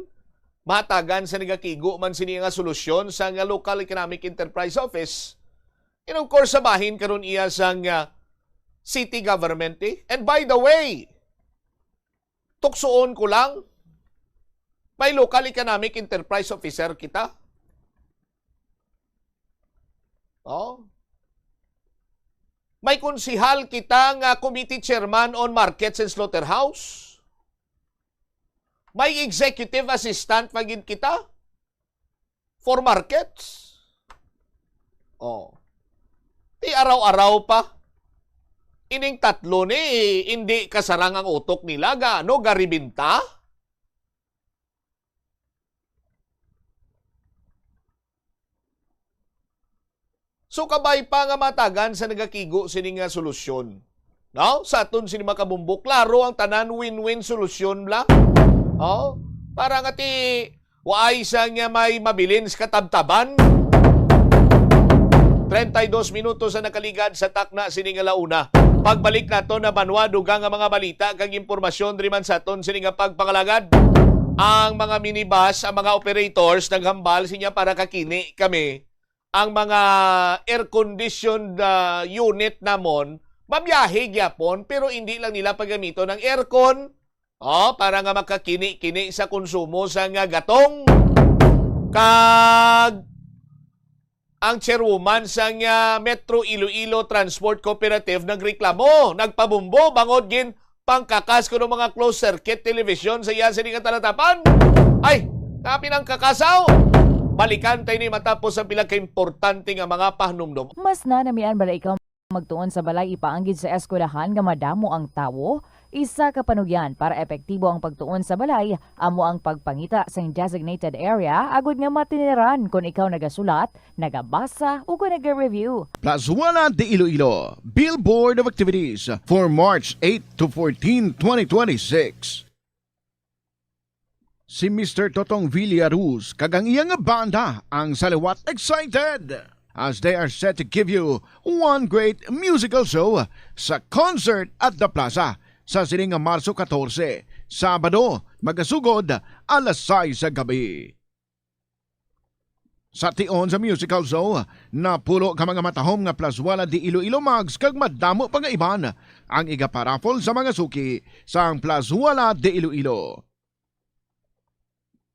mahatagan sa nagakigo man sini nga solusyon sa nga Local Economic Enterprise Office. And of course, sa bahin karon iya sang, ah, city government, eh. And by the way, tuksoon ko lang, may Local Economic Enterprise Officer kita. Oh. May konsihal kita nga committee chairman on markets and slaughterhouse. May executive assistant pa gid kita for markets. Oh. Ti araw-araw pa. Ining tatlo ni, hindi kasarang ang utok nila, ga, no, garibinta. So, kabay pa nga matagan sa nagakigo sini nga solusyon. No? Sa aton sini makabumbo, klaro ang tanan, win-win solusyon bla. Oh, para nga ti waay sa nga may mabilin sa katabtaban. Treinta y dos minutos ang nakaligad sa takna sini nga launa. Pagbalik nato na banwa, dugang nga mga balita kag impormasyon diri man sa aton sini nga pagpangalagad. Ang mga minibus, ang mga operators naghambal sinya para kakini kami. Ang mga air-conditioned, ah, unit namon, mabiyahe gyapon, pero hindi lang nila pagamiton ang aircon, oh, para nga makakini-kini sa konsumo sa nga gatong. Kag ang chairwoman sa nga Metro Iloilo Transport Cooperative nagreklamo, nagpabumbo bangod gin pangkakas kuno mga closed circuit television sa iya sini nga talatapan. Ay, kapin ang kakasaw. Balikan tayo ni matapos ang pila ka importante nga mga pahnumdom. Mas nanamian bala ikaw magtuon sa balay ipaanggid sa eskwelahan nga madamo ang tawo? Isa ka panugyan para epektibo ang pagtuon sa balay amo ang pagpangita sang designated area agud nga matiniran kon ikaw nagasulat, nagabasa, ug kon naga-review. Plazuela de Iloilo, Billboard of Activities for March eight to fourteen, twenty twenty-six. Si Mister Totong Villaruz kag ang iya nga banda ang saliwat excited as they are set to give you one great musical show sa Concert at the Plaza sa sining nga Marso katorse, Sabado, magasugod alas sais sa gabi. Sa tion sa musical show, napulo ka mga matahom nga Plazuela de Iloilo mugs kag madamo pa nga iban ang igaparaffle sa mga suki sang Plazuela de Iloilo.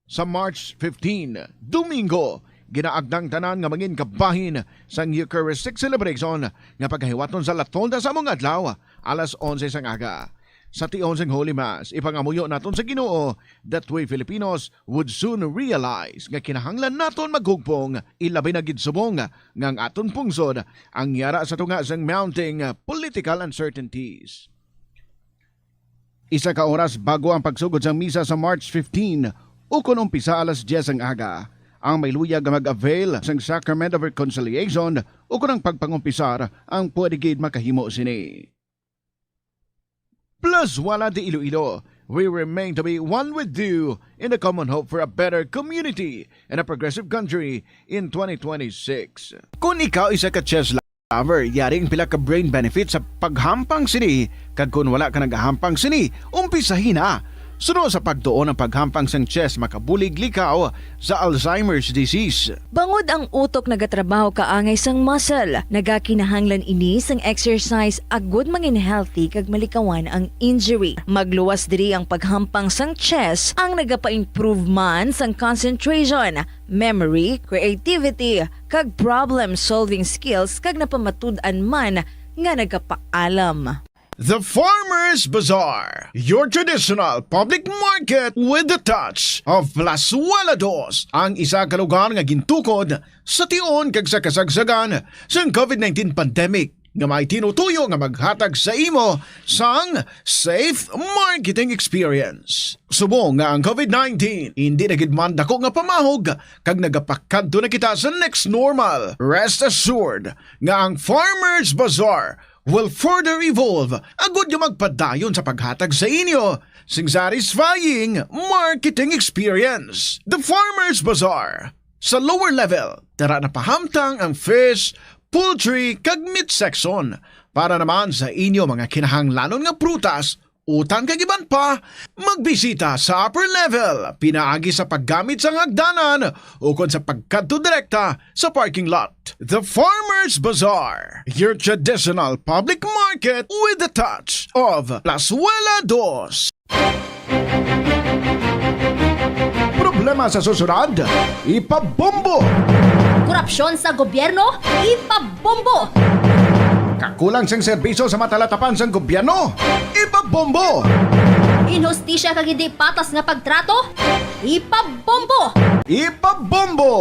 Sa March fifteen, Domingo, ginaagnang tanan nga mangin kabahin sang Eucharistic celebration nga pagahiwaton sa La Tolda sa among adlaw, alas onse sang aga. Sa tion sang Holy Mass, ipangamuyo naton sa Ginoo that we Filipinos would soon realize nga kinahanglan naton maghugpong, ilabi na gid subong nga ang aton pungsod ang yara sa tunga sang mounting political uncertainties. Isa ka oras bago ang pagsugod sang misa sa March fifteen, ukon umpisa alas dyes ang aga, ang may luyag nga mag-avail sang Sacrament of Reconciliation ukon ang pagpangumpisar ang pwede gid makahimo sini. Plazuela de Iloilo, we remain to be one with you in the common hope for a better community and a progressive country in twenty twenty-six. Kung ikaw isa ka chess lover, yari ang pila ka brain benefits sa paghampang sini, kag kung wala ka nagahampang sini, umpisahi na. Suno sa pagtuon ang paghampang sang chess makabulig likaw sa Alzheimer's disease. Bangod ang utok nagatrabaho kaangay sang muscle, nagakinahanglan ini sang exercise agud mangin healthy kag malikawan ang injury. Magluwas diri ang paghampang sang chess, ang nagapa-improve man sang concentration, memory, creativity, kag problem-solving skills, kag napamatud-an man nga nagapaalam. The Farmers Bazaar, your traditional public market with the touch of Plazuela Dos, ang isa ka lugar nga gintukod sa tion kag sa kasagsagan sang COVID nineteen pandemic, nga may tinutuyo nga maghatag sa imo sang safe marketing experience. Subong nga ang COVID nineteen hindi na gid man dako nga pamahog kag nagapakadto na kita sa next normal, rest assured nga ang Farmers Bazaar will further evolve agud nga magpadayon sa paghatag sa inyo sing satisfying marketing experience. The Farmers Bazaar. Sa lower level, tara na pahamtang ang fish, poultry, kag meat section. Para naman sa inyo mga kinahanglanon nga prutas, utan kag iban pa, magbisita sa upper level pinaagi sa paggamit sang hagdanan ukon sa pagkadto direkta sa parking lot. The Farmers Bazaar, your traditional public market with the touch of Plazuela Dos. Problema sa susunod, ipabombo. Korupsyon sa gobyerno, ipabombo. Kakulang sang serbisyo sa matalatapan sang gobyerno, ipabombo. Inhustisya kag hindi patas nga pagtrato, ipabombo. Ipabombo.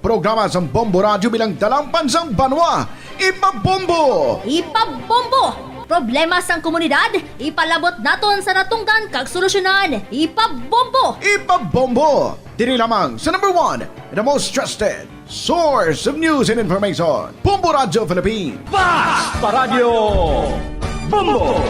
Programa sang Bombo Radyo bilang dalangpan sang banwa, ipabombo. Ipabombo. Problema sang komunidad, ipalabot naton sa natungdan kag solusyonan, ipabombo. Ipabombo. Diri lamang sa number one, the most trusted source of news and information, Bombo Radyo Philippines. Basta Radyo Bombo!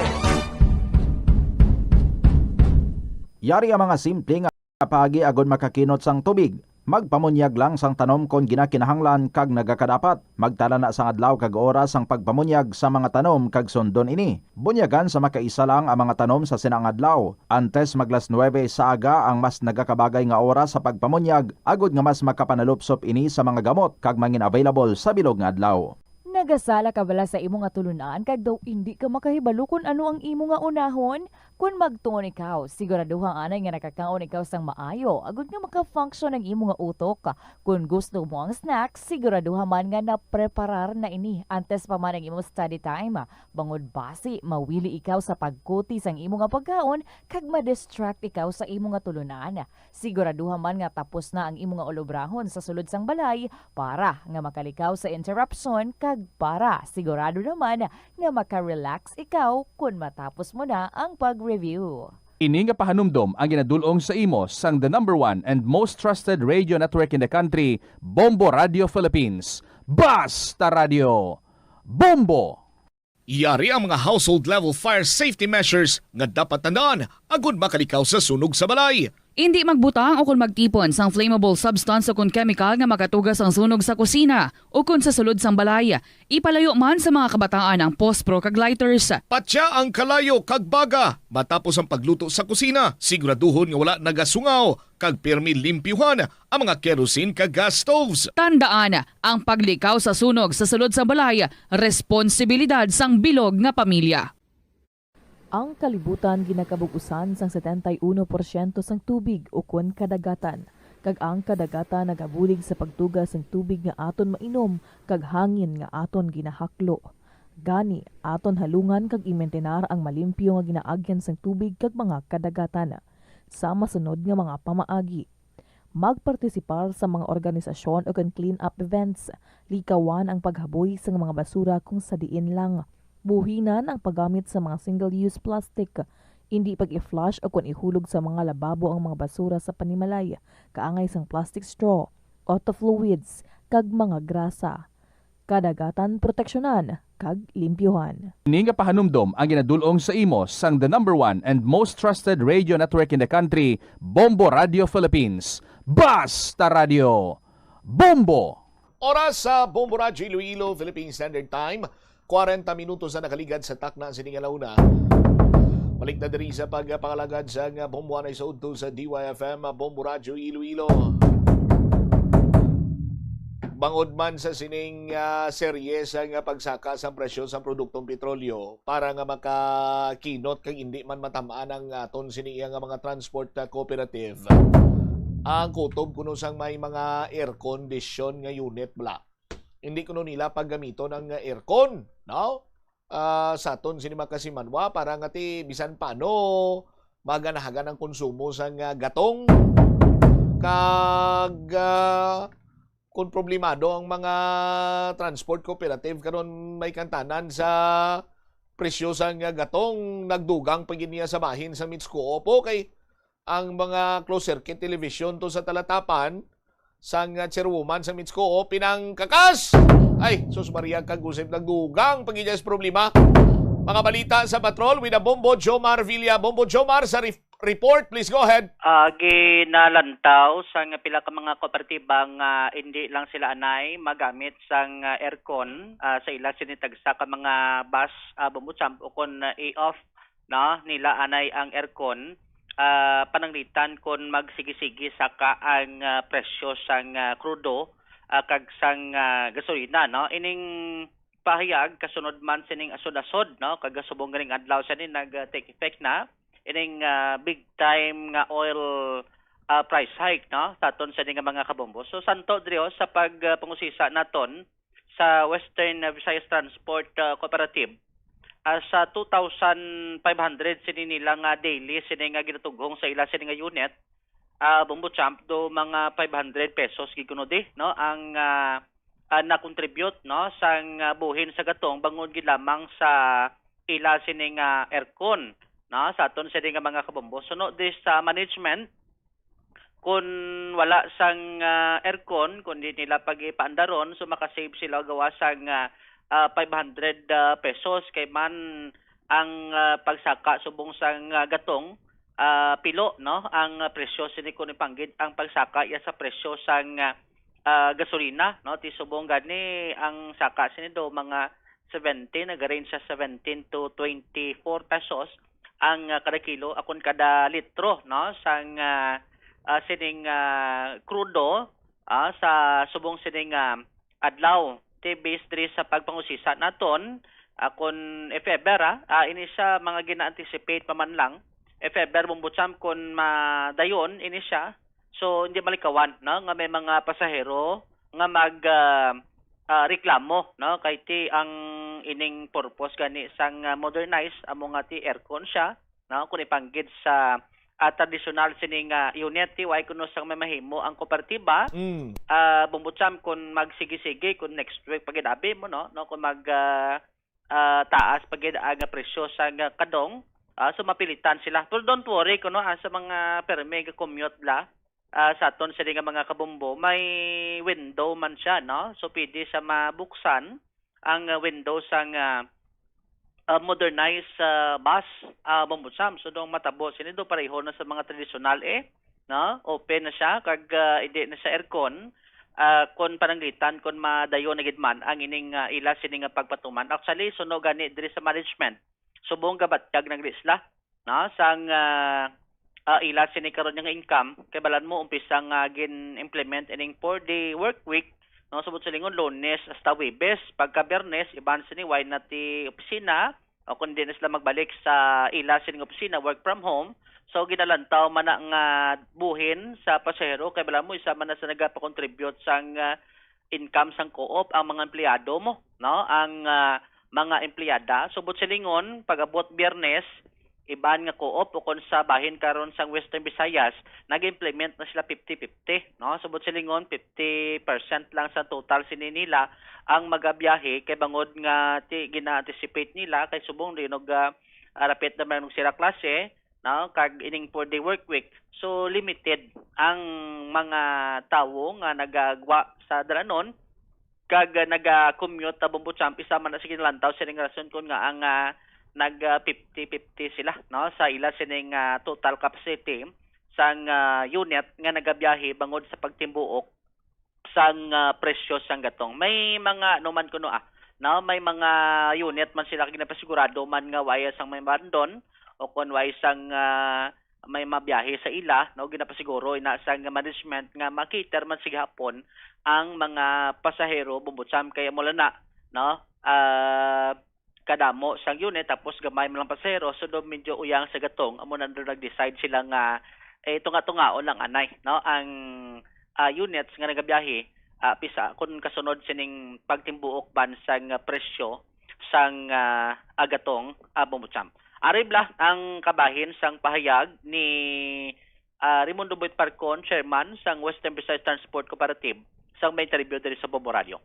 Yari ang mga simple nga paagi agod makakinot sang tubig. Magpamunyag lang sang tanom kon ginakinahanglan kag nagakadapat. Magtala na sang adlaw kag oras sang pagpamunyag sa mga tanom kag sundon ini. Bunyagan sa makaisa lang ang mga tanom sa sina nga adlaw. Antes maglas nuwebe sa aga ang mas nagakabagay nga oras sa pagpamunyag, agod nga mas makapanalupsop ini sa mga gamot kag mangin-available sa bilog nga adlaw. Nagasala ka bala sa imo nga tulunan kag daw indi ka makahibalo kon ano ang imo nga unahon? Kon magtuon ikaw, siguraduha anay nga nakakaon ikaw sang maayo agod nga maka-function ang imo nga utok. Kon gusto mo ang snacks, siguraduha man nga napreparar na ini antes pa man ang imo study time. Bangod basi mawili ikaw sa pagkuti sang imo nga pagkaon kag ma-distract ikaw sa imo nga tulunan. Siguraduha man nga tapos na ang imo nga ulobrahon sa sulod sang balay para nga makalikaw sa interruption kag para sigurado naman nga maka-relax ikaw kon matapos mo na ang pag-review. Ini nga pahanumdom ang ginadul-ong sa imo sang the number one and most trusted radio network in the country, Bombo Radio Philippines. Basta Radio! Bombo! Yari ang mga household level fire safety measures nga dapat tandaan agud makalikaw sa sunog sa balay. Indi magbutang o kon magtipon sang flammable substance o kon chemical nga makatuga sang sunog sa kusina o kon sa sulod sang balay. Ipalayo man sa mga kabataan ang pospro kag lighters. Patya ang kalayo kag baga matapos ang pagluto sa kusina. Siguraduhon nga wala nagasungaw kag pirmi limpyuhan ang mga kerosene kag gas stoves. Tandaan, ang paglikaw sa sunog sa sulod sang balay responsibilidad sang bilog nga pamilya. Ang kalibutan ginakabug-usan sang setenta y uno porsyento sang tubig ukon kadagatan, kag ang kadagatan nagabulig sa pagtuga sang tubig nga aton mainom kag hangin nga aton ginahaklo. Gani, aton halungan kag imintinar ang malimpyo nga ginaagyan sang tubig kag mga kadagatan. Sa masunod nga mga pamaagi, magpartisipar sa mga organisasyon ukon clean-up events. Likawan ang paghaboy sang mga basura kon sa diin lang. Buhinan ang paggamit sa mga single-use plastic. Indi pag-i-flush ukon ihulog sa mga lababo ang mga basura sa panimalay, kaangay sang plastic straw, auto fluids, kag mga grasa. Kadagatan proteksyonan kag limpyuhan. Ini nga pahanumdom ang ginadul-ong sa imo sang the number one and most trusted radio network in the country, Bombo Radio Philippines. Basta Radio! Bombo! Oras sa Bombo Radyo Iloilo, Philippine Standard Time, kwarenta minutos na nakaligad sa takna sini nga launa. Balik na diri sa pagpangalagad sa nga Bombo Anay sa udto sa D Y F M, Bombo Radyo Iloilo. Bangod man sa sining ah, serye sa nga pagsaka sa presyo sa produktong petrolyo para nga makakinot kag indi man matam-an ang aton sini iya nga mga transport ah, cooperative. ang kutob kuno sang may mga air condition nga unit bala. Hindi kuno nila paggamiton ang aircon, no? Ah, sa aton sini makasimanwa para nga ti bisan paano maganahagan ang konsumo sang ah, gatong kag ah, kung problemado ang mga transport cooperative karon may kantanan sa presyo sang ah, gatong, nagdugang pa gid niya sa bahin sa Mitscoop. Okay, ang mga closed circuit television to sa talatapan sang ah, chairwoman sa Mitscoop, pinangkakas. Ay, sus Maria, kag usip nagdugang pa gid niya sa problema. Mga balita sa Patrol with a Bombo Jomar Villa. Bombo Jomar sa ref- report, please go ahead. Ah, ginalantaw sang pila ka mga kooperatiba nga indi lang sila anay magamit sang ah, aircon ah, sa ila sini tagsa ka mga bus, ah, Bombo Champ, o kon ah, i-off na nila anay ang aircon, ah, pananglitan kon magsigi-sigi saka ang ah, presyo sang ah, krudo ah, kag sang ah, gasolina, no? Ining pahayag kasunod man sining asod-asod, no? Kag subong ganing adlaw sa ni nag-take effect na ining ah, big time nga oil ah, price hike, no? Sa aton sa nga mga kabombo. So santo diri, oh, sa pag ah, pangusisa naton sa Western ah, Visayas Transport ah, Cooperative, ah, sa two thousand five hundred sini nila nga daily sini nga ginatughong sa ila sini nga unit, ah, Bombo Champ, do mga five hundred pesos gid kuno di, no, ang ah, ah, na-contribute, no, sang ah, buhin sa gatong bangod gid lamang sa ila sini nga aircon, no, sa aton sini nga mga kabombo. Suno di sa management, kun wala sang ah, aircon, kundi nila pagipaandaron, so makasave sila gawa sang ah, ah, five hundred ah, pesos, kay man ang ah, pagsaka subong sang ah, gatong, ah, pilo, no, ang ah, presyo sini kun ipanggid ang pagsaka iya sa presyo sang ah, ah, gasolina, no? Ti subong gani ang saka sini do mga seventeen, nag-range sa seventeen to twenty-four pesos ang ah, kada kilo, akon kada litro, no, sang ah, ah, sining ah, krudo ah, sa subong sining ah, adlaw. Ti based diri sa pagpangusisa naton, ah, kun if ever, ah, ah, ini siya mga gina-anticipate pa man lang, if ever, Bombo Champ, kun madayon ini siya, so hindi malikawan, no, nga may mga pasahero nga mag ah, ah, reklamo, no, kay ti ang ining purpose gani sang ah, modernize amo nga ti aircon siya, no, kun ipanggid sa ah, tradisyonal sini nga unit, ti way kuno sang may mahimo ang kooperatiba. Mm. Ah, Bombo Champ, kun magsigi-sigi, kun next week pa gid abi mo, no, no, kun mag ah, ah, taas pa gid ang presyo sang ah, kadong, ah, so mapilitan sila. Pero don't worry kuno, ah, sa mga permi ga-commute la, ah, sa aton sini nga mga kabombo, may window man siya, no? So pwede sa mabuksan ang ah, window sang ah, ah, modernized ah, bus, ah, Bombo Champ. So dong matabo sini do pareho na sa mga tradisyonal, eh, no? Open na siya kag ah, hindi na siya aircon. Ah, kon pananglitan, kon madayon na gid man ang ining ah, ila sini nga pagpatuman. Actually, suno gani diri sa management, subong gabatyag na gid sila, no, sang ah, ah, ila sini karon nga income, kay balan mo umpisa nga gin-implement ining four-day work week, no, subot silingon Lunes hasta Huwebes, pagka Biyernes iban sini way na ti opisina, o kundi na sila magbalik sa ila sining opisina, work from home. So ginalantaw man na nga buhin sa pasahero, kay balan mo isa man na sa nagapakontribute sang ah, income sang co-op ang mga empleyado mo, no? Ang ah, mga empleyada. Subot silingon, pag-abot Biyernes, iban nga co-op ukon sa bahin karon sang Western Visayas, nag-implement na sila fifty fifty, no? Subot silingon, fifty percent lang sa total sini nila ang magabiyahe kay bangod nga ti gina-anticipate nila kay subong dinog ah, rapit naman ang sira klase, no? Kag ining four-day work week. So limited ang mga tawo nga nagagwa sa dalanon kag naga-commute ta Bombo Champ, isa man na sa ginalantaw sining rason kun nga ang ah, nag ah, fifty fifty sila, no, sa ila sining ah, total capacity sang ah, unit nga nagabiyahe bangod sa pagtimbuok sang ah, presyo sang gatong. May mga ano man kuno ah, no, may mga unit man sila kag ginapasigurado man nga wala sang may mabandon o kon wala sang ah, may mabiyahe sa ila, no, ginapasiguro ina sang management nga ma-cater man sa gihapon ang mga pasahero, Bombo Champ, kay amo lang na, no, ah, kadamo sang unit tapos gamay man lang pasahero, so do medyo uyang sa gatong, amo na do nag-decide sila nga eh, tunga-tungaon lang anay, no, ang, ah, units nga nagabiyahe, ah, pisa kun kasunod sining pagtimbuok ban sang presyo sang, ah, agatong, ah, bumbutsam. Ari bala ang kabahin sang pahayag ni, ah, Raimundo Boyet Parcon, chairman sang Western Visayas Transport Cooperative, sang may interview diri sa Bombo Radio.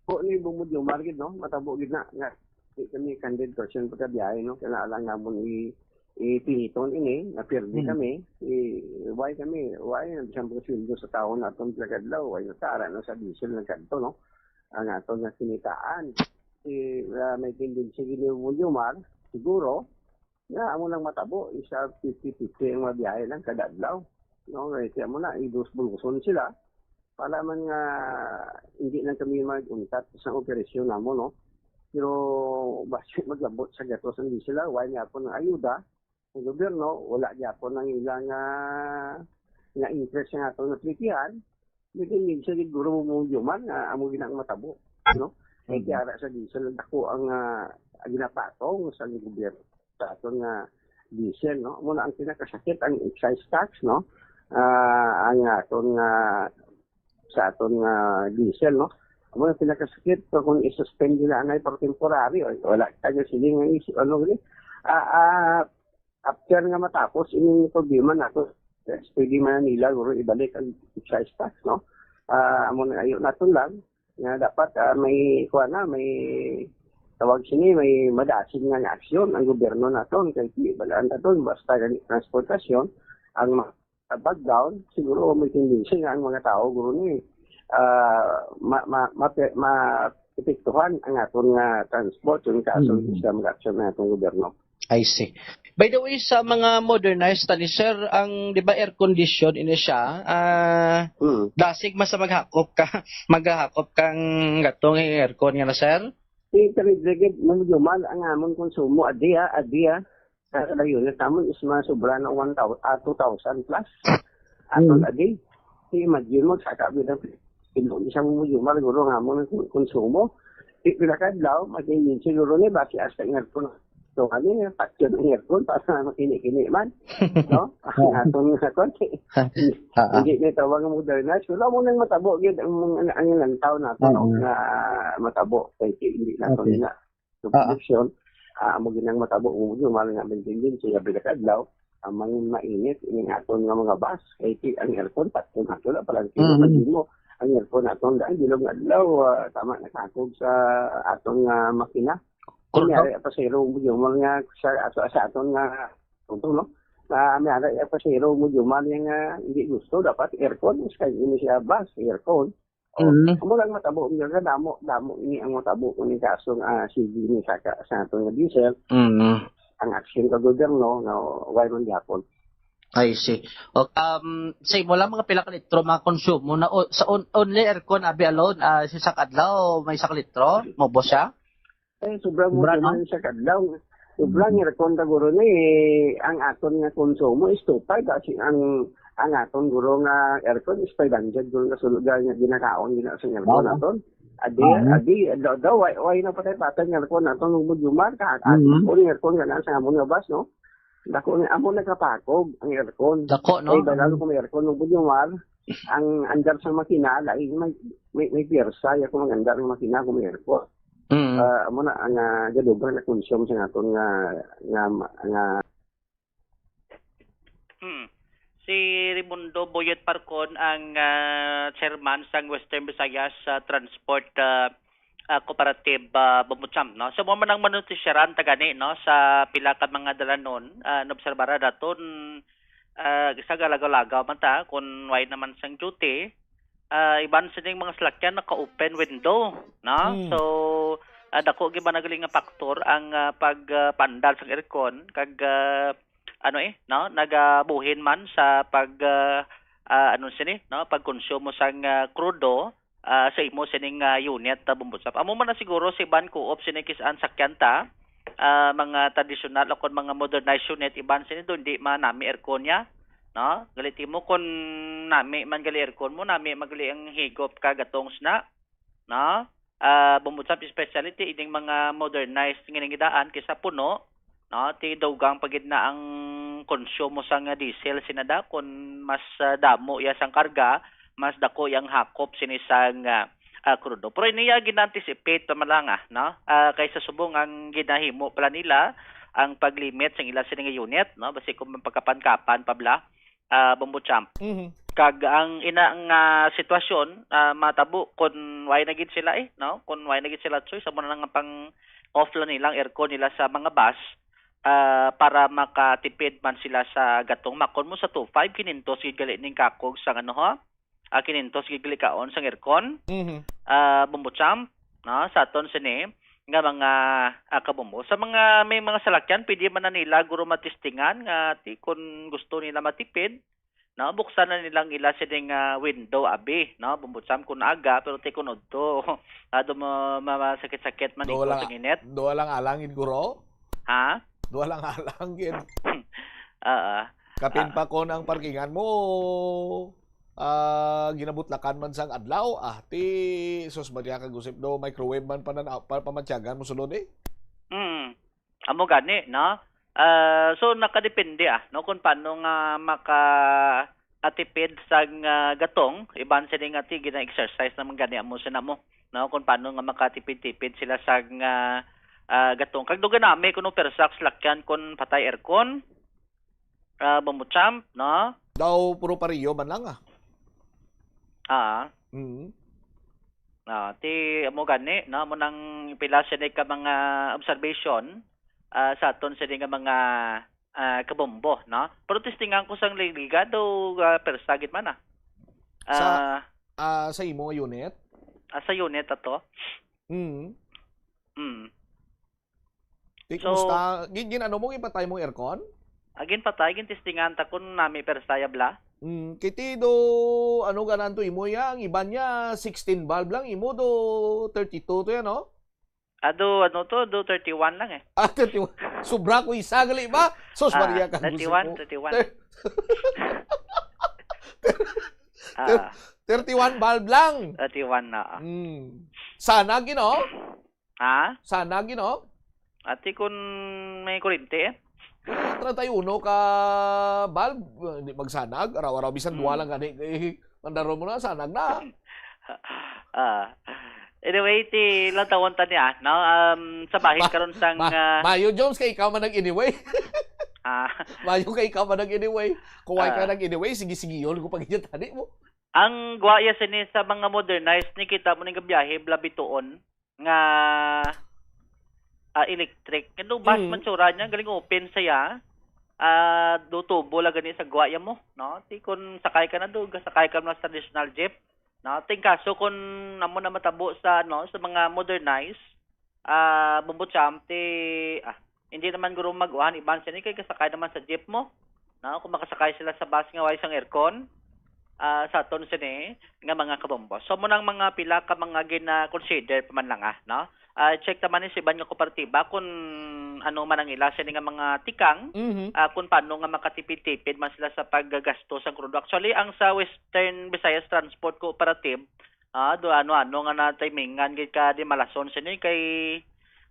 Po ni Bumod Yomar gid, no? Matabo gid na nga di kami hundred percent pagkabiyahe, no? Kailangan lang namon i-, ipiniton ini, na pirmi Hmm. kami. I-, why kami? Why? Bisan po sweldo sa taon naton pila kadlaw, why na tara na sa diesel na kadto, no? Ang aton nga kinitaan. Si, ah, may tendency gid ni Bumod Yomar, siguro, nga amo lang matabo, isa fifty fifty ang mabiyahe lang kada adlaw. No, kay siya mo na, idus-buluson sila para man nga hindi lang kami mag-untat sa operasyon namo, no? Pero basi maglabot sa gatos ang diesel, ah, wala niya po ng ayuda sa gobyerno, wala niya po ng ilang, ah, nga interest nga ato naplitihan, hindi minsan siguro mo man nga amo ginang matabo, no? Kay Mhm. tiara sa diesel, dako ang, ah, ginapatong sa gobyerno sa aton nga diesel, no? Muna ang pinakasakit, ang excise tax, no? Ah, ang aton nga, sa aton nga diesel, no? Amo ang pinakasakit, so, kung i-suspend nila anay for temporary, o wala tayo, sige nga, is-, ano, gini? Ah, ah, after nga matapos, ining problema nato, yes, pwede man nila, guro, ibalik ang excise tax, no? Ah, amo na, ayo naton lang, nga dapat, ah, may, kuha na, may tawag sini, may madasig nga, nga aksyon ang gobyerno naton, kay di balaan naton, basta gani transportasyon, ang mga background, siguro may tendency nga ang mga tao, guro ni, ah, ma-, ma-, mape-, maepektuhan ang aton nga transport, yung kaso Mm. sa mga aksyon ng ating gobyerno. I see. By the way, sa mga modernized tani, sir, ang, di ba, air condition ini siya, ah, Mm. dasig mas maghakop ka, maghahakop kang gatong aircon nga na, sir? Si Karidre gid, manumal ang amon konsumo, adi, ah, adi, ah. Sa unit namon is masobra na one thousand, ah, two thousand plus. Aton Mm. adi. Si imagine mo, sa kabi ng Pino, isang manumal, guro nga mo ng kon-, konsumo. Di pila ka adlaw, maging siguro ni, basi hasta nga po. So, kami, patyon ang aircon para makini-kini man. No? Ang Oo. aton nga kon-, Ah, ah. hindi na tawag ang modernize. Wala mo nang matabo, gid ang, ang, ang lantaw nato, no? Oo. Nga matabo. Kay hindi na to Okay. nila. So, Ah, ah. production, ah, amo ginang matabo mo, yung mahal nga, maintindihan siya, pila ka adlaw, ang mga mainit, ining aton nga mga bus, kay ti-, ang aircon, patyon nato na, parang Mm. sino mo, ang aircon naton, dahil bilog nga adlaw, ah, tama, nakakog sa aton nga makina. Correct. Kunyari, pasero mo, yung mga sa, ato, sa aton nga, punto, no? Ah, may ara, pasero mo, yung mga nga hindi gusto, dapat aircon, mas kayo ini siya bus, aircon. Oh, Mm. amo lang matabo, nga damo, damo ini ang matabo kung ni kaso, ah, sige ni sa ka-, sa aton nga diesel. Mm. Ang aksyon ka gobyerno, nga why man gyapon. I see. O, um, sa imo lang, mga pila ka litro mga konsumo na, o, sa on-, only aircon, abi alone, ah, sa isa ka adlaw, may isa ka litro? Maubos siya? Eh, sobra mo Sobra, no? kumain sa kadlaw. Sobra Mm. nga aircon ta guro ni, ang aton nga konsumo is two five, kasi ang, ang aton guro nga aircon is five hundred guro nga sulod nga ginakaon gina sa aircon Oo. naton. Adi, Oo. adi, daw, daw, why, why na patay patay nga aircon naton, lungod yumar, ka, Mm. ang aircon nga na sa amon nga bus, no? Dako nga, amo nagkapakog ang aircon. Dako, no? Ay, bagalo Mm. kung may aircon, lungod yumar, ang andar sa makina, lain, may, may, may pwersa, ya kung ang andar ng makina, kung may aircon. Mm. Ah, amo na ang, ah, gadobra na consume sa naton nga, nga, nga Hmm. Si Raimundo Boyet Parcon ang, ah, chairman sang Western Visayas, ah, Transport, ah, ah, Cooperative, ah, Bumbutsam, no? So, mo man ang manutisyaran ta gani, no, sa pila ka mga dalanon, ah, naobserbaran naton, ah, sa galagaw-lagaw man ta, kung why naman sang duty, ah, iban sining mga salakyan naka-open window, no? Hmm. So, ah, dako gid ba nagaling nga faktor ang, ah, pag, ah, paandar sang aircon, kag, ah, ano eh, no? Nagabuhin man sa pag, ah, ah, ano sini, no? Pagkonsumo sang, ah, krudo, ah, sa imo sining, ah, unit na bumbutsap. Amo man na siguro si iban co-op sini kis-an sakyan ta, ah, mga tradisyonal o kon mga modernized unit, iban sini do, hindi man nami aircon niya, no? Gali timo kon nami man gali aircon mo, nami magali ang higop ka gatong sna, no? Ah, bumbutsap specialty ining mga modernized nga nangidaan kisa puno, no? Ti dugang pa gid na ang konsumo sang, ah, diesel sina da, kun mas, ah, damo iya sang karga, mas dako iyang hakop sini sang, ah, ah, krudo. Pero iniya gina-anticipate pa man lang, ah, no? Ah, kay sa subong ang ginahimo pala nila ang pag-limit sang ila sini nga unit, no? Basi kung magpakapan-kapan pa bala, ah, Bombo Champ. Mhm. Kag ang ina nga sitwasyon, ah, matabo kun why na gid sila, eh, no? Kun why na gid sila choice, amo na nga pang-off lang nilang aircon nila sa mga bus, ah, para makatipid man sila sa gatong. Makon mo sa two five, kinhintos gid gali ning kakog sang ano, ha? Ah, kinhintos gid gali kaon sang aircon. Mhm. Ah, Bombo Champ, no? Sa aton sini nga mga, ah, kabombo. Sa mga, may mga salakyan, pwede man na nila guro matistingan nga ti, kun gusto nila matipid, no? Buksan na nilang ila sini nga window, abi, no? Bombo Champ, kun aga, pero ti kun udto, ado ma-, ma-, masakit-sakit man Duha ikaw lang, sa init. Duha lang alang gid, guro? Ha? Duha lang alang gid. Oo. Kapin Ah. pa kon ang parkingan mo, ah, ginabutlakan man sang adlaw, ah, ti, sus, Maria, kag usip do, microwave man pa nan-, pa, pamatyagan mo sulod, eh. Mm. Amo gani, no? Ah, so, nakadepende, ah, no, kung paano nga maka-, atipid sang, ah, gatong, iban sini nga ti, gina-exercise naman gani amo sina mo, no, kung paano nga makatipid-tipid sila sang, ah, ah, gatong. Kag duganami kuno persa ang salakyan kun patay aircon, ah, Bombo Champ, no? Daw puro pareho man lang, ah. Ah. Mm. Ah, ti amo gani, no, mo nang pila sini ka mga observation, ah, sa aton sini nga mga, ah, kabombo, no? Pero testingan ko sang liligado, ah, persa gid man, ah. Sa, Ah, ah, sa imo nga unit? Ah, sa unit ato. Mm. Mm. Di, So, kumusta? Gin-, gin-, ano mo, ginpatay mong aircon? Ah, ginpatay, gintestingan ta kun nami persa ya bala. Mm, kiti do, ano ganan to imo ya? Ang iban niya, sixteen valve lang, imo do, thirty-two to yan, no? Ado, ano to, do thirty-one lang eh. Ah, thirty-one. Sobra ko isa, gali ba? Sus, Ah, Maria, kag thirty-one, gusip mo. thirty-one. Ter-, ter-, Ah, thirty-one valve lang. Thirty-one na, ah. Mm. Sana, gino? Ha? Sana, gino? Ati kun may kurente, eh. Treinta y uno ka valve, eh, di magsanag, araw-araw, bisan duha Hmm. lang gani, eh, mandaron mo na, sanag na. Ah. Anyway, ti, lantawon ta niya, no? Um, sa bahin Ma-, karon sang, ma-, ah, Mayo, Jones, kay ikaw man nag-anyway. Ah. Mayo kay ikaw man nag-anyway. Kung why ka Ah. nag-anyway, sige-sige yun, kung pag-inyo tani mo. Ang gwaya sini sa mga modernized ni, kita mo ning gabiyahe, bala bituon nga, ah, electric. Kano bus Mm. man tsura niya, galing open saya. Ah, do tubo lang gani sa gwaya mo, no? Ti kun sakay ka na do, sakay ka na sa traditional jeep, no? Ting kaso kun amo na matabo sa, ano, sa mga modernized, ah, Bombo Champ, ti, ah, hindi naman guro mag-uhan, iban sini kay kasakay naman sa jeep mo, no? Kung makasakay sila sa bus nga way sang aircon, ah, sa aton sini nga mga kabombo. So, mo nang mga pila ka mga gina-consider pa man lang, ah, no? Ah, check naman ni sa iban nga kooperatiba kung ano man ang ila sini nga mga tikang, Mhm. ah, kung paano nga makatipid-tipid man sila sa paggagasto sa krudo. Actually, ang sa Western Visayas Transport Cooperative, ah, do ano-ano nga natimingan gid ka di malason sini kay,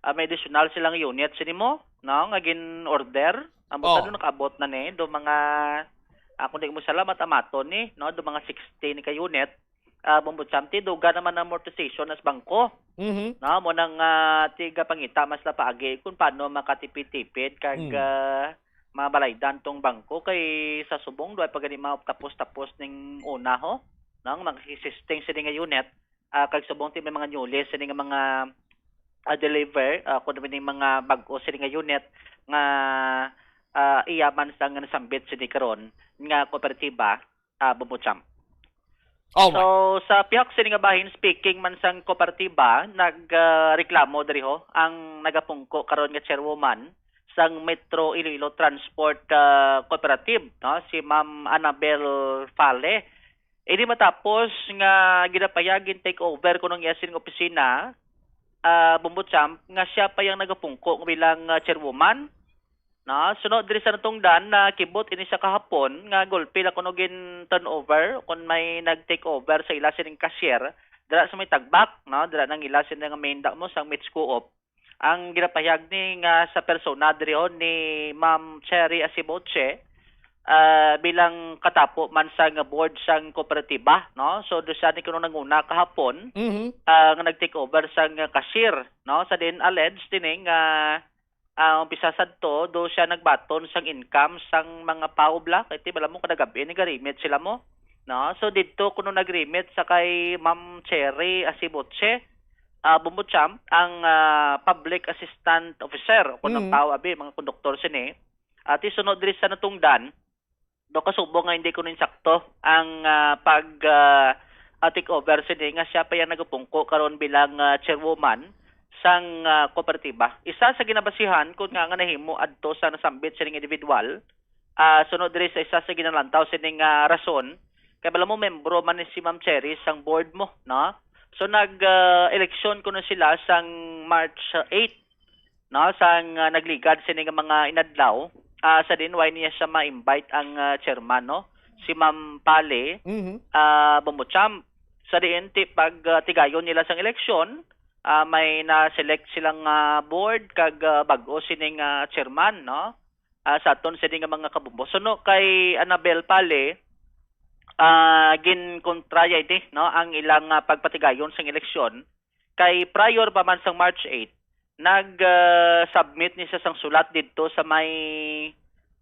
ah, may additional silang unit sini mo, no, nga gin-order. Ang Oh. buta do nakaabot na ni, do mga, ah, kung di mo salamat, amaton ni, no, do mga sixty ni ka unit. Ah, Bombo Champ, ti duga naman ang amortization as bangko. Mhm. No, mo nang, ah, tiga pangita mas la paagi kung paano makatipid-tipid kag, Mm. ah, mabalaydan tong bangko kay sa subong do ay pa gani matapos-tapos ning una ho, no, ang mga existing sini nga unit, ah, kag subong ti may mga new lease sini nga mga, ah, deliver, ah, kun may mga bag-o sini nga unit nga, ah, iya man sa nga nasambit sini karon nga kooperatiba, ah, Bombo Champ. Oh, my. So, sa pihak sini nga bahin, speaking man sang kooperatiba, nag, ah, reklamo diri ho ang nagapungko karon nga chairwoman sang Metro Iloilo Transport, ah, Cooperative, no, si Ma'am Annabel Fale. Ini matapos nga ginapayag gin take over kuno ang iya sini nga opisina, ah, Bombo Champ, nga siya pa yang nagapungko bilang, ah, chairwoman. No, sunod diri sa natungdan, nakibot ini sa kahapon nga gulpi lang kuno gin turnover kon may nag-take over sa ila sining cashier dira sa may Tagbak, no, dira nang ila sini nga main da mo sang Mits Co-op. Ang ginapahayag ni nga sa persona diri ho ni Ma'am Cherry Asiboche, ah, bilang katapo man sang board sang kooperatiba, no? So, do siya ni kuno nanguna kahapon, Mhm. ah, nga nag-take over sang cashier, no? Sa din alleged ini nga, ah, umpisa sadto, do siya nagbaton sang income sang mga paubla, kay ti bala mo kada gab-i ni garimit sila mo, no? So, didto kuno nagrimit sa kay Ma'am Cherry Asiboche, ah, Bumbuchamp, ang, ah, public assistant officer, o kung ang Mm. PAO, abi, mga konduktor sini. At isunod diri sa natungdan, do kasubong nga hindi kuno insakto ang, ah, pag, ah, ah, take over sini nga siya pa yang nagapungko karon bilang, ah, chairwoman sang, ah, kooperatiba. Isa sa ginabasihan kun nga, nga nahimo adto sa nasambit sining individual, ah, sunod diri sa isa sa ginalantaw sining, ah, rason, kay bala mo membro man ni si Ma'am Cherry sang board mo, no? So nag, ah, eleksyon kuno sila sang March, ah, eight, no, sang, ah, nagligad sini nga mga inadlaw, ah, sa din way niya siya ma-invite ang, ah, chairman, no, si Ma'am Pale, Mhm. ah, Bumbuchamp. Sa diin ti pag, ah, tigayon nila sang eleksyon, ah, may na-select silang, ah, board kag, ah, bag-o sining, ah, chairman, no, ah, sa aton sini nga mga kabumbo. So, no, kay Annabel Pale, ah, ginkontraya ini, no, ang ilang, ah, pagpatigayon sang eleksyon. Kay prior pa man sang March eight, nag, ah, submit ni siya sang sulat didto sa may,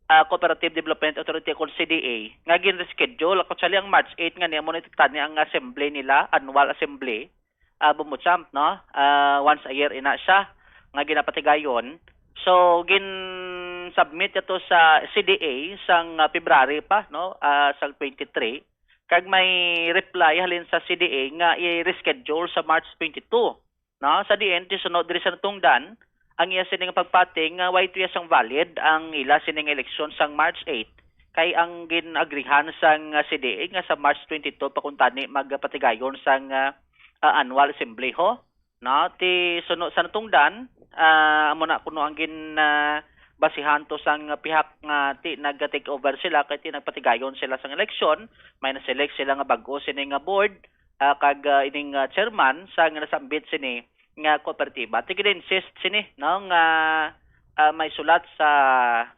ah, Cooperative Development Authority o kon C D A nga gin-reschedule. Actually, ang March eight nga niya mo ni tani ang assembly nila, annual assembly, ah, Bumbuchamp, no? Ah, once a year ina siya nga ginapatigayon. So, gin-submit ito sa C D A sang, ah, February pa, no? Ah, sang twenty-three. Kag may reply halin sa C D A nga i-reschedule sa March twenty-two, no? Sa diin, ti sunod diri sa natungdan, ang iya sini nga pagpati nga way tuya sang valid ang ila sini nga eleksyon sang March eight, kay ang gin-agrihan sang, ah, C D A nga sa March twenty-two pa kuntani magpatigayon sang, ah, ah, annual assembly ho, no? Ti suno sa natungdan, ah, amo na kuno ang gin, ah, basihan to sang pihak nga ti nag-take over sila, kay ti nagpatigayon sila sang eleksyon, may na-select sila nga bag-o sini nga board, ah, kag, ah, ining, ah, chairman sa nga nasambit sini nga kooperatiba. Ti gin-insist sini, no, nga, ah, may sulat sa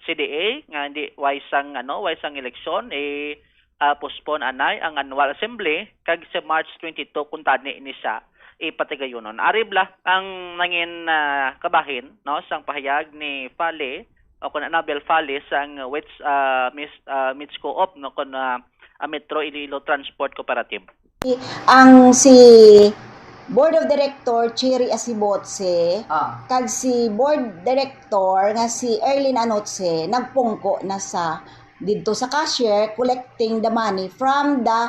C D A nga hindi, way sang, ano, way sang eleksyon, eh, ah, postpone anay ang annual assembly kag sa March twenty-two kuntani ni siya ipatigayonon. Ari bala ang nangin, ah, kabahin, no, sang pahayag ni Fale o kon Annabel Fale sang WITS, ah, Mis-, ah, MITS Co-op, no, kon, ah, ah, Metro Iloilo Transport Cooperative. Ang si Board of Director Cherry Asibotse Ah. kag si Board Director nga si Erlyn Anoche nagpungko na sa didto sa cashier collecting the money from the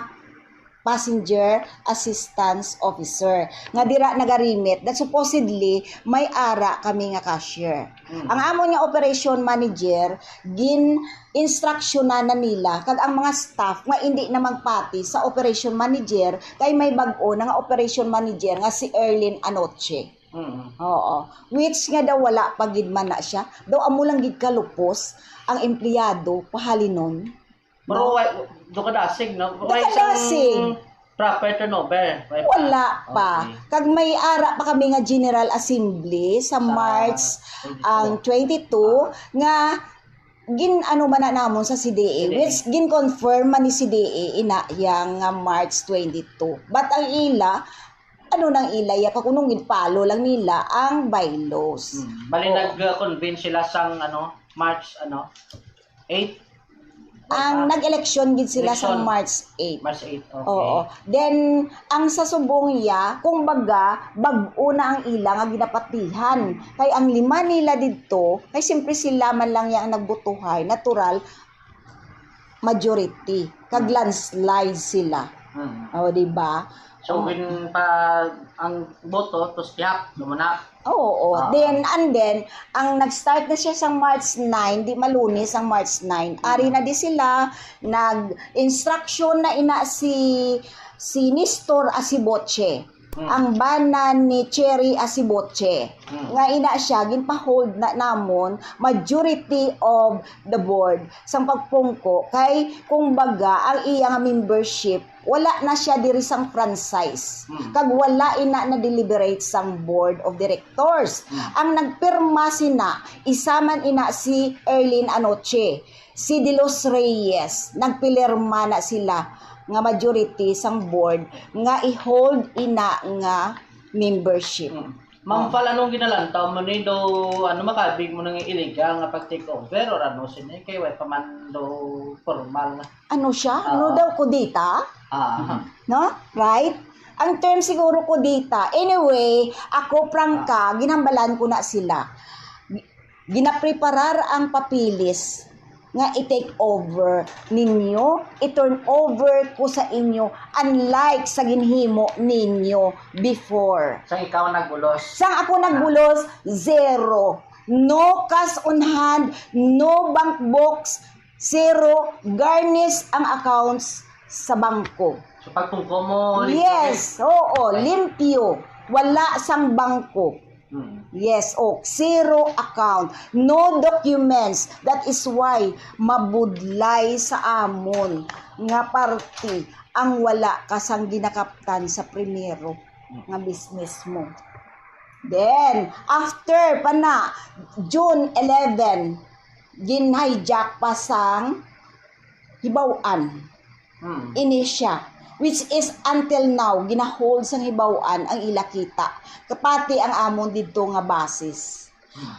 passenger assistance officer nga dira nagarimit that supposedly may ara kami nga cashier. Mm. Ang amon nga operation manager, gin-instructionan na nila kag ang mga staff nga indi na magpati sa operation manager kay may bag-o na nga operation manager nga si Erlyn Anoche. Mm. Oo. Which nga daw wala pa gid man na siya. Daw amo lang gid kalupos ang empleyado pahalinon. Pero No? wa-, do kadasig, no? Wa Dakadasig. sang proper turnover. Wa pa. Wala pa. Okay. Kag may ara pa kami nga General Assembly sa Sa March twenty-two. ang twenty-two nga gin-ano man na namon sa C D A, C D A. which gin-confirm man ni C D A ina yang nga March twenty-two. But ang ila, ano nang ila, ya, kakunong gin-follow lang nila ang bylaws. Hmm. Bali, Oo. nag-convene sila sang, ano, March, ano, eight? Ang Ah, nag-eleksyon gid sila sa eleksyon. March eight. March eight, okay. Oo. Then, ang sa subong iya, kumbaga, bag-o na ang ila nga ginapatihan. Kay ang lima nila didto, kay siyempre sila man lang iya ang nagbotohay, natural, majority. Kag Hmm. landslide sila. Hmm. O, di ba? So, Oh. gin pa ang boto, tos tihap, lumana. Oo. Ah. Then, and then, ang nag-start na siya sa March nine, di ma-Lunes ang March nine. Ari Mm. na di sila, nag-instruction na ina si, si Nestor Asiboche. Mm. Ang bana ni Cherry Asiboche. Mm. Nga ina siya, ginpa-hold na namon majority of the board sang pagpungko kay, kung baga, ang iya nga membership, wala na siya diri sang franchise. Mm. Kag wala ina na-deliberate sang board of directors. Mm. Ang nagpirma sina, isa man ina si Erlyn Anoche, si De Los Reyes, nagpirma na sila nga majority sang board nga i-hold ina nga membership. Mm. Ma'am Fal, anong ginalantaw mo ni do, ano, makabig mo nang illegal nga pag-take over or ano sini kay way pa man do formal nga? Ano siya? Ano Ah. daw, kudeta? Ah. No? Right? Ang term siguro kudeta. Anyway, ako, prangka, Ah. ginhambalan ko na sila. Ginapreparar ang papeles nga i-take over ninyo, i-turn over ko sa inyo, unlike sa ginhimo ninyo before. Sang ikaw nagbulos. Sang ako nagbulos, zero. No cash on hand, no bank books, zero, garnish ang accounts sa bangko. So, pagpungko mo, limpyo Yes, oo, limpyo. Wala sang bangko. Hmm. Yes, o, zero account, no documents. That is why mabudlay sa amon nga party ang wala ka sang ginakaptan sa primero nga business mo. Then, after pa na, June eleven, gin-hijack pa sang Hibaw-an. Hmm. Ini siya, which is until now, ginahold sang Hibaw-an ang ila kita, kapati ang amon didto nga basis. Hmm.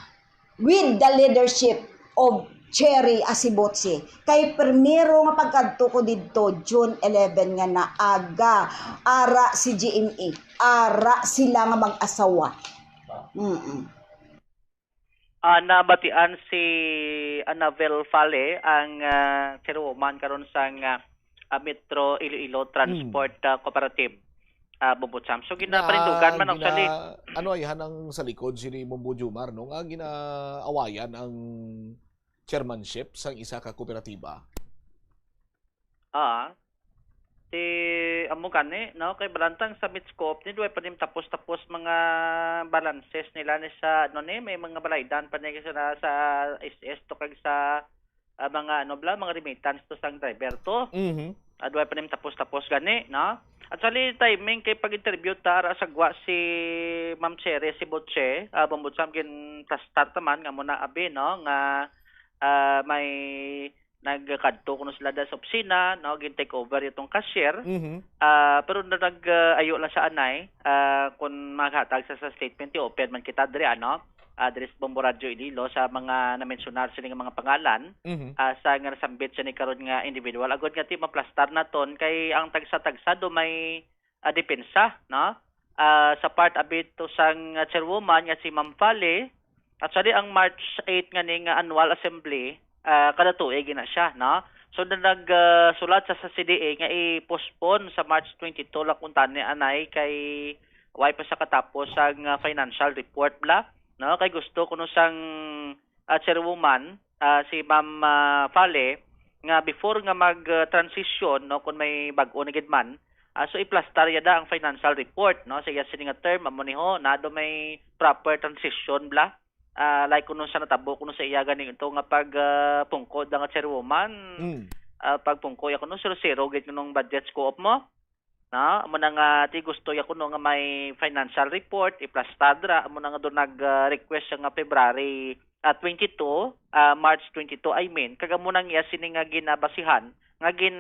With the leadership of Cherry Asibotse, kay primero nga pagkadto ko didto, June eleven nga naaga, ara si G M A, ara sila nga mag-asawa. Mm-mm. Ah, nabatian si Annabel Fale, ang, ah, chairwoman karon sang, ah, ah, Metro Iloilo Transport, Hmm. ah, Cooperative, ah, Bombo Champ. So, Nga ginaparindugan man, actually. gina-, ano, ayhan ang sa likod sini Bombo Jomar, no? Nga ginaawayan ang chairmanship sang isa ka kooperatiba. Ah. Ti, amo gani, no? Kay balantang sa Mitscoop, ni duway pa nim tapos-tapos mga balances nila ni sa, ano ni, may mga balaydan pa ni sa, sa S S to kag sa, ah, mga, ano bala, mga remittance to sang driver to. Mhm. Ah, duway pa nim tapos-tapos gani, no? Actually, timing kay pag-interview ta, ara sa gwa si Ma'am Cherry, si Butche, ah, Bombo Champ, gin-plastar ta man nga muna abi, no? Nga, ah, may nagkadto kuno sila da sa opisina, no, gin-take over itong cashier. Mhm. Ah, pero na nag, ah, ayo lang sa anay, ah, kung maghatag sa, sa statement, i-open man kita diri, ano, ah, diri sa Bombo Radyo Iloilo sa mga na-mensionar sini nga mga pangalan, Mhm. ah, sa nga nasambit sini karon nga individual. Agod nga ti maplastar naton kay ang tagsa-tagsa do may, ah, depensa, no? Ah, sa part abi to sang, ah, chairwoman nga si Ma'am Fale, actually, ang March eight nga ni nga annual assembly, ah, kada tuig na siya, no? So, na nag, ah, sulat sa, sa C D A nga i-postpone sa March twenty-two lang kuntani anay kay way pa sa katapos ang, ah, financial report bala, no? Kay gusto kuno sang, ah, chairwoman, ah, si Ma'am, ah, Fale, nga before nga mag, ah, transition, no, kung may bag-o na gid man, ah, so iplastar yada ang financial report, no, sa iya sini nga term, amo ni ho, na do may proper transition bala. Ah, like kuno sa natabo kuno sa iya gani ito nga pag, ah, pungko da nga chairwoman, Mm. ah, pagpungko ya kuno zero-zero gid kuno ang budget sa co-op mo. No? Amo na nga, ti gusto ya kuno nga may financial report, iplastar ra, amo na nga do nag, ah, request siya nga February, ah, twenty-two, ah, March twenty-two, I mean, kag amo nang iya sini nga ginabasihan, nga gin,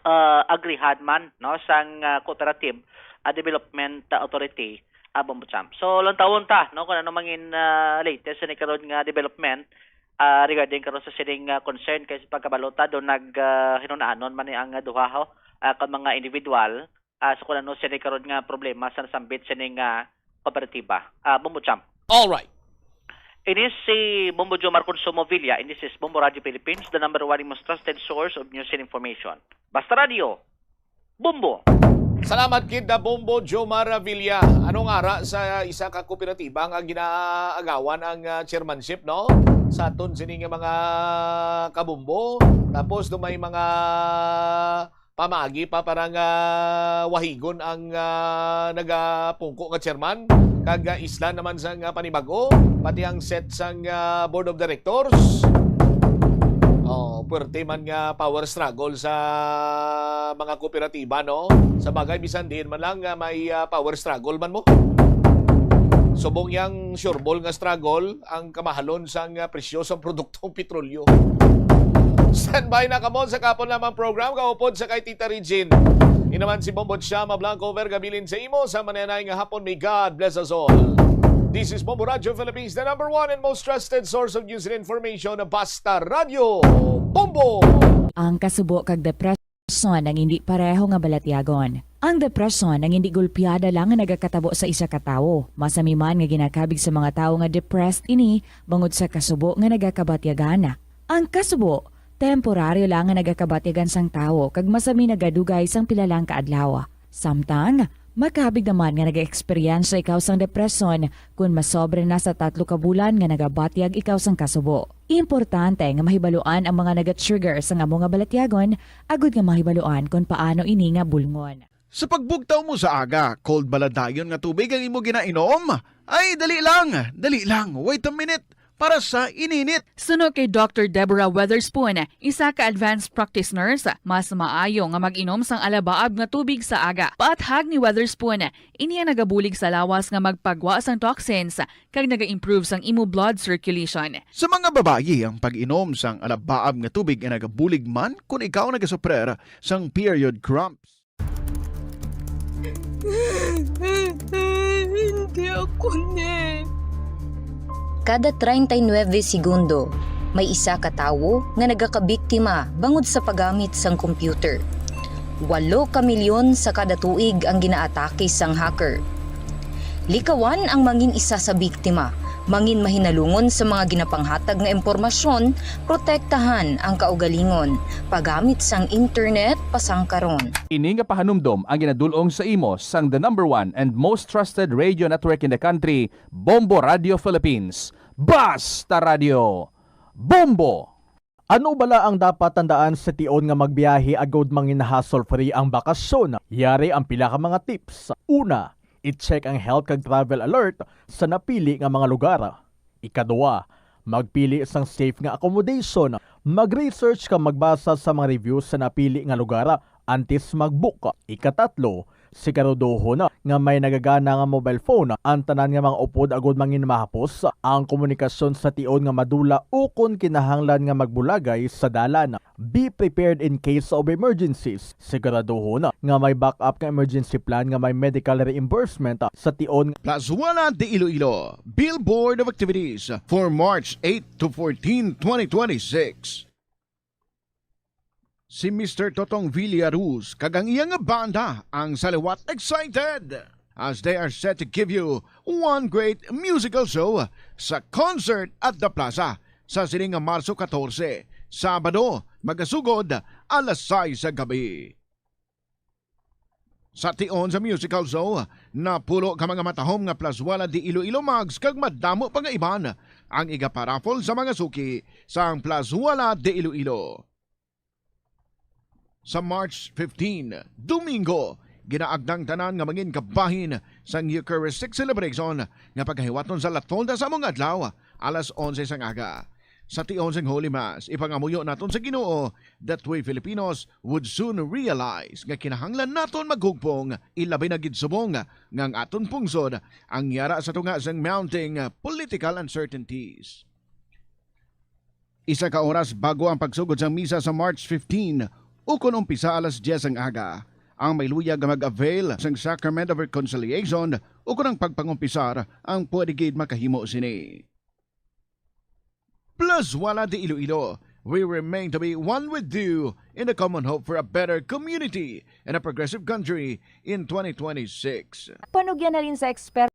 ah, agrihan man, no, sang, ah, Cooperative, ah, Development Authority, ah, Bombo Champ. So, lantawon ta, no, kung ano mangin, ah, latest sini karon nga development, ah, regarding karon sa sining, ah, concern kay sa pagkabalo ta do nag, ah, hinunaanon man ni ang, ah, duha ho, ah, ka mga individual, ah, sa kung ano sini karon nga problema sa nasambit sining, ah, kooperatiba. Ah, Bombo Champ. All right. Ini si Bombo Jomar Consumo Villa, and this is Bombo Radio Philippines, the number one most trusted source of news and information. Basta Radio, Bombo. Salamat kid na Bombo Jomar Villa. Anong ara sa isa ka kooperatiba nga ginaagawan ang, ah, chairmanship, no? Sa aton sini nga mga kabombo. Tapos do may mga Pamaagi pa para nga wahigon ang, ah, nagapungko nga chairman, kag, ah, isla naman sang, ah, panibag-o, pati ang set sang, ah, board of directors. Oh, puwerte man nga power struggle sa mga kooperatiba, no? Sa bagay, bisan diin man lang nga may, ah, power struggle man mo. Subong yang sureball nga struggle ang kamahalon sang, ah, presyo sang produktong petrolyo. Standby na kamo sa kapon lamang program kaupod sa kay Tita Regine. Inaman si Bombo Chama Blanco Vergabilin sa imo sa mananay nga hapon. May God bless us all. This is Bombo Radio Philippines, the number one and most trusted source of news and information. Basta Radio Bombo! Ang kasubo kag depression ang hindi pareho nga balatyagon. Ang depression ang hindi gulpiada lang nga nagakatabo sa isa ka tawo. Masami man nga ginakabig sa mga tawo nga depressed ini bangod sa kasubo nga nagakabatyagan. Ang kasubo, temporaryo lang nga nagakabatyagan sang tawo kag masami nagadugay sang pila lang ka adlaw. Samtang, makabig naman nga nag-eksperyensya ikaw sang depresyon kon masobra na sa tatlo ka bulan nga nagabatyag ikaw sang kasubo. Importante nga mahibaluan ang mga naga-trigger sang amo nga balatyagon agud nga mahibaluan kon paano ini nga bulngon. Sa pagbugtaw mo sa aga, cold bala dayon nga tubig ang imo ginainom? Ay, dali lang, dali lang, wait a minute, para sa ininit. Suno kay Doctor Deborah Weatherspoon, isa ka advanced practice nurse, mas maayo nga mag-inom sang alabaab nga tubig sa aga. Paathag ni Weatherspoon, ini ang nagabulig sa lawas nga magpagwa sang toxins kag naga-improve sang imo blood circulation. Sa mga babayi, ang pag-inom sang alabaab nga tubig ay nagabulig man kon ikaw nagasuprer sang period cramps. Hindi ako ni. Kada treinta y nueve segundo, may isa ka tawo nga nagakabiktima bangod sa paggamit sang computer. Walo ka milyon sa kada tuig ang ginaatake sang hacker. Likawan ang mangin isa sa biktima, mangin mahinalungon sa mga ginapanghatag nga impormasyon, protektahan ang kaugalingon, paggamit sang internet pasangkaron. Ini nga pahanumdom ang ginadul-ong sa imo sang the number one and most trusted radio network in the country, Bombo Radio Philippines. Basta Radio! Bombo! Ano bala ang dapat tandaan sa tion nga magbiyahe agud mangin hassle-free ang bakasyon? Yari ang pila ka mga tips. Una, i-check ang health kag travel alert sa napili nga mga lugar. Ikaduha, magpili sang safe nga accommodation. Mag-research kag magbasa sa mga reviews sa napili nga lugar antes mag-book. Ikatatlo, siguraduhon nga may nagagana nga mobile phone ang tanan nga mga upod agud mangin mahapos ang komunikasyon sa tion nga madula ukon kinahanglan nga magbulagay sa dalan. Be prepared in case of emergencies. Siguraduhon nga may backup nga emergency plan nga may medical reimbursement sa tion. Plazuela de Iloilo, Billboard of Activities for March eight to fourteen, twenty twenty-six. Si Mister Totong Villaruz kag ang iya nga banda, ang Saliwat Excited, as they are set to give you one great musical show sa Concert at the Plaza sa sining nga Marso katorse, Sabado, magasugod alas sais sa gabi. Sa tion sa musical show, napulo ka mga matahom nga Plazuela de Iloilo mugs kag madamo pa nga iban ang igaparaffle sa mga suki sang Plazuela de Iloilo. Sa March fifteen, Domingo, ginaagnang tanan nga mangin kabahin sang Eucharistic celebration nga pagahiwaton sa La Tolda sa among adlaw, alas onse sang aga. Sa tion sang Holy Mass, ipangamuyo naton sa Ginoo that we Filipinos would soon realize nga kinahanglan naton maghugpong, ilabi na gid subong nga ang aton pungsod ang yara sa tunga sang mounting political uncertainties. Isa ka oras bago ang pagsugod sang misa sa March fifteen, ukon umpisa alas dyes ang aga, ang may luyag nga mag-avail sang Sacrament of Reconciliation ukon ang pagpangumpisar ang pwede gid makahimo sini. Plazuela de Iloilo, we remain to be one with you in the common hope for a better community and a progressive country in twenty twenty-six. Panugyan halin sa eksperto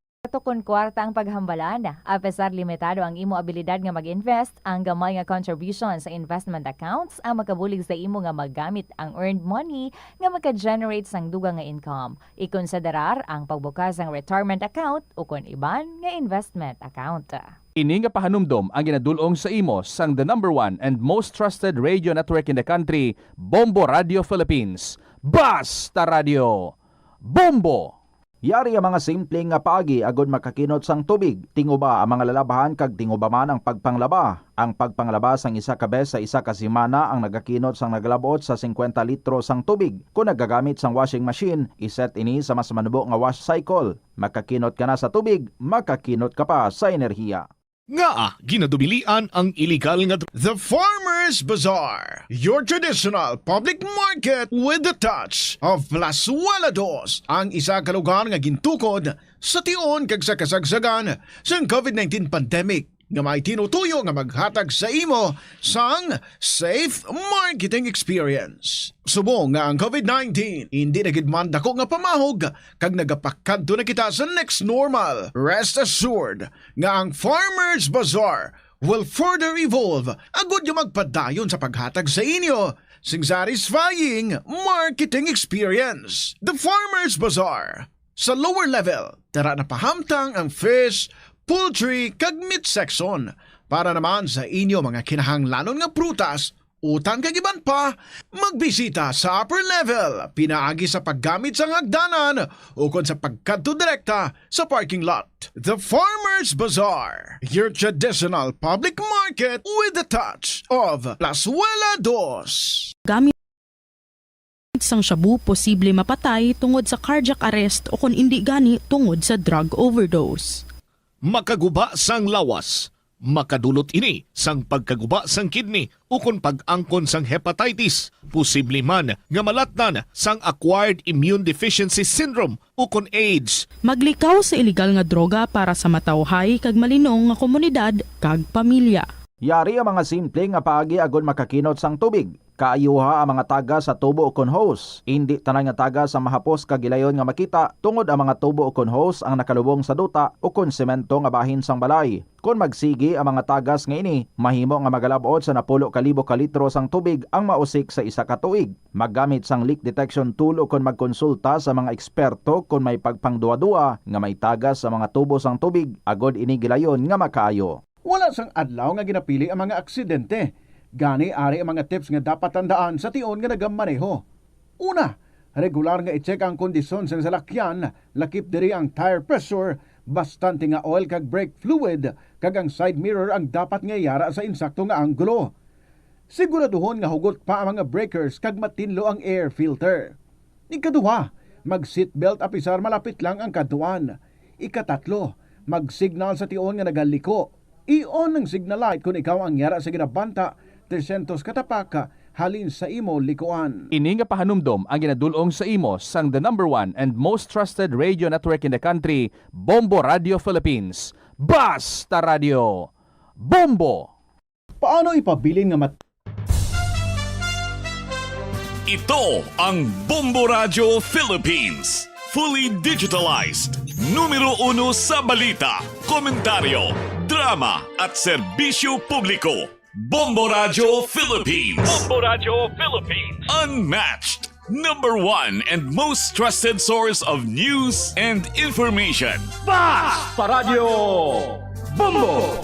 kon kwarta ang paghambalan. Apesar limitado ang imo abilidad nga mag-invest, ang gamay nga contribution sa investment accounts ang makabulig sa imo nga magamit ang earned money nga maka-generate sang dugang nga income. Ikonsiderar ang pagbukas sang retirement account ukon iban nga investment account. Ini nga pahanumdom ang ginadul-ong sa imo sang the number one and most trusted radio network in the country, Bombo Radio Philippines. Basta Radyo, Bombo! Yari ang mga simple nga paagi agod makakinot sang tubig. Tinguba ang mga lalabhan kag tinguba man ang pagpanglaba. Ang pagpanglaba sang isa ka bes sa isa ka semana ang nagakinot sang nagalab-ot sa singkwenta litro sang tubig. Kon nagagamit sang washing machine, iset ini sa mas manubo nga wash cycle. Makakinot ka na sa tubig, makakinot ka pa sa enerhiya. Ngaa ginadubilian ang iligal nga dr- The Farmers Bazaar, your traditional public market with the touch of Plazuela Dos, ang isa ka lugar nga gintukod sa tion kag sa kasagsagan sang covid nineteen pandemic, nga may tinutuyo nga maghatag sa imo sang safe marketing experience. Subong nga ang covid nineteen indi na gid man dako nga pamahog, kag nagapakadto na kita sa next normal, rest assured nga ang Farmers Bazaar will further evolve agud nga magpadayon sa paghatag sa inyo sing satisfying marketing experience. The Farmers Bazaar. Sa lower level, tara na pahamtang ang fish, poultry, kag meat section. Para naman sa inyo mga kinahanglanon nga prutas, utan kag iban pa, magbisita sa upper level pinaagi sa paggamit sang hagdanan ukon sa pagkadto direkta sa parking lot. The Farmers Bazaar, your traditional public market with the touch of Plazuela Dos. Gamit sang shabu, posible mapatay tungod sa cardiac arrest o kon indi gani tungod sa drug overdose. Makaguba sang lawas. Makadulot ini sang pagkaguba sang kidney ukon pag-angkon sang hepatitis, posible man nga malatnan sang acquired immune deficiency syndrome ukon AIDS. Maglikaw sa iligal nga droga para sa matawhay kag malinong nga komunidad kag pamilya. Yari ang mga simple nga paagi agod makakinot sang tubig. Kaayuha ang mga tagas sa tubo ukon hose. Indi tanan nga tagas ang mahapos kag gilayon nga makita, tungod ang mga tubo ukon hose ang nakalubong sa duta ukon semento nga bahin sang balay. Kon magsigi ang mga tagas nga ini, mahimo nga magalab-ot sa napulo ka libo ka litro sang tubig ang mausik sa isa ka tuig. Maggamit sang leak detection tool ukon magkonsulta sa mga eksperto kon may pagpangduwa-duwa nga may tagas sa mga tubo sang tubig agod ini gilayon nga makaayo. Wala sang adlaw nga ginapili ang mga aksidente. Gani, ari ang mga tips nga dapat tandaan sa tion nga nagamaneho. Una, regular nga i-check ang kondisyon sang salakyan, lakip diri ang tire pressure, bastante nga oil kag brake fluid, kag ang side mirror ang dapat nga yara sa insakto nga anggulo. Siguraduhon nga hugot pa ang mga breakers kag matinlo ang air filter. Ikaduha, mag-seatbelt apisar malapit lang ang kadtuan. Ikatatlo, mag-signal sa tion nga nagaliko. I-on ang signal light kon ikaw ang yara sa ginabanta tresyentos ka tapak halin sa imo likuan. Ini nga pahanumdom ang ginadul-ong sa imo sang the number one and most trusted radio network in the country, Bombo Radio Philippines. Basta Radio, Bombo! Paano ipabilin nga mat- Ito ang Bombo Radyo Philippines. Fully digitalized. Numero uno sa balita, komentaryo, drama, at serbisyo publiko. Bombo Radyo Philippines. Bombo Radyo Philippines. Unmatched. Number one and most trusted source of news and information. Basta Radyo Bombo!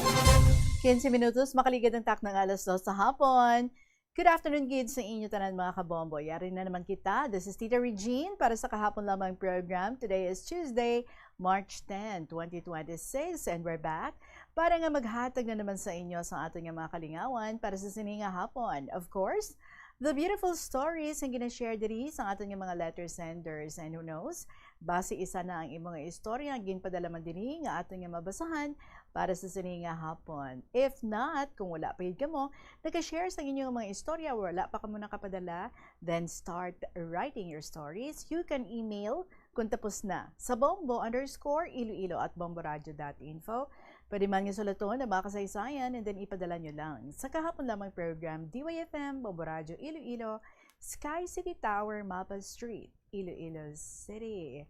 Quince minutos, makaligad ang taknang alas dos sa hapon. Good afternoon gid sa inyo tanan, mga kabombo. Yari na naman kita. This is Tita Regine para sa Kahapon Lamang program. Today is Tuesday, March ten, twenty twenty-six, and we're back para nga maghatag na naman sa inyo sa aton nga mga kalingawan para sa sini nga hapon. Of course, the beautiful stories nga gina-share diri sa aton nga mga letter senders. And who knows, basi isa na ang imo nga istorya ang ginpadala man diri nga aton nga mabasahan para sa sini nga hapon. If not, kung wala pa gid kamo naka-share sa inyo nga mga istorya, wala pa kamo nakapadala, then start writing your stories. You can email kung tapos na sa bombo underscore iloilo at bomboradio dot info. Pwede man nga sulaton ang mga kasaysayan and then ipadala nyo lang sa Kahapon Lamang program, D Y F M, Bombo Radio Iloilo, Sky City Tower, Mapa Street, Iloilo City.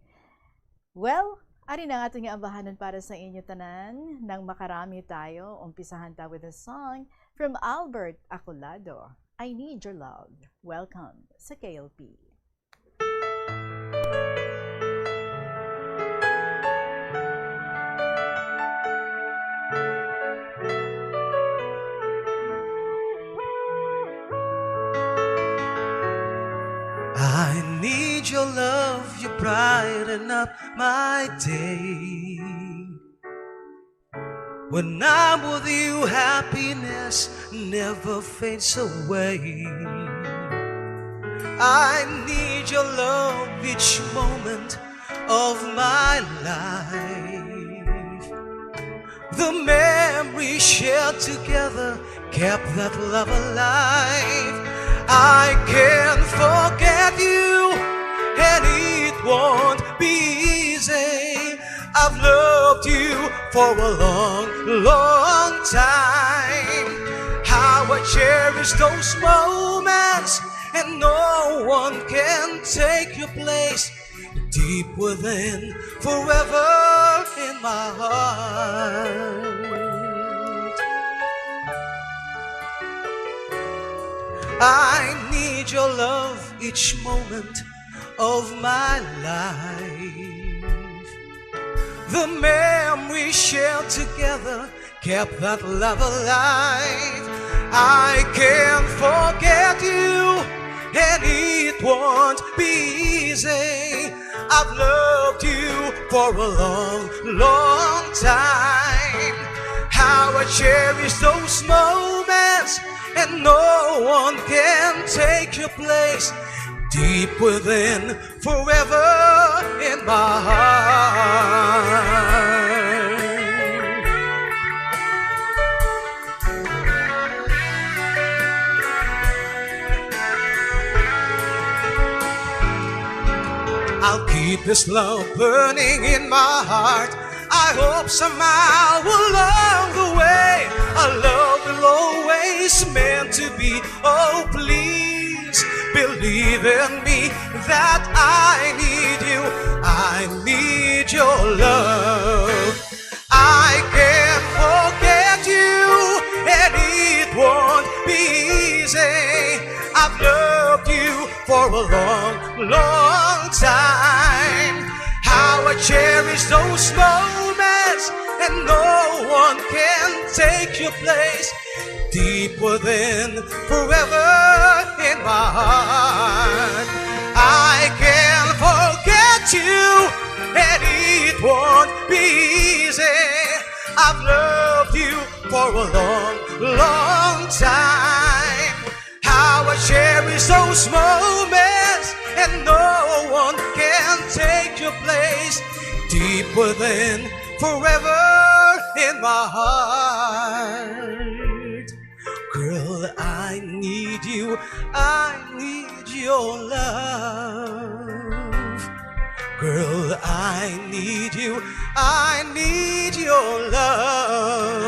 Well, ari na ang aton nga ambahanon para sa inyo tanan. Nang makarami tayo, umpisahan ta with a song from Albert Acolado, I Need Your Love. Welcome sa K L P. I your love, you brighten up my day. When I'm with you, happiness never fades away. I need your love each moment of my life. The memory shared together kept that love alive. I can't forget you, and it won't be easy. I've loved you for a long, long time. How I cherish those moments, and no one can take your place. Deep within, forever in my heart. I need your love each moment of my life. The memories shared together kept that love alive. I can't forget you, and it won't be easy. I've loved you for a long, long time. How I cherish those moments, and no one can take your place. Deep within, forever in my heart. I'll keep this love burning in my heart. I hope somehow along the way our love will always meant to be. Oh, please believe in me that I need you. I need your love. I can't forget you, and it won't be easy. I've loved you for a long, long time. How I cherish those moments, and no one can take your place. Deep within, forever in my heart. I can't forget you, and it won't be easy. I've loved you for a long, long time. How I cherish those moments, and no one can take your place. Deep within, forever in my heart. Girl, I need you, I need your love. Girl, I need you, I need your love.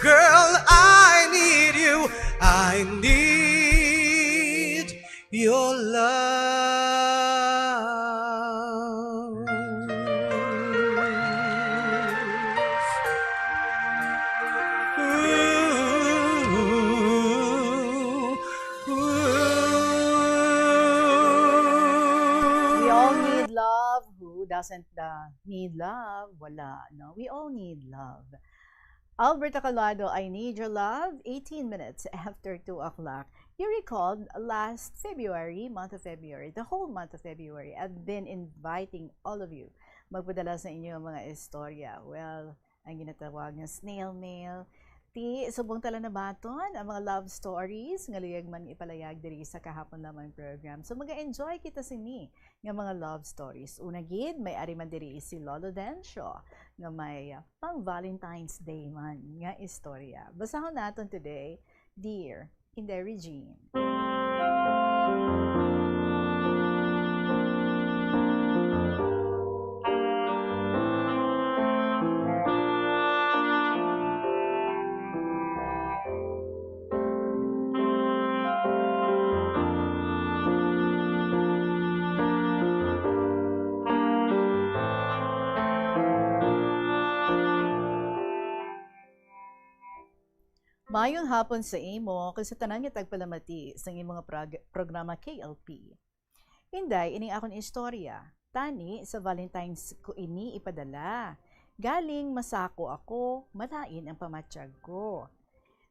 Girl, I need you, I need your love. Ooh, ooh. We all need love. Who doesn't, uh, need love? Wala, no? We all need love. Alberta Collado, I Need Your Love, eighteen minutes after two o'clock. You recalled last February, month of February, the whole month of February, I've been inviting all of you magpadala sa inyo mga istorya. Well, ang ginatawag nga snail mail. Ti, subong ta lang nabaton ang mga love stories nga luyag man ipalayag diri sa kahapon lamang program. So, mag-enjoy kita sini nga mga love stories. Una gid, may ari man diri si Lolo Dencio nga may, ah, pang Valentine's Day man nga istorya. Basahon naton today, Dear Inday Regine. Maayong hapon sa imo kag sa tanan nga tagpalamati sang imo nga prog-, programa K L P. Inday, ining akon istorya. Tani, sa Valentine's ko ini ipadala. Galing masako ako, malain ang pamatyag ko.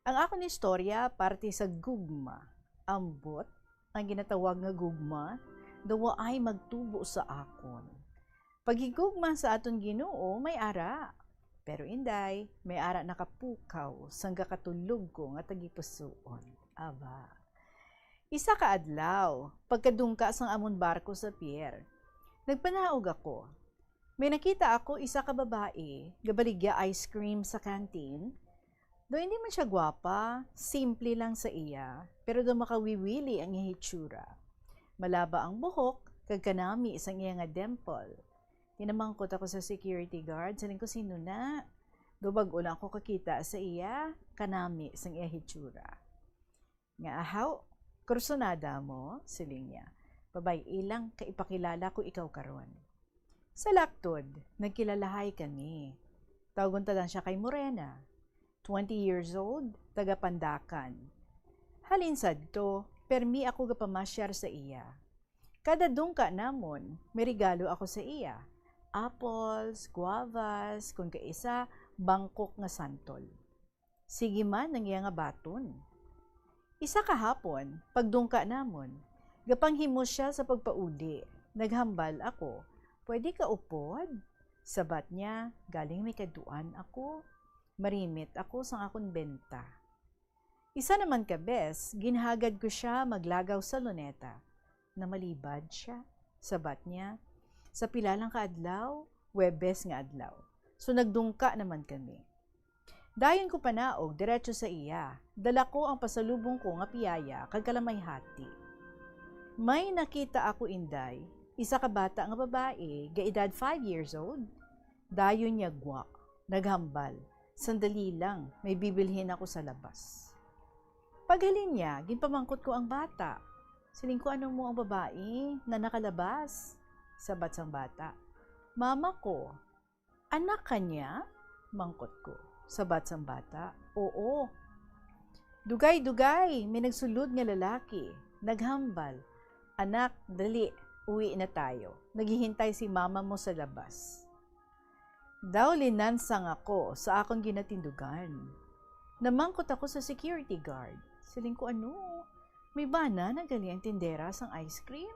Ang akon istorya parte sa gugma, ambot, ang ginatawag nga gugma, daw waay magtubo sa akon. Paghigugma sa aton Ginoo may ara, pero inday, may ara nakapukaw sang gakatulog ko nga tagipusoon. Aba. Isa ka adlaw, pagkadungka sang amon barko sa pier, nagpanaog ako. May nakita ako isa ka babayi gabaligya ice cream sa canteen. Daw hindi man siya gwapa, simple lang sa iya, pero daw makawiwili ang iya hitsura. Malaba ang buhok, kag kanami sang iya nga dimple. Tinamangkot ako sa security guard, siling ko, "Sino na?" Daw bag-o lang ako kakita sa iya, kanami sang iya hitsura. "Nga ahaw, kursunada mo?" siling niya. "Pabay-i lang, kay ipakilala ko ikaw karon." Sa laktod, nagkilalahay kami. Tawgon ta lang siya kay Morena. Twenty years old, taga Pandacan. Halin sadto, permi ako gapamasyar sa iya. Kada dungka namon, may regalo ako sa iya. Apples, guavas, kun kaisa, bangkok nga santol. Sige man ang iya nga baton. Isa ka hapon, pagdungka namon, gapanghimo sia sa pagpauli. Naghambal ako, "Pwede ka upod?" Sabat niya, "Galing may kaduan ako. Marimit ako sang akon benta." Isa naman ka bes, ginhagad ko sia maglagaw sa luneta. Namalibad sia. Sabat niya, "Sa pila lang ka adlaw?" Huwebes nga adlaw. So, nagdungka naman kami. Dayon ko panaog diretso sa iya. Dala ko ang pasalubong ko nga piyaya kag kalamayhati. May nakita ako, inday, isa ka bata nga babayi, ga edad five years old. Dayon niya gwa, naghambal, "Sandali lang, may bibilhin ako sa labas." Paghalin niya, ginpamangkot ko ang bata. Siling ko, "Ano mo ang babayi na nakalabas?" Sabat sang bata, "Mama ko." "Anak ka niya?" mangkot ko. Sabat sang bata, "Oo." Dugay-dugay, may nagsulod nga lalaki. Naghambal, "Anak, dali, uwi na tayo. Naghihintay si mama mo sa labas." Daw linansang ako sa akon ginatindugan. Namangkot ako sa security guard. Siling ko, "Ano? May bana na gali ang tindera sang ice cream?"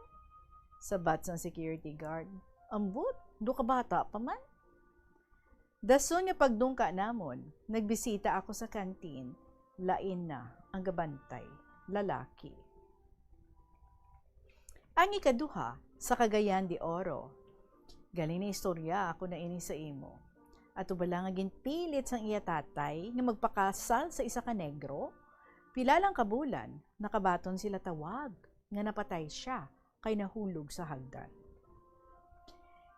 Sabat sang security guard, "Ambot, do ka bata pa man." Dason nga pagdungka namon, nagbisita ako sa canteen. Lain na ang gabantay, lalaki. Ang ikaduha, sa Cagayan de Oro. Galing na istorya ako na ini sa imo. Ato bala nga ginpilit sang iya tatay nga magpakasal sa isa ka negro? Pila lang ka bulan, nakabaton sila tawag nga napatay siya kay nahulog sa hagdan.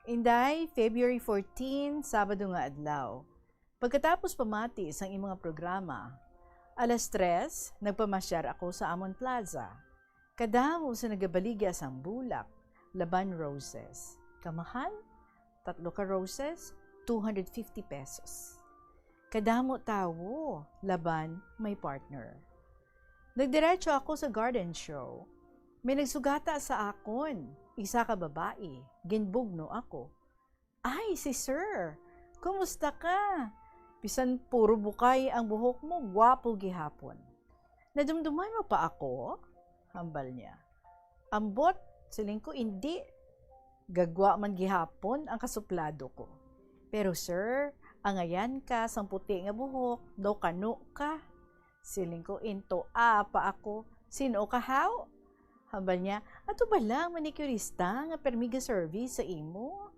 Inday, February fourteen, Sabado nga adlaw. Pagkatapos pamati sang imo nga programa, alas tres, nagpamasyar ako sa amon plaza. Kadamo sa nagabaligya sang bulak, laban roses. Kamahal? Tatlo ka roses, two hundred fifty pesos. Kadamo tawo, laban may partner. Nagdiretso ako sa garden show. May nagsugata sa akon, isa ka babayi, ginbugno ako. "Ay, si Sir! Kumusta ka? Bisan puro bukay ang buhok mo, gwapo gihapon." "Nadumduman mo pa ako?" hambal niya. "Ambot," siling ko, "indi. Gagwa man gihapon ang kasuplado ko." "Pero sir, angayan ka sang puti nga buhok, daw kano ka." Siling ko, "Intoa pa ako." "Sin-o ka, haw?" Hambal niya, "Ato bala ang manicurista nga permi ga-service sa imo?"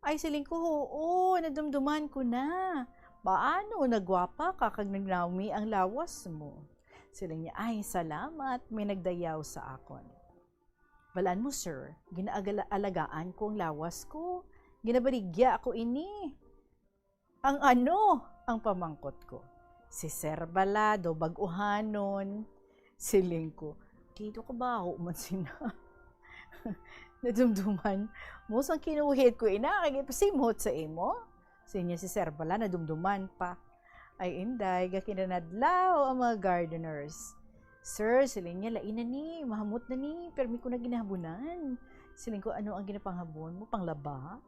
Ay, siling ko, "Huo, nadumduman ko na." "Paano, nagwapa ka kag nagnawmi ang lawas mo?" Siling niya, "Ay, salamat, may nagdayaw sa akon." "Balaan mo, sir, ginaagala-, alagaan ko ang lawas ko. Ginabaligya ako ini." "Ang ano?" ang pamangkot ko. "Si Sir bala, daw bag-uhanon." Siling ko, "Dito ka baho man sina." "Nadumduman mo sang kinuhit ko ina, kay ipasimhot sa imo?" Siling niya, "Si Sir bala, nadumduman pa." Ay, inday, gakinadlaw ang mga gardeners. "Sir," siling niya, "lain na ni, mahamot na ni, permi ko na ginahabunan." Siling ko, "Ano ang ginapanghabon mo? Panglaba?"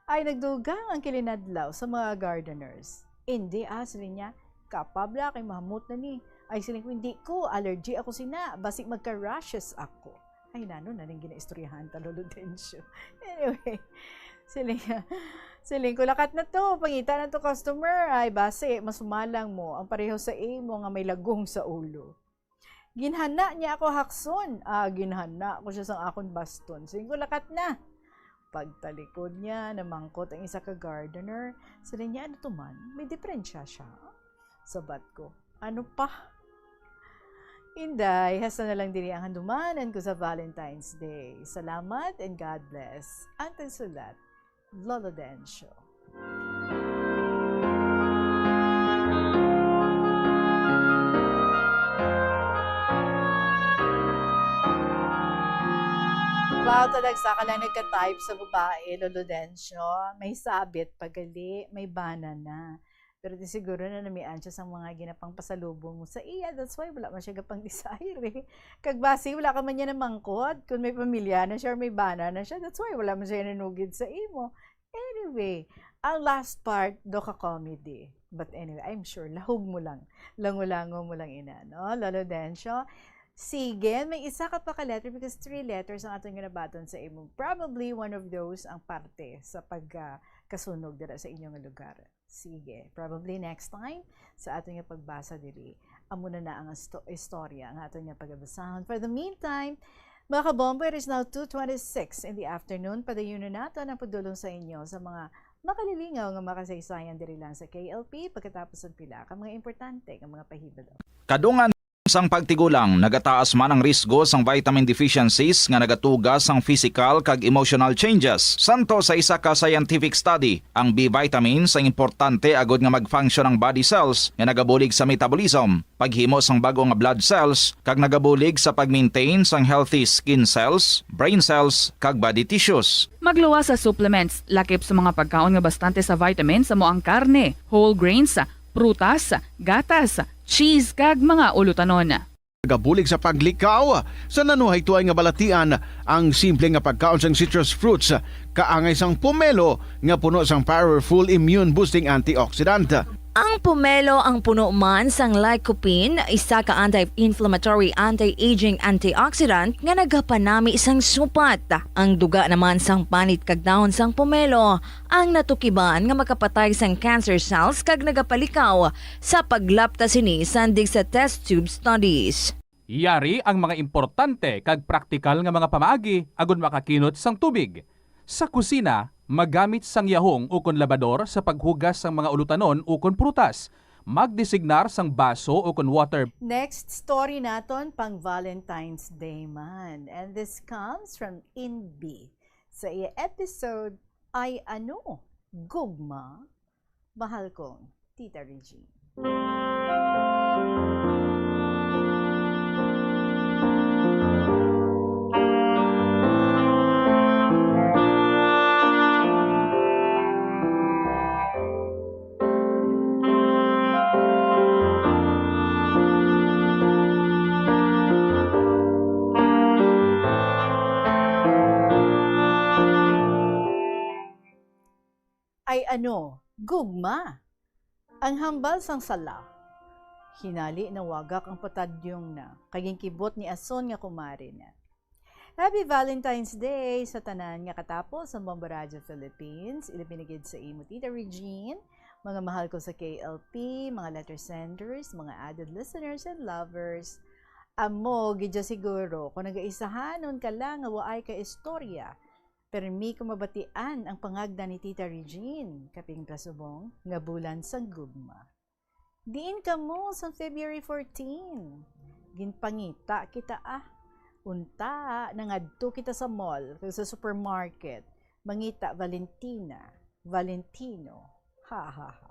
Ay, nagdugang ang kilinadlaw sa mga gardeners. "Indi, ah," siling niya, "kapabla kay mahamot na ni." Ay, siling ko, "Hindi ko, allergy ako sina, basig magka-rashes ako." Ay, nano na ning ginaistoryahan ta, Lolo Dencio. Anyway, siling, siling ko, "Lakat na to, pangita na to, customer. Ay, basi, masumalang mo. Ang pareho sa imo nga may lagong sa ulo." Ginhana niya ako hakson. Ah, ginhana ko siya sang akon baston. Siling ko, "Lakat na." Pagtalikod niya, namangkot ang isa ka gardener. Siling niya, "Ano to man? May diferensya siya?" Sabat ko, "Ano pa?" Inday, hasta na lang diri ang handumanan ko sa Valentine's Day. Salamat and God bless. Ang tagsulat, Lolo Dencio. Wow, talaga sa ka lang nagka-type sa babae, Lolo Dencio. May sabit pa gali, may bana na. Pero di siguro na namian siya sa mga ginapangpasalubong mo sa iya. That's why wala man siya gapang-desire, eh. Kag basi, wala ka man niya namangkot kung may pamilya na siya or may bana na siya. That's why wala man siya nanugid sa imo. Anyway, ang last part, do ka comedy. But anyway, I'm sure, lahog mo lang. Lango-lango mo lang ina, no? Lolo Dencio, sige, may isa ka pa ka letter because three letters ang aton nga nabaton sa imo. Probably one of those ang parte sa pag, ah, kasunog dira sa inyo nga lugar. Sige, probably next time sa aton nga pagbasa diri, amo na na ang isto-, istorya nga aton nga pagabasahon. For the meantime, mga kabombo, it is now two twenty-six in the afternoon. Padayon na naton ang pagdulong sa inyo sa mga makalilingaw nga mga kasaysayan diri lang sa K L P pagkatapos ang pila ka mga importante nga mga pahibalo. Kadungan sang pagtigulang, nagataas man ang risgo sang vitamin deficiencies nga nagatuga sang physical kag emotional changes. Santo sa isa ka scientific study, ang B vitamins ang importante agud nga mag-function ang body cells nga nagabulig sa metabolism, paghimo sang bag-o nga blood cells, kag nagabulig sa pag-maintain sang healthy skin cells, brain cells, kag body tissues. Magluwas sa supplements, lakip sa mga pagkaon nga bastante sa vitamins, amo ang karne, whole grains, prutas, gatas, cheese, kag mga ulutanon. Nagabulig sa paglikaw sa nanuhay tuay nga balatian ang simple nga pagkaon sang citrus fruits, kaangay sang pomelo nga puno sang powerful immune boosting antioxidant. Ang pomelo ang puno man sang lycopene, isa ka anti-inflammatory, anti-aging antioxidant nga nagapanami sang supat. Ang duga naman sang panit kag dahon sang pomelo ang natukiban nga makapatay sang cancer cells kag nagapalikaw sa paglapta sini sandig sa test tube studies. Yari ang mga importante kag praktikal nga mga pamaagi agud makakinot sang tubig. Sa kusina, magamit sang yahong ukon labador sa paghugas sang mga ulutanon ukon prutas. Magdesignar sang baso ukon water. Next story naton pang Valentine's Day man. And this comes from Inbi. Sa iya episode, Ay Ano, Gugma? Mahal kong Tita Regine. Ay ano, gugma! Ang hambal sang sala. Hinali nawagak ang patadyong na, kag ginkibot ni Ason nga kumare na. Happy Valentine's Day sa tanan nga katapos sa Bombo Radio Philippines, ilabi na gid sa imo, Tita Regine, mga mahal ko sa K L P, mga letter senders, mga avid listeners and lovers. Amo gid ya siguro kung nagaisahanon ka lang nga waay ka istorya. Permi ko mabatian ang pangagda ni Tita Regine, kaping kasubong nga bulan sang gugma. Diin kamo sang February fourteen? Ginpangita kita, ah. Unta, nangadto kita sa mall kag sa supermarket. Mangita Valentina, Valentino. Ha, ha, ha.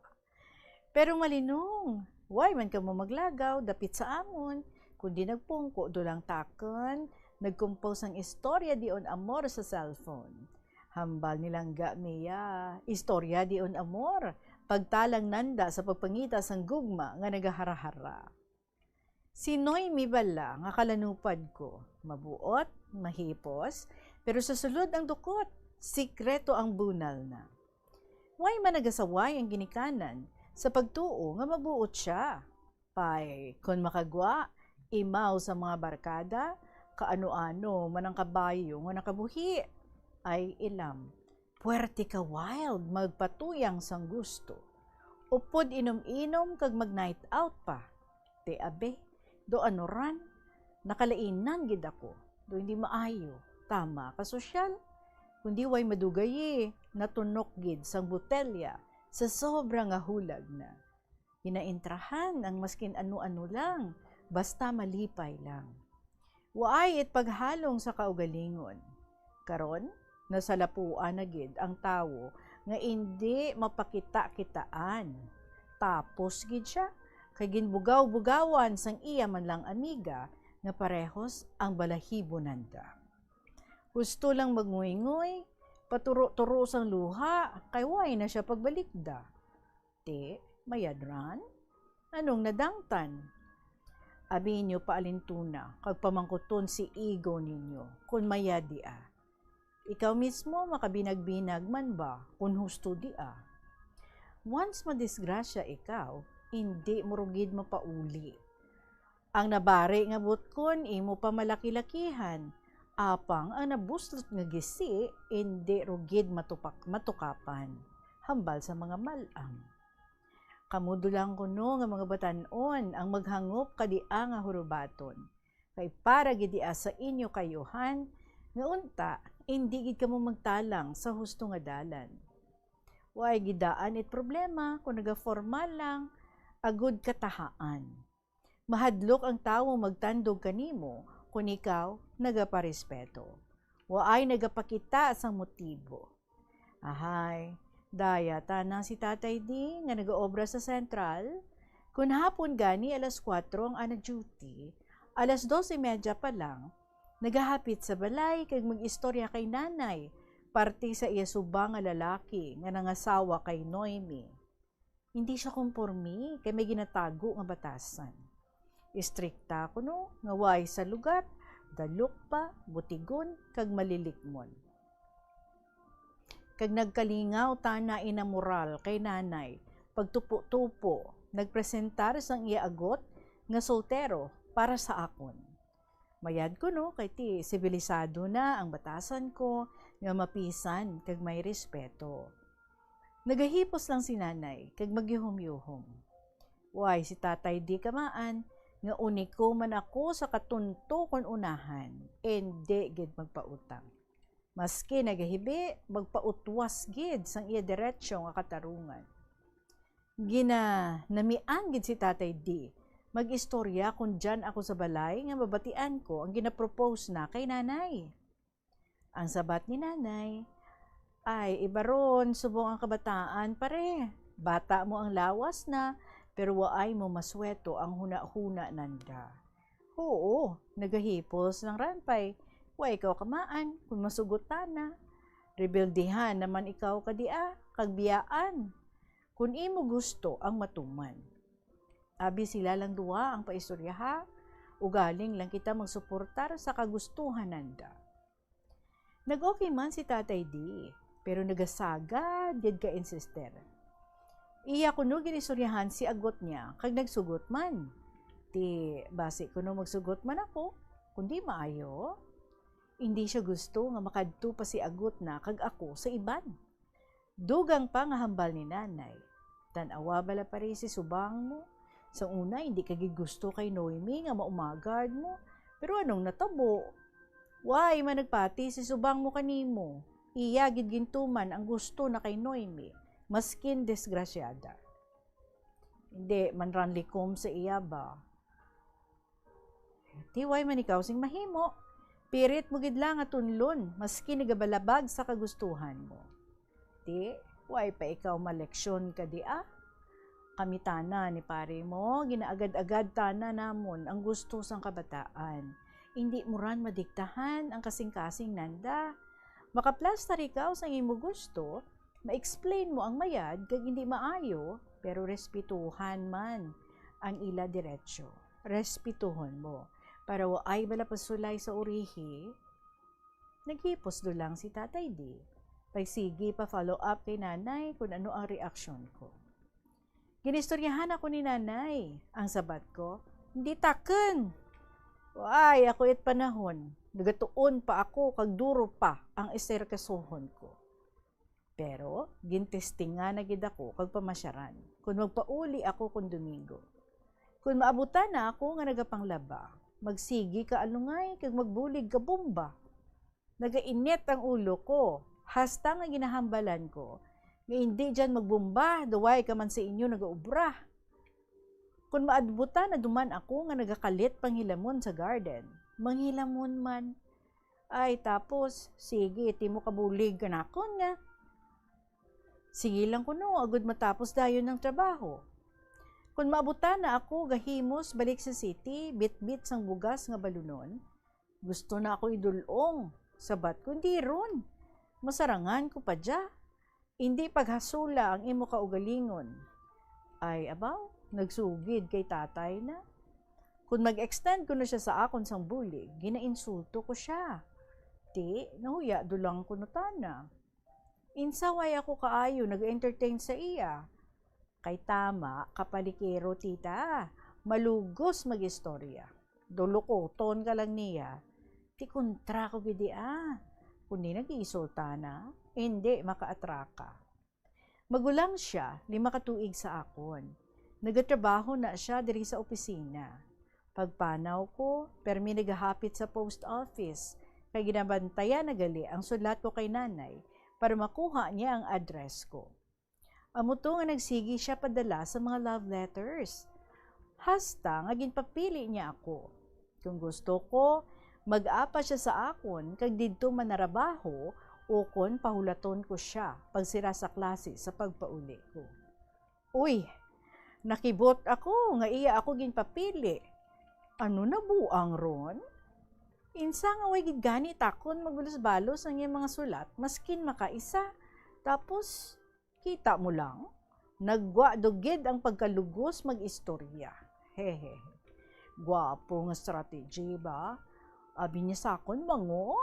Pero malinong, way man kamo maglagaw dapit sa amon, kundi nagpungko dulang takon, nagkumpos sang istorya dion amor sa cellphone. Hambal ni Langga Mia, istorya dion amor, pagtalang nanda sa pagpangita sang gugma nga nagahara-hara. Si Noemi bala nga kalanupad ko, mabuot, mahipos, pero sa sulod ang dukot, sikreto ang bunal na. Way man nagasaway ang ginikanan sa pagtuo nga mabuot sia. Pay, kon makagwa, imaw sa mga barkada, Kaano-ano man ang kabayo nga nakabuhi, ay ilam. Puwerte ka wild, magpatuyang sang gusto. Upod inom-inom kag mag-night out pa. Te, abi, do ano ran? Nakalainan gid ako. Do hindi maayo. Tama ka, sosyal. Kundi way madugayi, natunok gid sang botelya sa sobra nga hulag na. Ginaintrahan ang maskin ano-ano lang, basta malipay lang. Waay it paghalong sa kaugalingon. Karon, nasalapuan na gid ang tawo nga indi mapakita-kitaan. Tapos gid sia, kay ginbugaw-bugawan sang iya man lang amiga nga parehos ang balahibo nanda. Husto lang magnguy-nguy, paturo-turo sang luha, kay way na sia pagbalikda. Ti, mayad ran? Anong nadangtan? Abi niyo paalintuna kag pamangkuton si ego ninyo kon mayad dia. Ikaw mismo makabinag-binag man ba kon husto dia? Once madisgrasya ikaw, indi mo rugid mapauli. Ang nabari nga butkon imo pa malaki-lakihan, apang ang nabuslot nga gisi indi rugid matupak-, matukapan, hambal sa mga mal-ang. Kamo dulang kuno nga mga batan-on ang maghangop ka dia nga hurubaton, kay para gid dia sa inyo kaayuhan, nga unta indi gid kamo magtalang sa husto nga dalan. Waay gid daan it problema kon nagaformal lang agud katahaan. Mahadlok ang tawo magtandog kanimo kon ikaw nagaparespeto. Waay nagapakita sang motibo. Ahay, daya tana si Tatay D nga nagaobra sa sentral. Kon hapon gani alas kuwatro ang ana duty, alas dos y media pa lang, nagahapit sa balay kag mag-istorya kay Nanay, parte sa iya subang nga lalaki nga nangasawa kay Noemi. Hindi siya komporme kay may ginatago nga batasan. Istrikta kuno nga way sa lugar, dalok pa, butigon, kag malilikmon. Kag nagkalingaw tana inamoral kay Nanay, pagtupo-tupo, nagpresentar sang iya agot nga soltero para sa akon. Mayad kuno kay ti sibilisado na ang batasan ko nga mapisan kag may respeto. Nagahipos lang si Nanay kag magyuhom-yuhom. Way si Tatay D kamaan nga uniko man ako sa katunto kon unahan, indi gid magpautang. Maski nagahibi, magpautwas gid sang iya diretso nga katarungan. Ginanamian gid si Tatay D mag-istorya kon diyan ako sa balay nga mabatian ko ang ginapropose na kay Nanay. Ang sabat ni Nanay, "Ay, ibaron, subong ang kabataan, pare. Bata mo ang lawas na, pero waay mo masweto ang hunahuna nanda." Oo, nagahipos lang ran pay. Wa ikaw kamaan kon masugot tana. Rebeldehan naman ikaw ka dia, kag biyaan. Kon imo gusto ang matuman. Abi sila lang duha ang paistoryaha, ugaling lang kita magsuportar sa kagustuhan nanda. Nag-okay man si Tatay D, pero nagasagad gid ka-insister. Iya kuno ginistoryahan si agot niya, kag nagsugot man. Ti, basi kuno magsugot man ako, kundi maayo. Indi siya gusto nga makadto pa si agot na kag ako sa iban. Dugang pa nga hambal ni Nanay, "Tan-awa bala, pare, si subang mo. Sa una, hindi ka gid gusto kay Noemi nga maumagad mo. Pero anong natabo? Why man nagpati si subang mo kanimo? Iya gid gintuman ang gusto na kay Noemi, maskin disgrasyada." Hindi man ran likom sa iya ba? Ti way man ikaw sing mahimo, pirit mo gid lang nga tunlon, maski nagabalabag sa kagustuhan mo. Ti, way pa ikaw maleksyon ka dia? Kami tana ni pare mo, ginaagad-agad tana namon ang gusto sang kabataan. Indi mo ran madiktahan ang kasing-kasing nanda. Makaplastar ikaw sang imo gusto, ma-explain mo ang mayad kag indi maayo, pero respetuhan man ang ila diretso. Respetuhon mo, para waay bala pasulay sa urihi. Naghipos do lang si Tatay D. Pagsigi pa follow up kay Nanay kung ano ang reaksyon ko. Ginistoryahan ako ni Nanay. Ang sabat ko, "Hindi takon!" Ay, ako it panahon, nagatuon pa ako kag duro pa ang iserkasohon ko. Pero gintestingan na gid ako kag pamasyaran kon magpauli ako kon Domingo. Kon maabutan na ako nga nagapanglaba, magsigi ka alungay kag magbulig ka bomba. Nagainit ang ulo ko, hasta nga ginahambalan ko nga indi diyan magbomba, daw way ka man sa inyo nagaobra. Kon maabutan na duman ako nga nagakalit panghilamon sa garden, manghilamon man. Ay, tapos, sige, ti mo kabulig kanakon nga. Sige lang kuno, agud matapos dayon ang trabaho. Kon maabutan na ako gahimos balik sa city, bitbit sang bugas nga balunon, gusto na ako idul-ong. Sabat ko, "Hindi ron. Masarangan ko pa dya. Hindi paghasula ang imo kaugalingon." Ay, abaw, nagsugid kay tatay na. Kung mag-extend ko na siya sa akon sang bulig, ginainsulto ko siya. Ti, nahuya dulang ko na tana. Insaway ako kaayo nag-entertain sa iya. Kay tama, kapalikero, tita. Malugos mag-istorya. Dulukoton ka lang niya. Ti kontra ko gid, ah. Kundi nag-iisulta na, hindi makaatraka. Magulang siya, lima ka tuig sa akon. Nagatrabaho na siya diri sa opisina. Pagpanaw ko, permi nagahapit sa post office, kay ginabantayan na gali ang sulat ko kay nanay para makuha niya ang address ko. Amo to nga nagsigi siya padala sa mga love letters. Hasta nga ginpapili niya ako. Kung gusto ko, mag-apa siya sa akon kag didto manarabaho ukon pahulaton ko siya pagsira sa klase sa pagpauli ko. Uy, nakibot ako nga iya ako ginpapili. Ano na buang ron? Insa nga way gid gani takon magbalos-balos ang iyang mga sulat, maskin makaisa. Tapos, kita mo lang, naggwa do gid ang pagkalugos mag-istorya. Hehe. Gwapo nga strategy ba? Abi niya sa akon, mango.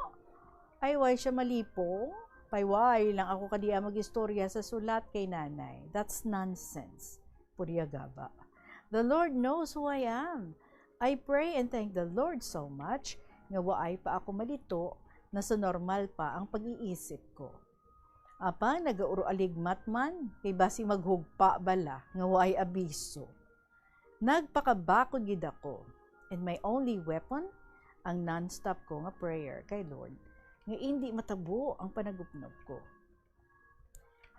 Ay, way siya malipong. Payway lang ako kadia mag-istorya sa sulat kay nanay. That's nonsense. Purya gaba. The Lord knows who I am. I pray and thank the Lord so much nga waay pa ako malito, nasa normal pa ang pag-iisip ko. Apang nagauro-aligmat man, kay basi maghugpa bala nga waay abiso. Nagpakabakod gid ako, and my only weapon, ang non-stop ko nga prayer kay Lord, nga indi matabo ang panagupnob ko.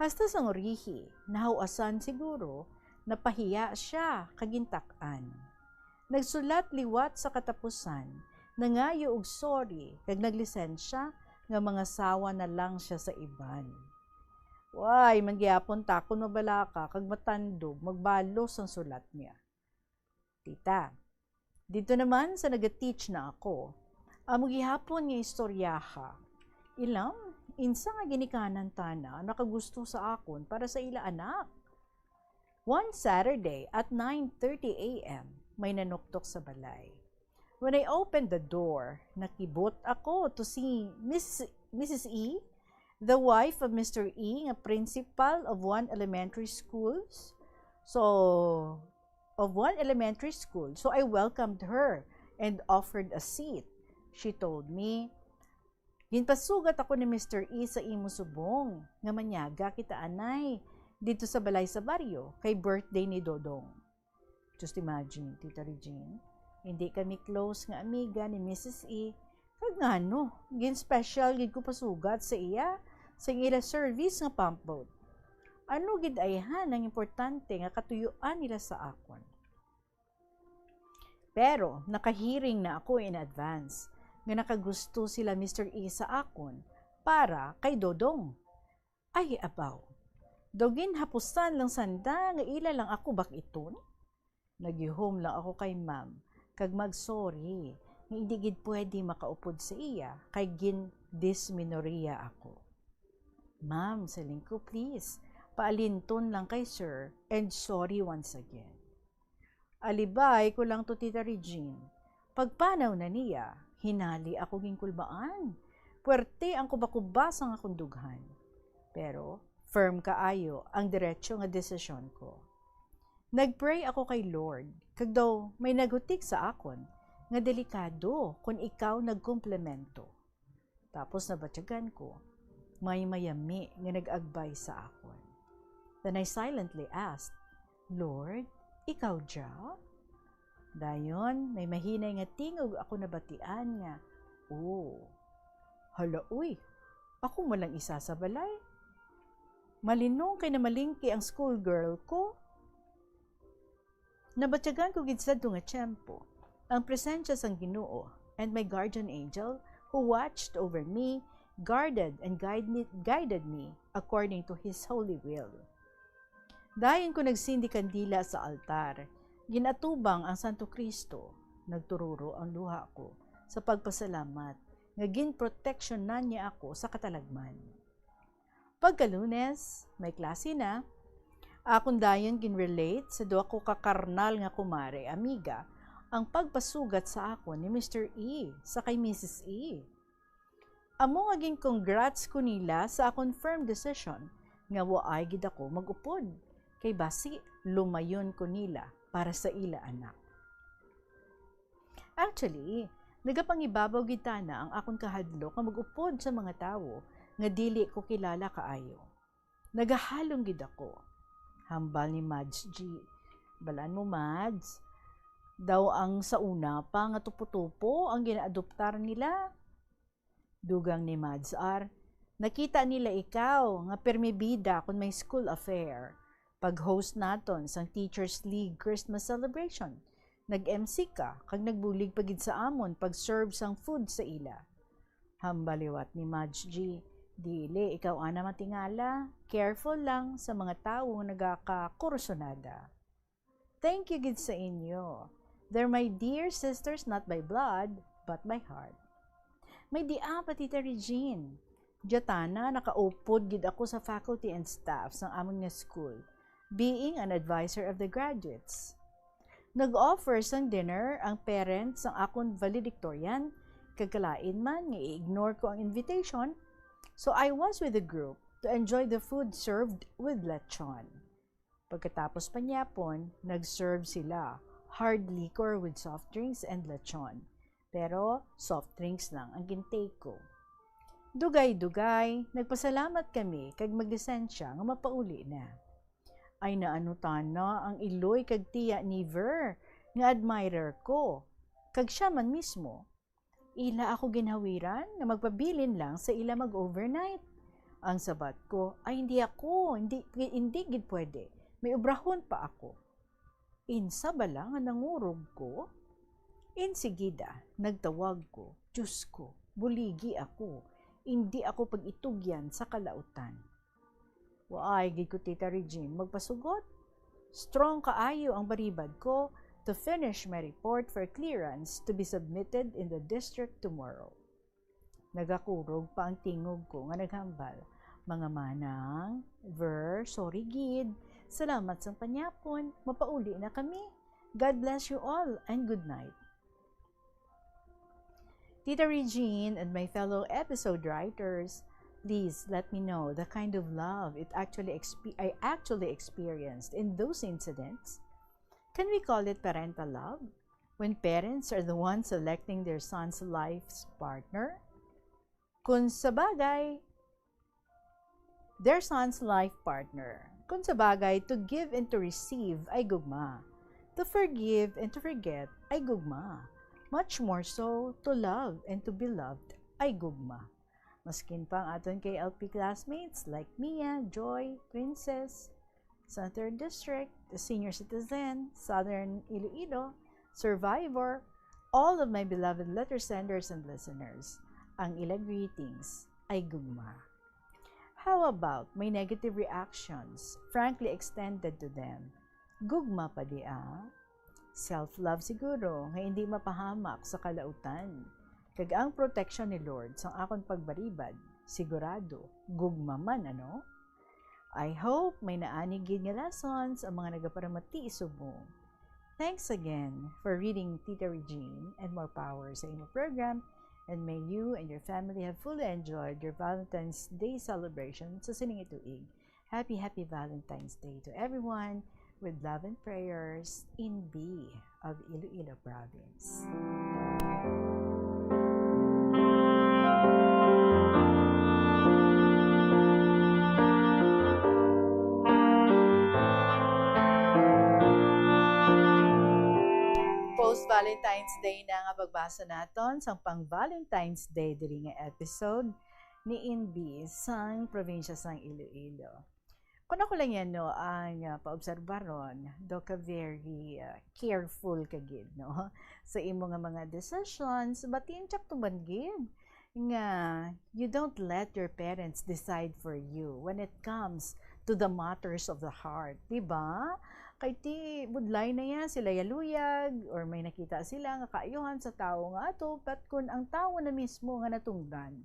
Hasta sang urihi, nahawasan siguro, napahiya siya kag gintak-an. Nagsulat liwat sa katapusan, nangayo og sorry, kag naglisensya nga mangasawa na lang siya sa iban. Way man gihapon takon mabalaka kag matandog magbalos ang sulat niya. Tita, didto naman sa naga-teach na ako, amo gihapon nga istoryaha. Ilam, insa nga ginikanan tana nakagusto sa akon para sa ila anak. One Saturday at nine thirty a m, may nanuktok sa balay. When I opened the door, nakibot ako to see Miss, Missus E, the wife of Mister E, nga principal of one elementary schools. So, of one elementary school. So I welcomed her and offered a seat. She told me, "Ginpasugat ako ni Mister E sa imo subong nga manyaga kita anay didto sa balay sa baryo kay birthday ni Dodong." Just imagine, Tita Regine, hindi kami close nga amiga ni Missus E, kag ngano, gin-special gid ko pasugat sa iya sa ila service nga pump boat. Ano gid ayhan ang importante nga katuyuan nila sa akon? Pero nakahearing na ako in advance nga nakagusto sila Mister E sa akon para kay Dodong. Ay, abaw. Daw ginhapusan lang sanda nga ila lang ako bak-iton? Nagihom lang ako kay ma'am kag mag-sorry nga hindi gid pwede makaupod sa iya kay gin-dysmenorrhea ako. "Ma'am," siling ko, "please, paalinton lang kay sir and sorry once again." Alibay ko lang to, Tita Regine. Pagpanaw na niya, hinali ako ginkulbaan. Puwerte ang kuba-kuba sang akon dughan. Pero firm kaayo ang diretso nga desisyon ko. Nag-pray ako kay Lord, kag daw may naghutik sa akon nga delikado kon ikaw nagkumplemento. Tapos nabatyagan ko, may mayami nga nag-agbay sa akon. Then I silently asked, "Lord, ikaw dya?" Dayon, may mahinay nga tingog ako nabatian nga, "Oh, hala, uy, ako man lang isa sa balay. Malinong kay namalingki ang schoolgirl ko." Nabatyagan ko gid sadto nga tiyempo ang presensya sang Ginoo, and my guardian angel, who watched over me, guarded and guide me, guided me according to his holy will. Dayon ko nagsindi kandila sa altar, ginatubang ang Santo Cristo, nagtururo ang luha ko sa pagpasalamat nga ginproteksyonan niya ako sa katalagman. Pagka Lunes, may klase na. Akon dayon ginrelate sa duha ko ka karnal nga kumare, amiga, ang pagpasugat sa akon ni Mister E sa kay Missus E. Amo nga gin-congrats ko nila sa akon firm decision nga waay gid ako mag-upod, kay basi lumayon ko nila para sa ila anak. Actually, nagapangibabaw gid tana ang akon kahadlok nga mag-upod sa mga tawo nga dili ko kilala kaayo. Nagahalong gid ako. Hambal ni Mads G, "Balaan mo, Mads, daw ang sa una pa nga tupo-tupo ang ginaadoptar nila." Dugang ni Mads R, "Nakita nila ikaw nga permi bida kon may school affair. Pag-host naton sang Teachers League Christmas celebration, nag-M C ka kag nagbulig pa gid sa amon pag-serve sang food sa ila." Hambal liwat ni Mads G, "Dili ikaw ana matingala. Careful lang sa mga tawo nga nagakakursunada." Thank you gid sa inyo. They're my dear sisters, not by blood, but by heart. May dia pa, Tita Regine. Dya tana, nakaupod gid ako sa faculty and staff sang amon nga school, being an advisor of the graduates. Nag-offer sang dinner ang parents sang akon valedictorian, kag kalain man nga i-ignore ko ang invitation, so I was with the group to enjoy the food served with lechon. Pagkatapos panyapon, nag-serve sila hard liquor with soft drinks and lechon. Pero soft drinks lang ang gintake ko. Dugay-dugay, nagpasalamat kami kag maglisensya nga mapauli na. Ay, naano tana ang iloy kag tiya ni Ver nga admirer ko, kag sia man mismo. Ila ako ginhawiran nga magpabilin lang sa ila mag-overnight. Ang sabat ko, "Ay, hindi ako, hindi, hindi gid pwede. May obrahon pa ako." Insa bala nga nangurog ko? Insigida, nagtawag ko, "Diyos ko, buligi ako. Hindi ako pag-itugyan sa kalautan." Waay gid ko, Tita Regine, magpasugot. Strong kaayo ang baribad ko to finish my report for clearance to be submitted in the district tomorrow. Nagakurog pa ang tingog ko nga naghambal, "Mga manang, Ver, sorry gid. Salamat sang panyapon. Mapauli na kami. God bless you all and good night." Tita Regine and my fellow episode writers, please let me know the kind of love it actually expe- I actually experienced in those incidents. Can we call it parental love when parents are the ones selecting their son's life's partner? Kung sa bagay, their son's life partner. Kung sa bagay, to give and to receive ay gugma. To forgive and to forget ay gugma. Much more so, to love and to be loved ay gugma. Maskin pa ang aton K L P classmates like Mia, Joy, Princess, sa third District, the senior citizen, Southern Iloilo, Survivor, all of my beloved letter senders and listeners, ang ila greetings ay gugma. How about my negative reactions, frankly extended to them? Gugma pa di, ah? Self-love siguro nga hindi mapahamak sa kalautan. Kag ang protection ni Lord sang akon pagbaribad, sigurado, gugma man, ano? I hope may naani gid nga lessons ang mga nagaparamati subong. Thanks again for reading, Tita Regine, and more power sa imo program, and may you and your family have fully enjoyed your Valentine's Day celebration sa sining tuig. Happy, happy Valentine's Day to everyone. With love and prayers, Inbi of Iloilo Province. Post Valentine's Day na nga pagbasa naton sang pang Valentine's Day diri nga episode ni Inbi sang probinsya sang Iloilo. Kung ako lang yan, no, ang, ah, paobserbaron, do ka very, ah, careful ka gid, no, sa imo nga mga decisions, but insakto man gid nga you don't let your parents decide for you when it comes to the matters of the heart, di ba? Kay ti budlay na yan, sila yaluyag, or may nakita sila nga kaayuhan sa tawo nga ato, but kung ang tawo na mismo nga natungdan,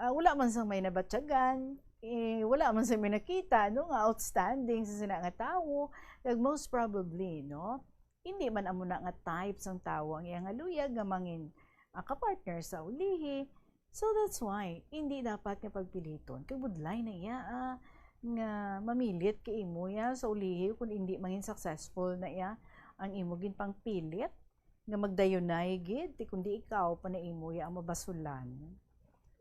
ah, wala man sang may nabatyagan, eh, wala man sang may nakita, no, nga outstanding sa sina nga tawo, kag most probably, no, hindi man amo na nga type sang tawo ang iya nga luyag nga mangin, ah, kapartner sa ulihi. So that's why, hindi dapat nga pagpiliton. Kay budlay na iya, ah, nga mamilit kay imo iya sa ulihi kung hindi mangin successful na iya ang imo ginpangpilit nga magdayunay gid, ti kundi ikaw pa na imo iya ang mabasulan.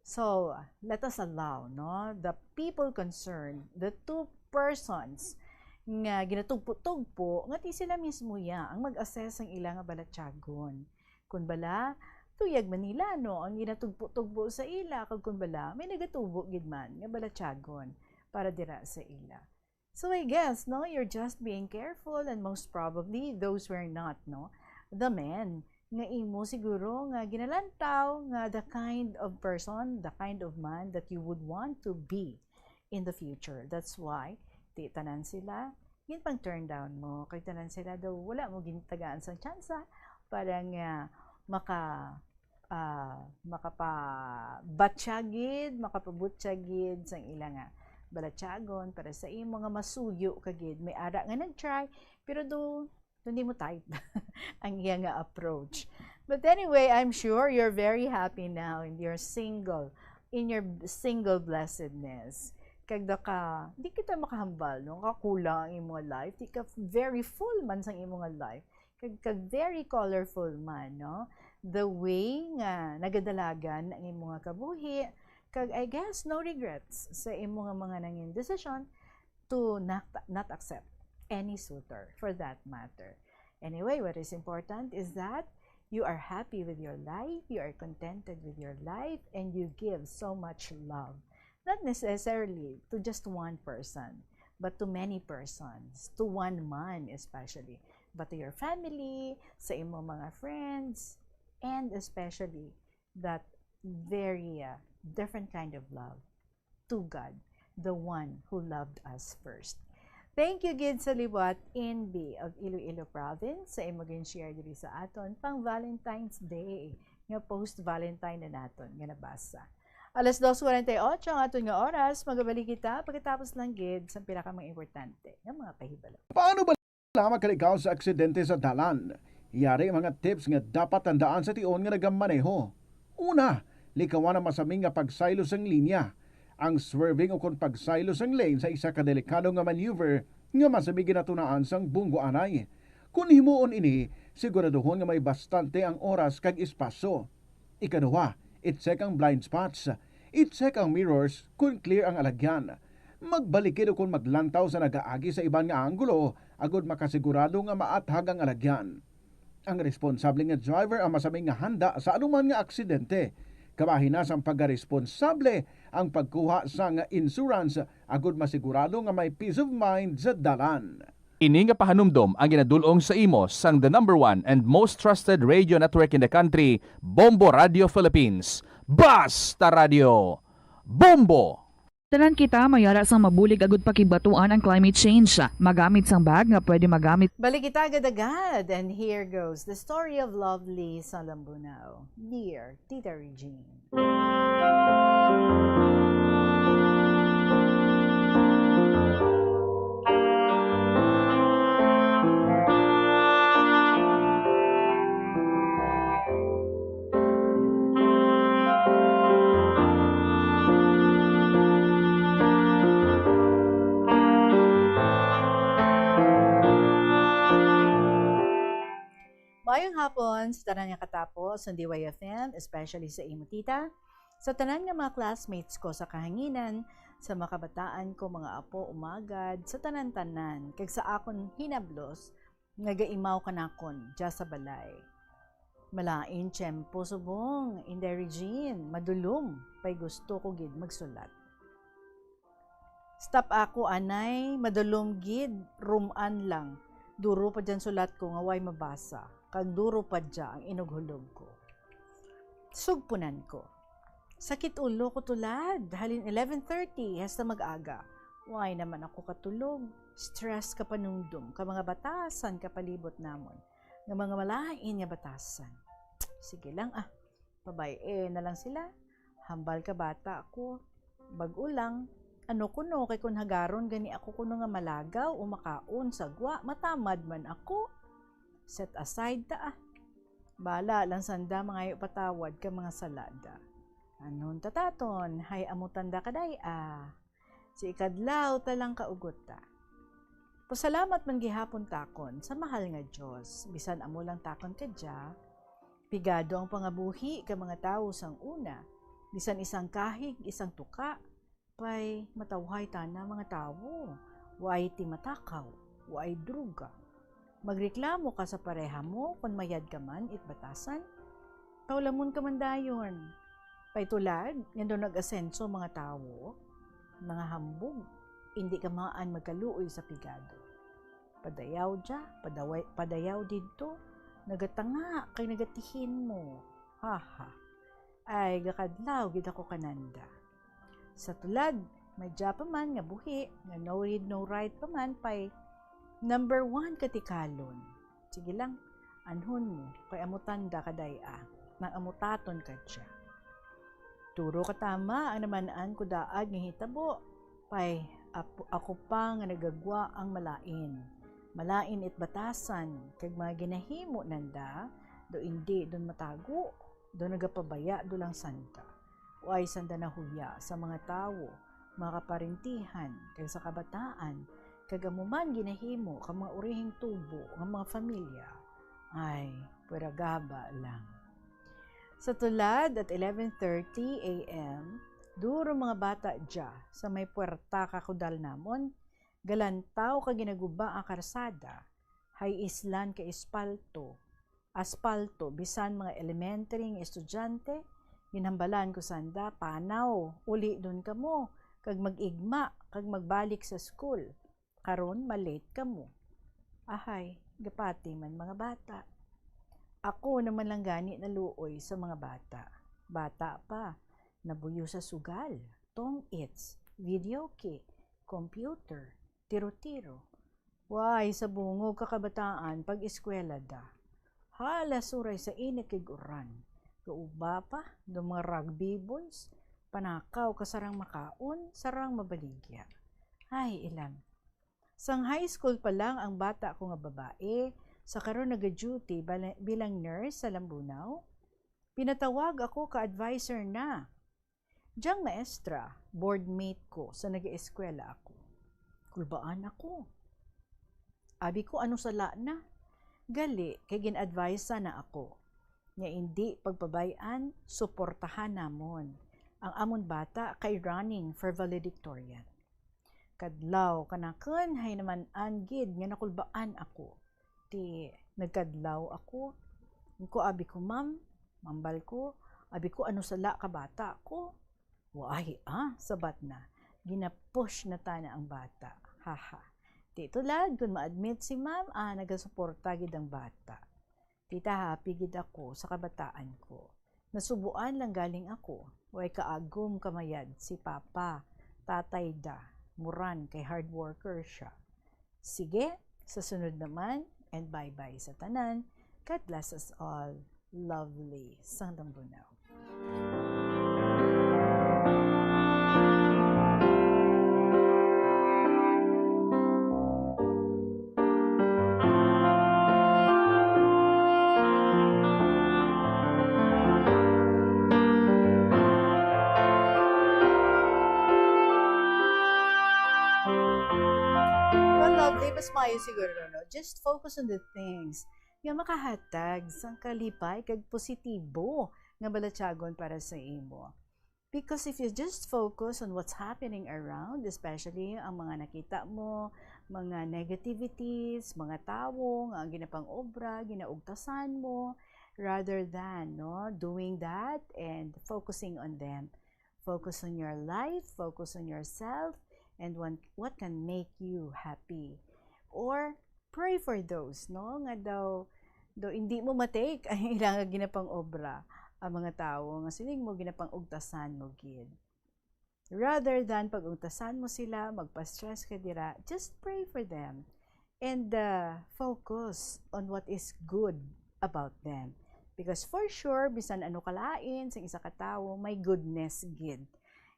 So, let us allow, no, the people concerned, the two persons nga ginatugpo-tugpo, nga ti sila mismo ya ang mag-assess sang ila nga balatyagon. Kun bala, tuyag man nila, no, ang ginatugpo-tugpo sa ila, kag kun bala, may nagatubo gid man nga balatyagon para dira sa ila. So I guess, no, you're just being careful, and most probably those were not, no, the men nga imo siguro nga ginalantaw nga the kind of person, the kind of man that you would want to be in the future. That's why di tanan sila ginpang turn down mo, kay tanan sila daw wala mo gintagaan sang tsansa para nga maka ah, makapabatya gid, makapabutyag gid sang ila nga balatyagon para sa imo nga masuyo ka gid. May ara nga nag-try, pero do, do hindi mo type ang iya nga approach. But anyway, I'm sure you're very happy now in your single, in your single blessedness. Kag da ka, di kita makahambal, no? Kakulang ang imo nga life. Di ka very full man sang imo nga life. Kag, kag very colorful man, no? The way nga nagadalagan ang imo nga kabuhi, kag I guess no regrets sa imo nga mga nangin desisyon to not, not accept any suitor for that matter. Anyway, what is important is that you are happy with your life, you are contented with your life, and you give so much love. Not necessarily to just one person, but to many persons, to one man especially, but to your family, sa imo mga friends, and especially that very, uh, different kind of love to God, the one who loved us first. Thank you gid sa liwat, Inbi of Iloilo Province, sa imo gin-share diri sa aton pang Valentine's Day nga post-Valentine na naton nga nabasa. Alas dos forty-eight ang aton nga oras. Magabalik kita pagkatapos lang gid sa pila ka mga importante nga mga pahibalo. Paano ba lamang kalikaw sa aksidente sa dalan? Yari mga tips nga dapat tandaan sa tion nga nagamaneho. Una, likawan ang masami nga pagsaylo sang linya. Ang swerving ukon pagsaylo sang lane sa isa ka delikado nga maneuver nga masami ginatunaan sang bunggo anay. Kon himuon ini, siguraduhon nga may bastante ang oras kag espasyo. Ikaduha, i-check ang blind spots. I-check ang mirrors kon clear ang alagyan. Magbalikid ukon maglantaw sa nagaagi sa iban nga anggulo agod makasigurado nga maathag ang alagyan. Ang responsable nga driver ang masami nga handa sa anuman nga aksidente. Kabahin na sang pagkaresponsable ang pagkuha sang insurance agod masigurado nga may peace of mind sa dalan. Ini nga pahanumdom ang ginadul-ong sa imo sang the number one and most trusted radio network in the country, Bombo Radio Philippines. Basta Radio, Bombo! Tanan kita may ara sang mabulig agud pakibatuan ang climate change. Magamit sang bag nga pwede magamit. Balik kita agad-agad, and here goes the story of Lovely Salambunao. Dear Tita Regine. Maayong hapon sa tanan nga katapo sa D Y F M, especially sa imo tita, sa tanan nga mga classmates ko sa kahanginan, sa mga kabataan ko, mga apo, umagad, sa tanan-tanan, kag sa akon hinablos nga gaimaw kanakon dya sa balay. Malain tiyempo subong, Inday Regine, madulom, pay gusto ko gid magsulat. Stop ako, anay, madulom gid, rum-an lang. Duro pa dyan sulat ko nga way mabasa, kag duro pa dya ang inughulog ko. Sugpunan ko. Sakit ulo ko tulad, halin eleven thirty hasta mag-aga. Way naman ako katulog. Stress ka panumdom ka mga batasan kapalibot namon, nga mga malain nga batasan. Sige lang ah, pabay-e na lang sila. Hambal ka bata ako. Bag-o lang, ano kuno kay kun hagaron gani ako kuno nga malagaw o makaon sa gwa, matamad man ako. Set aside ta ah. Bala lang sanda mangayo patawad ka mga salada. Anon tataton, hay amutan da kaday ah. Si ikadlaw ta lang kaugot ta. Pasalamat man gihapon takon sa mahal nga Dios, bisan amo lang takon kadya. Pigado ang pangabuhi ka mga tawo sang una, bisan isang kahig, isang tuka, pay matawhay tana mga tawo, way ti matakaw, way droga. Magreklamo ka sa pareha mo kon mayad ka man it batasan. Kaulamon ka man dayon. Pay tulad nga daw nag-asenso mga tawo, mga hambog, indi ka maan magkaluoy sa pigado. Padayaw dya, padaway, padayaw didto, nagatanga kag nagatihin mo. Haha. Ay, gakadlaw gid ako kananda. Sa tulad, may dya pa man nga buhi, nga no read, no write pa man, pay number one katikalon. Sige lang, anhon mo, kay amutan da kaday-a, nang amutaton ka dya. Duro katama ang naman-an ko daag nga hitabo, pay ap-, ako pa nga nagagwa ang malain. Malain it batasan, kag mga ginahimo nanda, do indi don matago, do nagapabaya do lang sanda. Way sanda nahuya sa mga tawo, mga kaparintihan, kag sa kabataan, kag amo man ginahimo ka mga urihing tubo nga mga familia, ay, pura gaba lang. Sa tulad at eleven thirty A M, duro mga bata dya sa may puerta kakudal namon, galantaw ka ginaguba ang karsada, hay islan ka espalto, aspalto, bisan mga elementary nga estudyante, ginhambalan ko sanda, "Panaw, uli don kamo, kag mag-igma, kag magbalik sa school. Karon, ma-late kamo." Ahay, gapati man mga bata. Ako naman lang gani naluoy sa mga bata. Bata pa, nabuyo sa sugal, tong-its, videoke, computer, tiro-tiro. Way sa bungog ka kabataan pag eskwela da. Hala, suray sa init kag uran. Kauba pa do mga rugby boys, panakaw ka sarang makaon, sarang mabaligya. Ay, ilang. Sang high school pa lang ang bata ko nga babae, sa karon nagaduty bala-, bilang nurse sa Lambunao. Pinatawag ako ka adviser na. Diyang maestra, board mate ko sa nag-eskwela ako. Kulbaan ako. Abi ko, ano sala na? Gali, kay gin-advise na ako nga indi pagpabay-an, suportahan namon ang amon bata kay running for valedictorian. Kadlaw kanakun, hay naman-an gid nga nakulbaan ako. Ti nagkadlaw ako. Ko, abi ko, "Ma'am," mambal ko, abi ko, "ano sala ka bata ko?" "Wa ahi, ah," sabat na. "Ginapush na tana ang bata. Haha." Ti tulad, kun ma-admit si ma'am, ah, nagasuporta gid ang bata. Tita, happy gid ako sa kabataan ko. Nasubuan lang galing ako. Way kaagom kamayad si Papa, Tatay da, muran kay hard worker siya. Sige, sa sunod naman, and bye-bye sa tanan. God bless us all. Lovely. Sang Lambunao. Well, lovely, mas maayo siguro, no? Just focus on the things nga makahatag sang kalipay kag positibo nga balatyagon para sa imo. Because if you just focus on what's happening around, especially ang mga nakita mo, mga negativities, mga tawo nga ang ginapang-obra, ginaugtasan mo, rather than, no, doing that and focusing on them. Focus on your life, focus on yourself, and what, what can make you happy. Or pray for those, no, nga daw, daw hindi mo matake ang ilang ginapang-obra ang mga tawo nga siling mo ginapang-ugtasan mo gid. Rather than pag-ugtasan mo sila, magpa-stress ka dira, just pray for them. And uh, focus on what is good about them. Because for sure, bisan ano kalain sa isa ka tawo, may goodness gid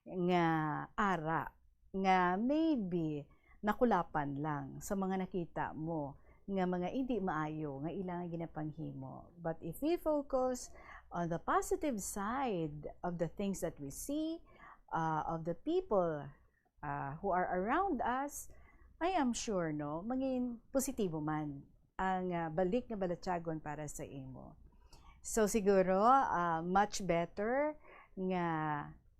nga ara nga maybe nakulapan lang sa mga nakita mo nga mga hindi maayo nga ila nga ginapanghimo. But if we focus on the positive side of the things that we see, uh, of the people uh, who are around us, I am sure, no, mangin positibo man ang uh, balik nga balatyagon para sa imo. So siguro, uh, much better nga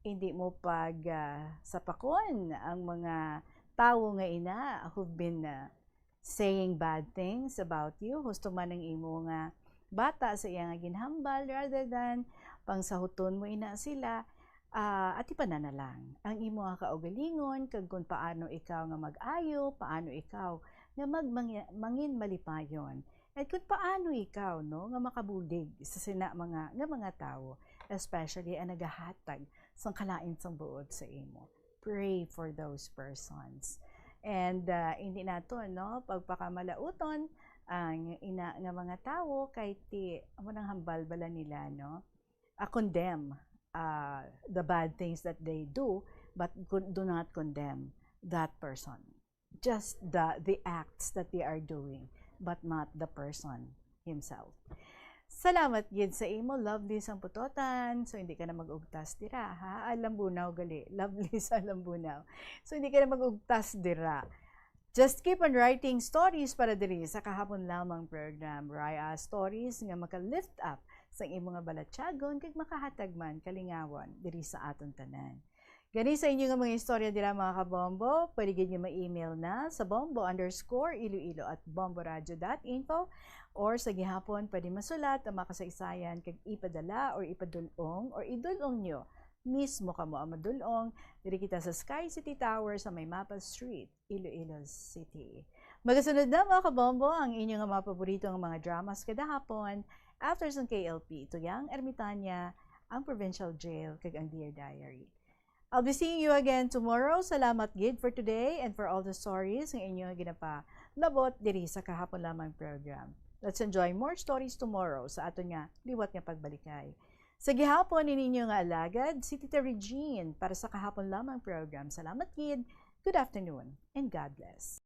hindi mo pag uh, sapakon ang mga tawo nga ina who've been uh, saying bad things about you. Husto man ang imo nga bata sa iya nga ginhambal, rather than pangsahuton mo ina sila, uh, atipanan na lang ang imo nga kaugalingon kag kung paano ikaw nga mag-ayo, paano ikaw nga mag mangin malipayon. At kung paano ikaw, no, nga makabulig sa sina mga nga mga tawo, especially ang nagahatag sang kalain sang buot sa imo. Pray for those persons. And uh, hindi nato, no, pagpakamalauton ang ina nga mga tawo kay ti amo nang hambal bala nila, no, uh, condemn uh, the bad things that they do, but do not condemn that person. Just the the acts that they are doing, but not the person himself. Salamat gid sa imo, lovely sang putotan. So hindi ka na mag-ugtas dira, ha? Alambunaw gali, lovely sa Alambunaw. So hindi ka na mag-ugtas dira. Just keep on writing stories para diri sa kahapon lamang program. Raya stories nga maka-lift up sa imo nga balatyagon kag makahatag man kalingawon diri sa aton tanan. Gani sa inyo nga mga istorya dira, mga kabombo, pwede gid nga ma-email na sa bombo underscore iloilo at bomboradio dot info, or sa gihapon pwede masulat ang mga kasaysayan kag ipadala or ipadul-ong or idul-ong nyo mismo kamo ang madul-ong. Diri kita sa Sky City Tower sa may Mapa Street, Iloilo City. Magasunod na, mga kabombo, ang inyo nga mga paborito nga mga dramas kada hapon after sang K L P, Tuyang Ermitania, ang Provincial Jail, kag ang Dear Diary. I'll be seeing you again tomorrow. Salamat gid for today and for all the stories nga inyo ginapalabot diri sa kahapon lamang program. Let's enjoy more stories tomorrow sa aton nga liwat nga pagbalikay. Sa gihapon, ini inyo nga alagad, si Tita Regine, para sa kahapon lamang program. Salamat gid. Good afternoon and God bless.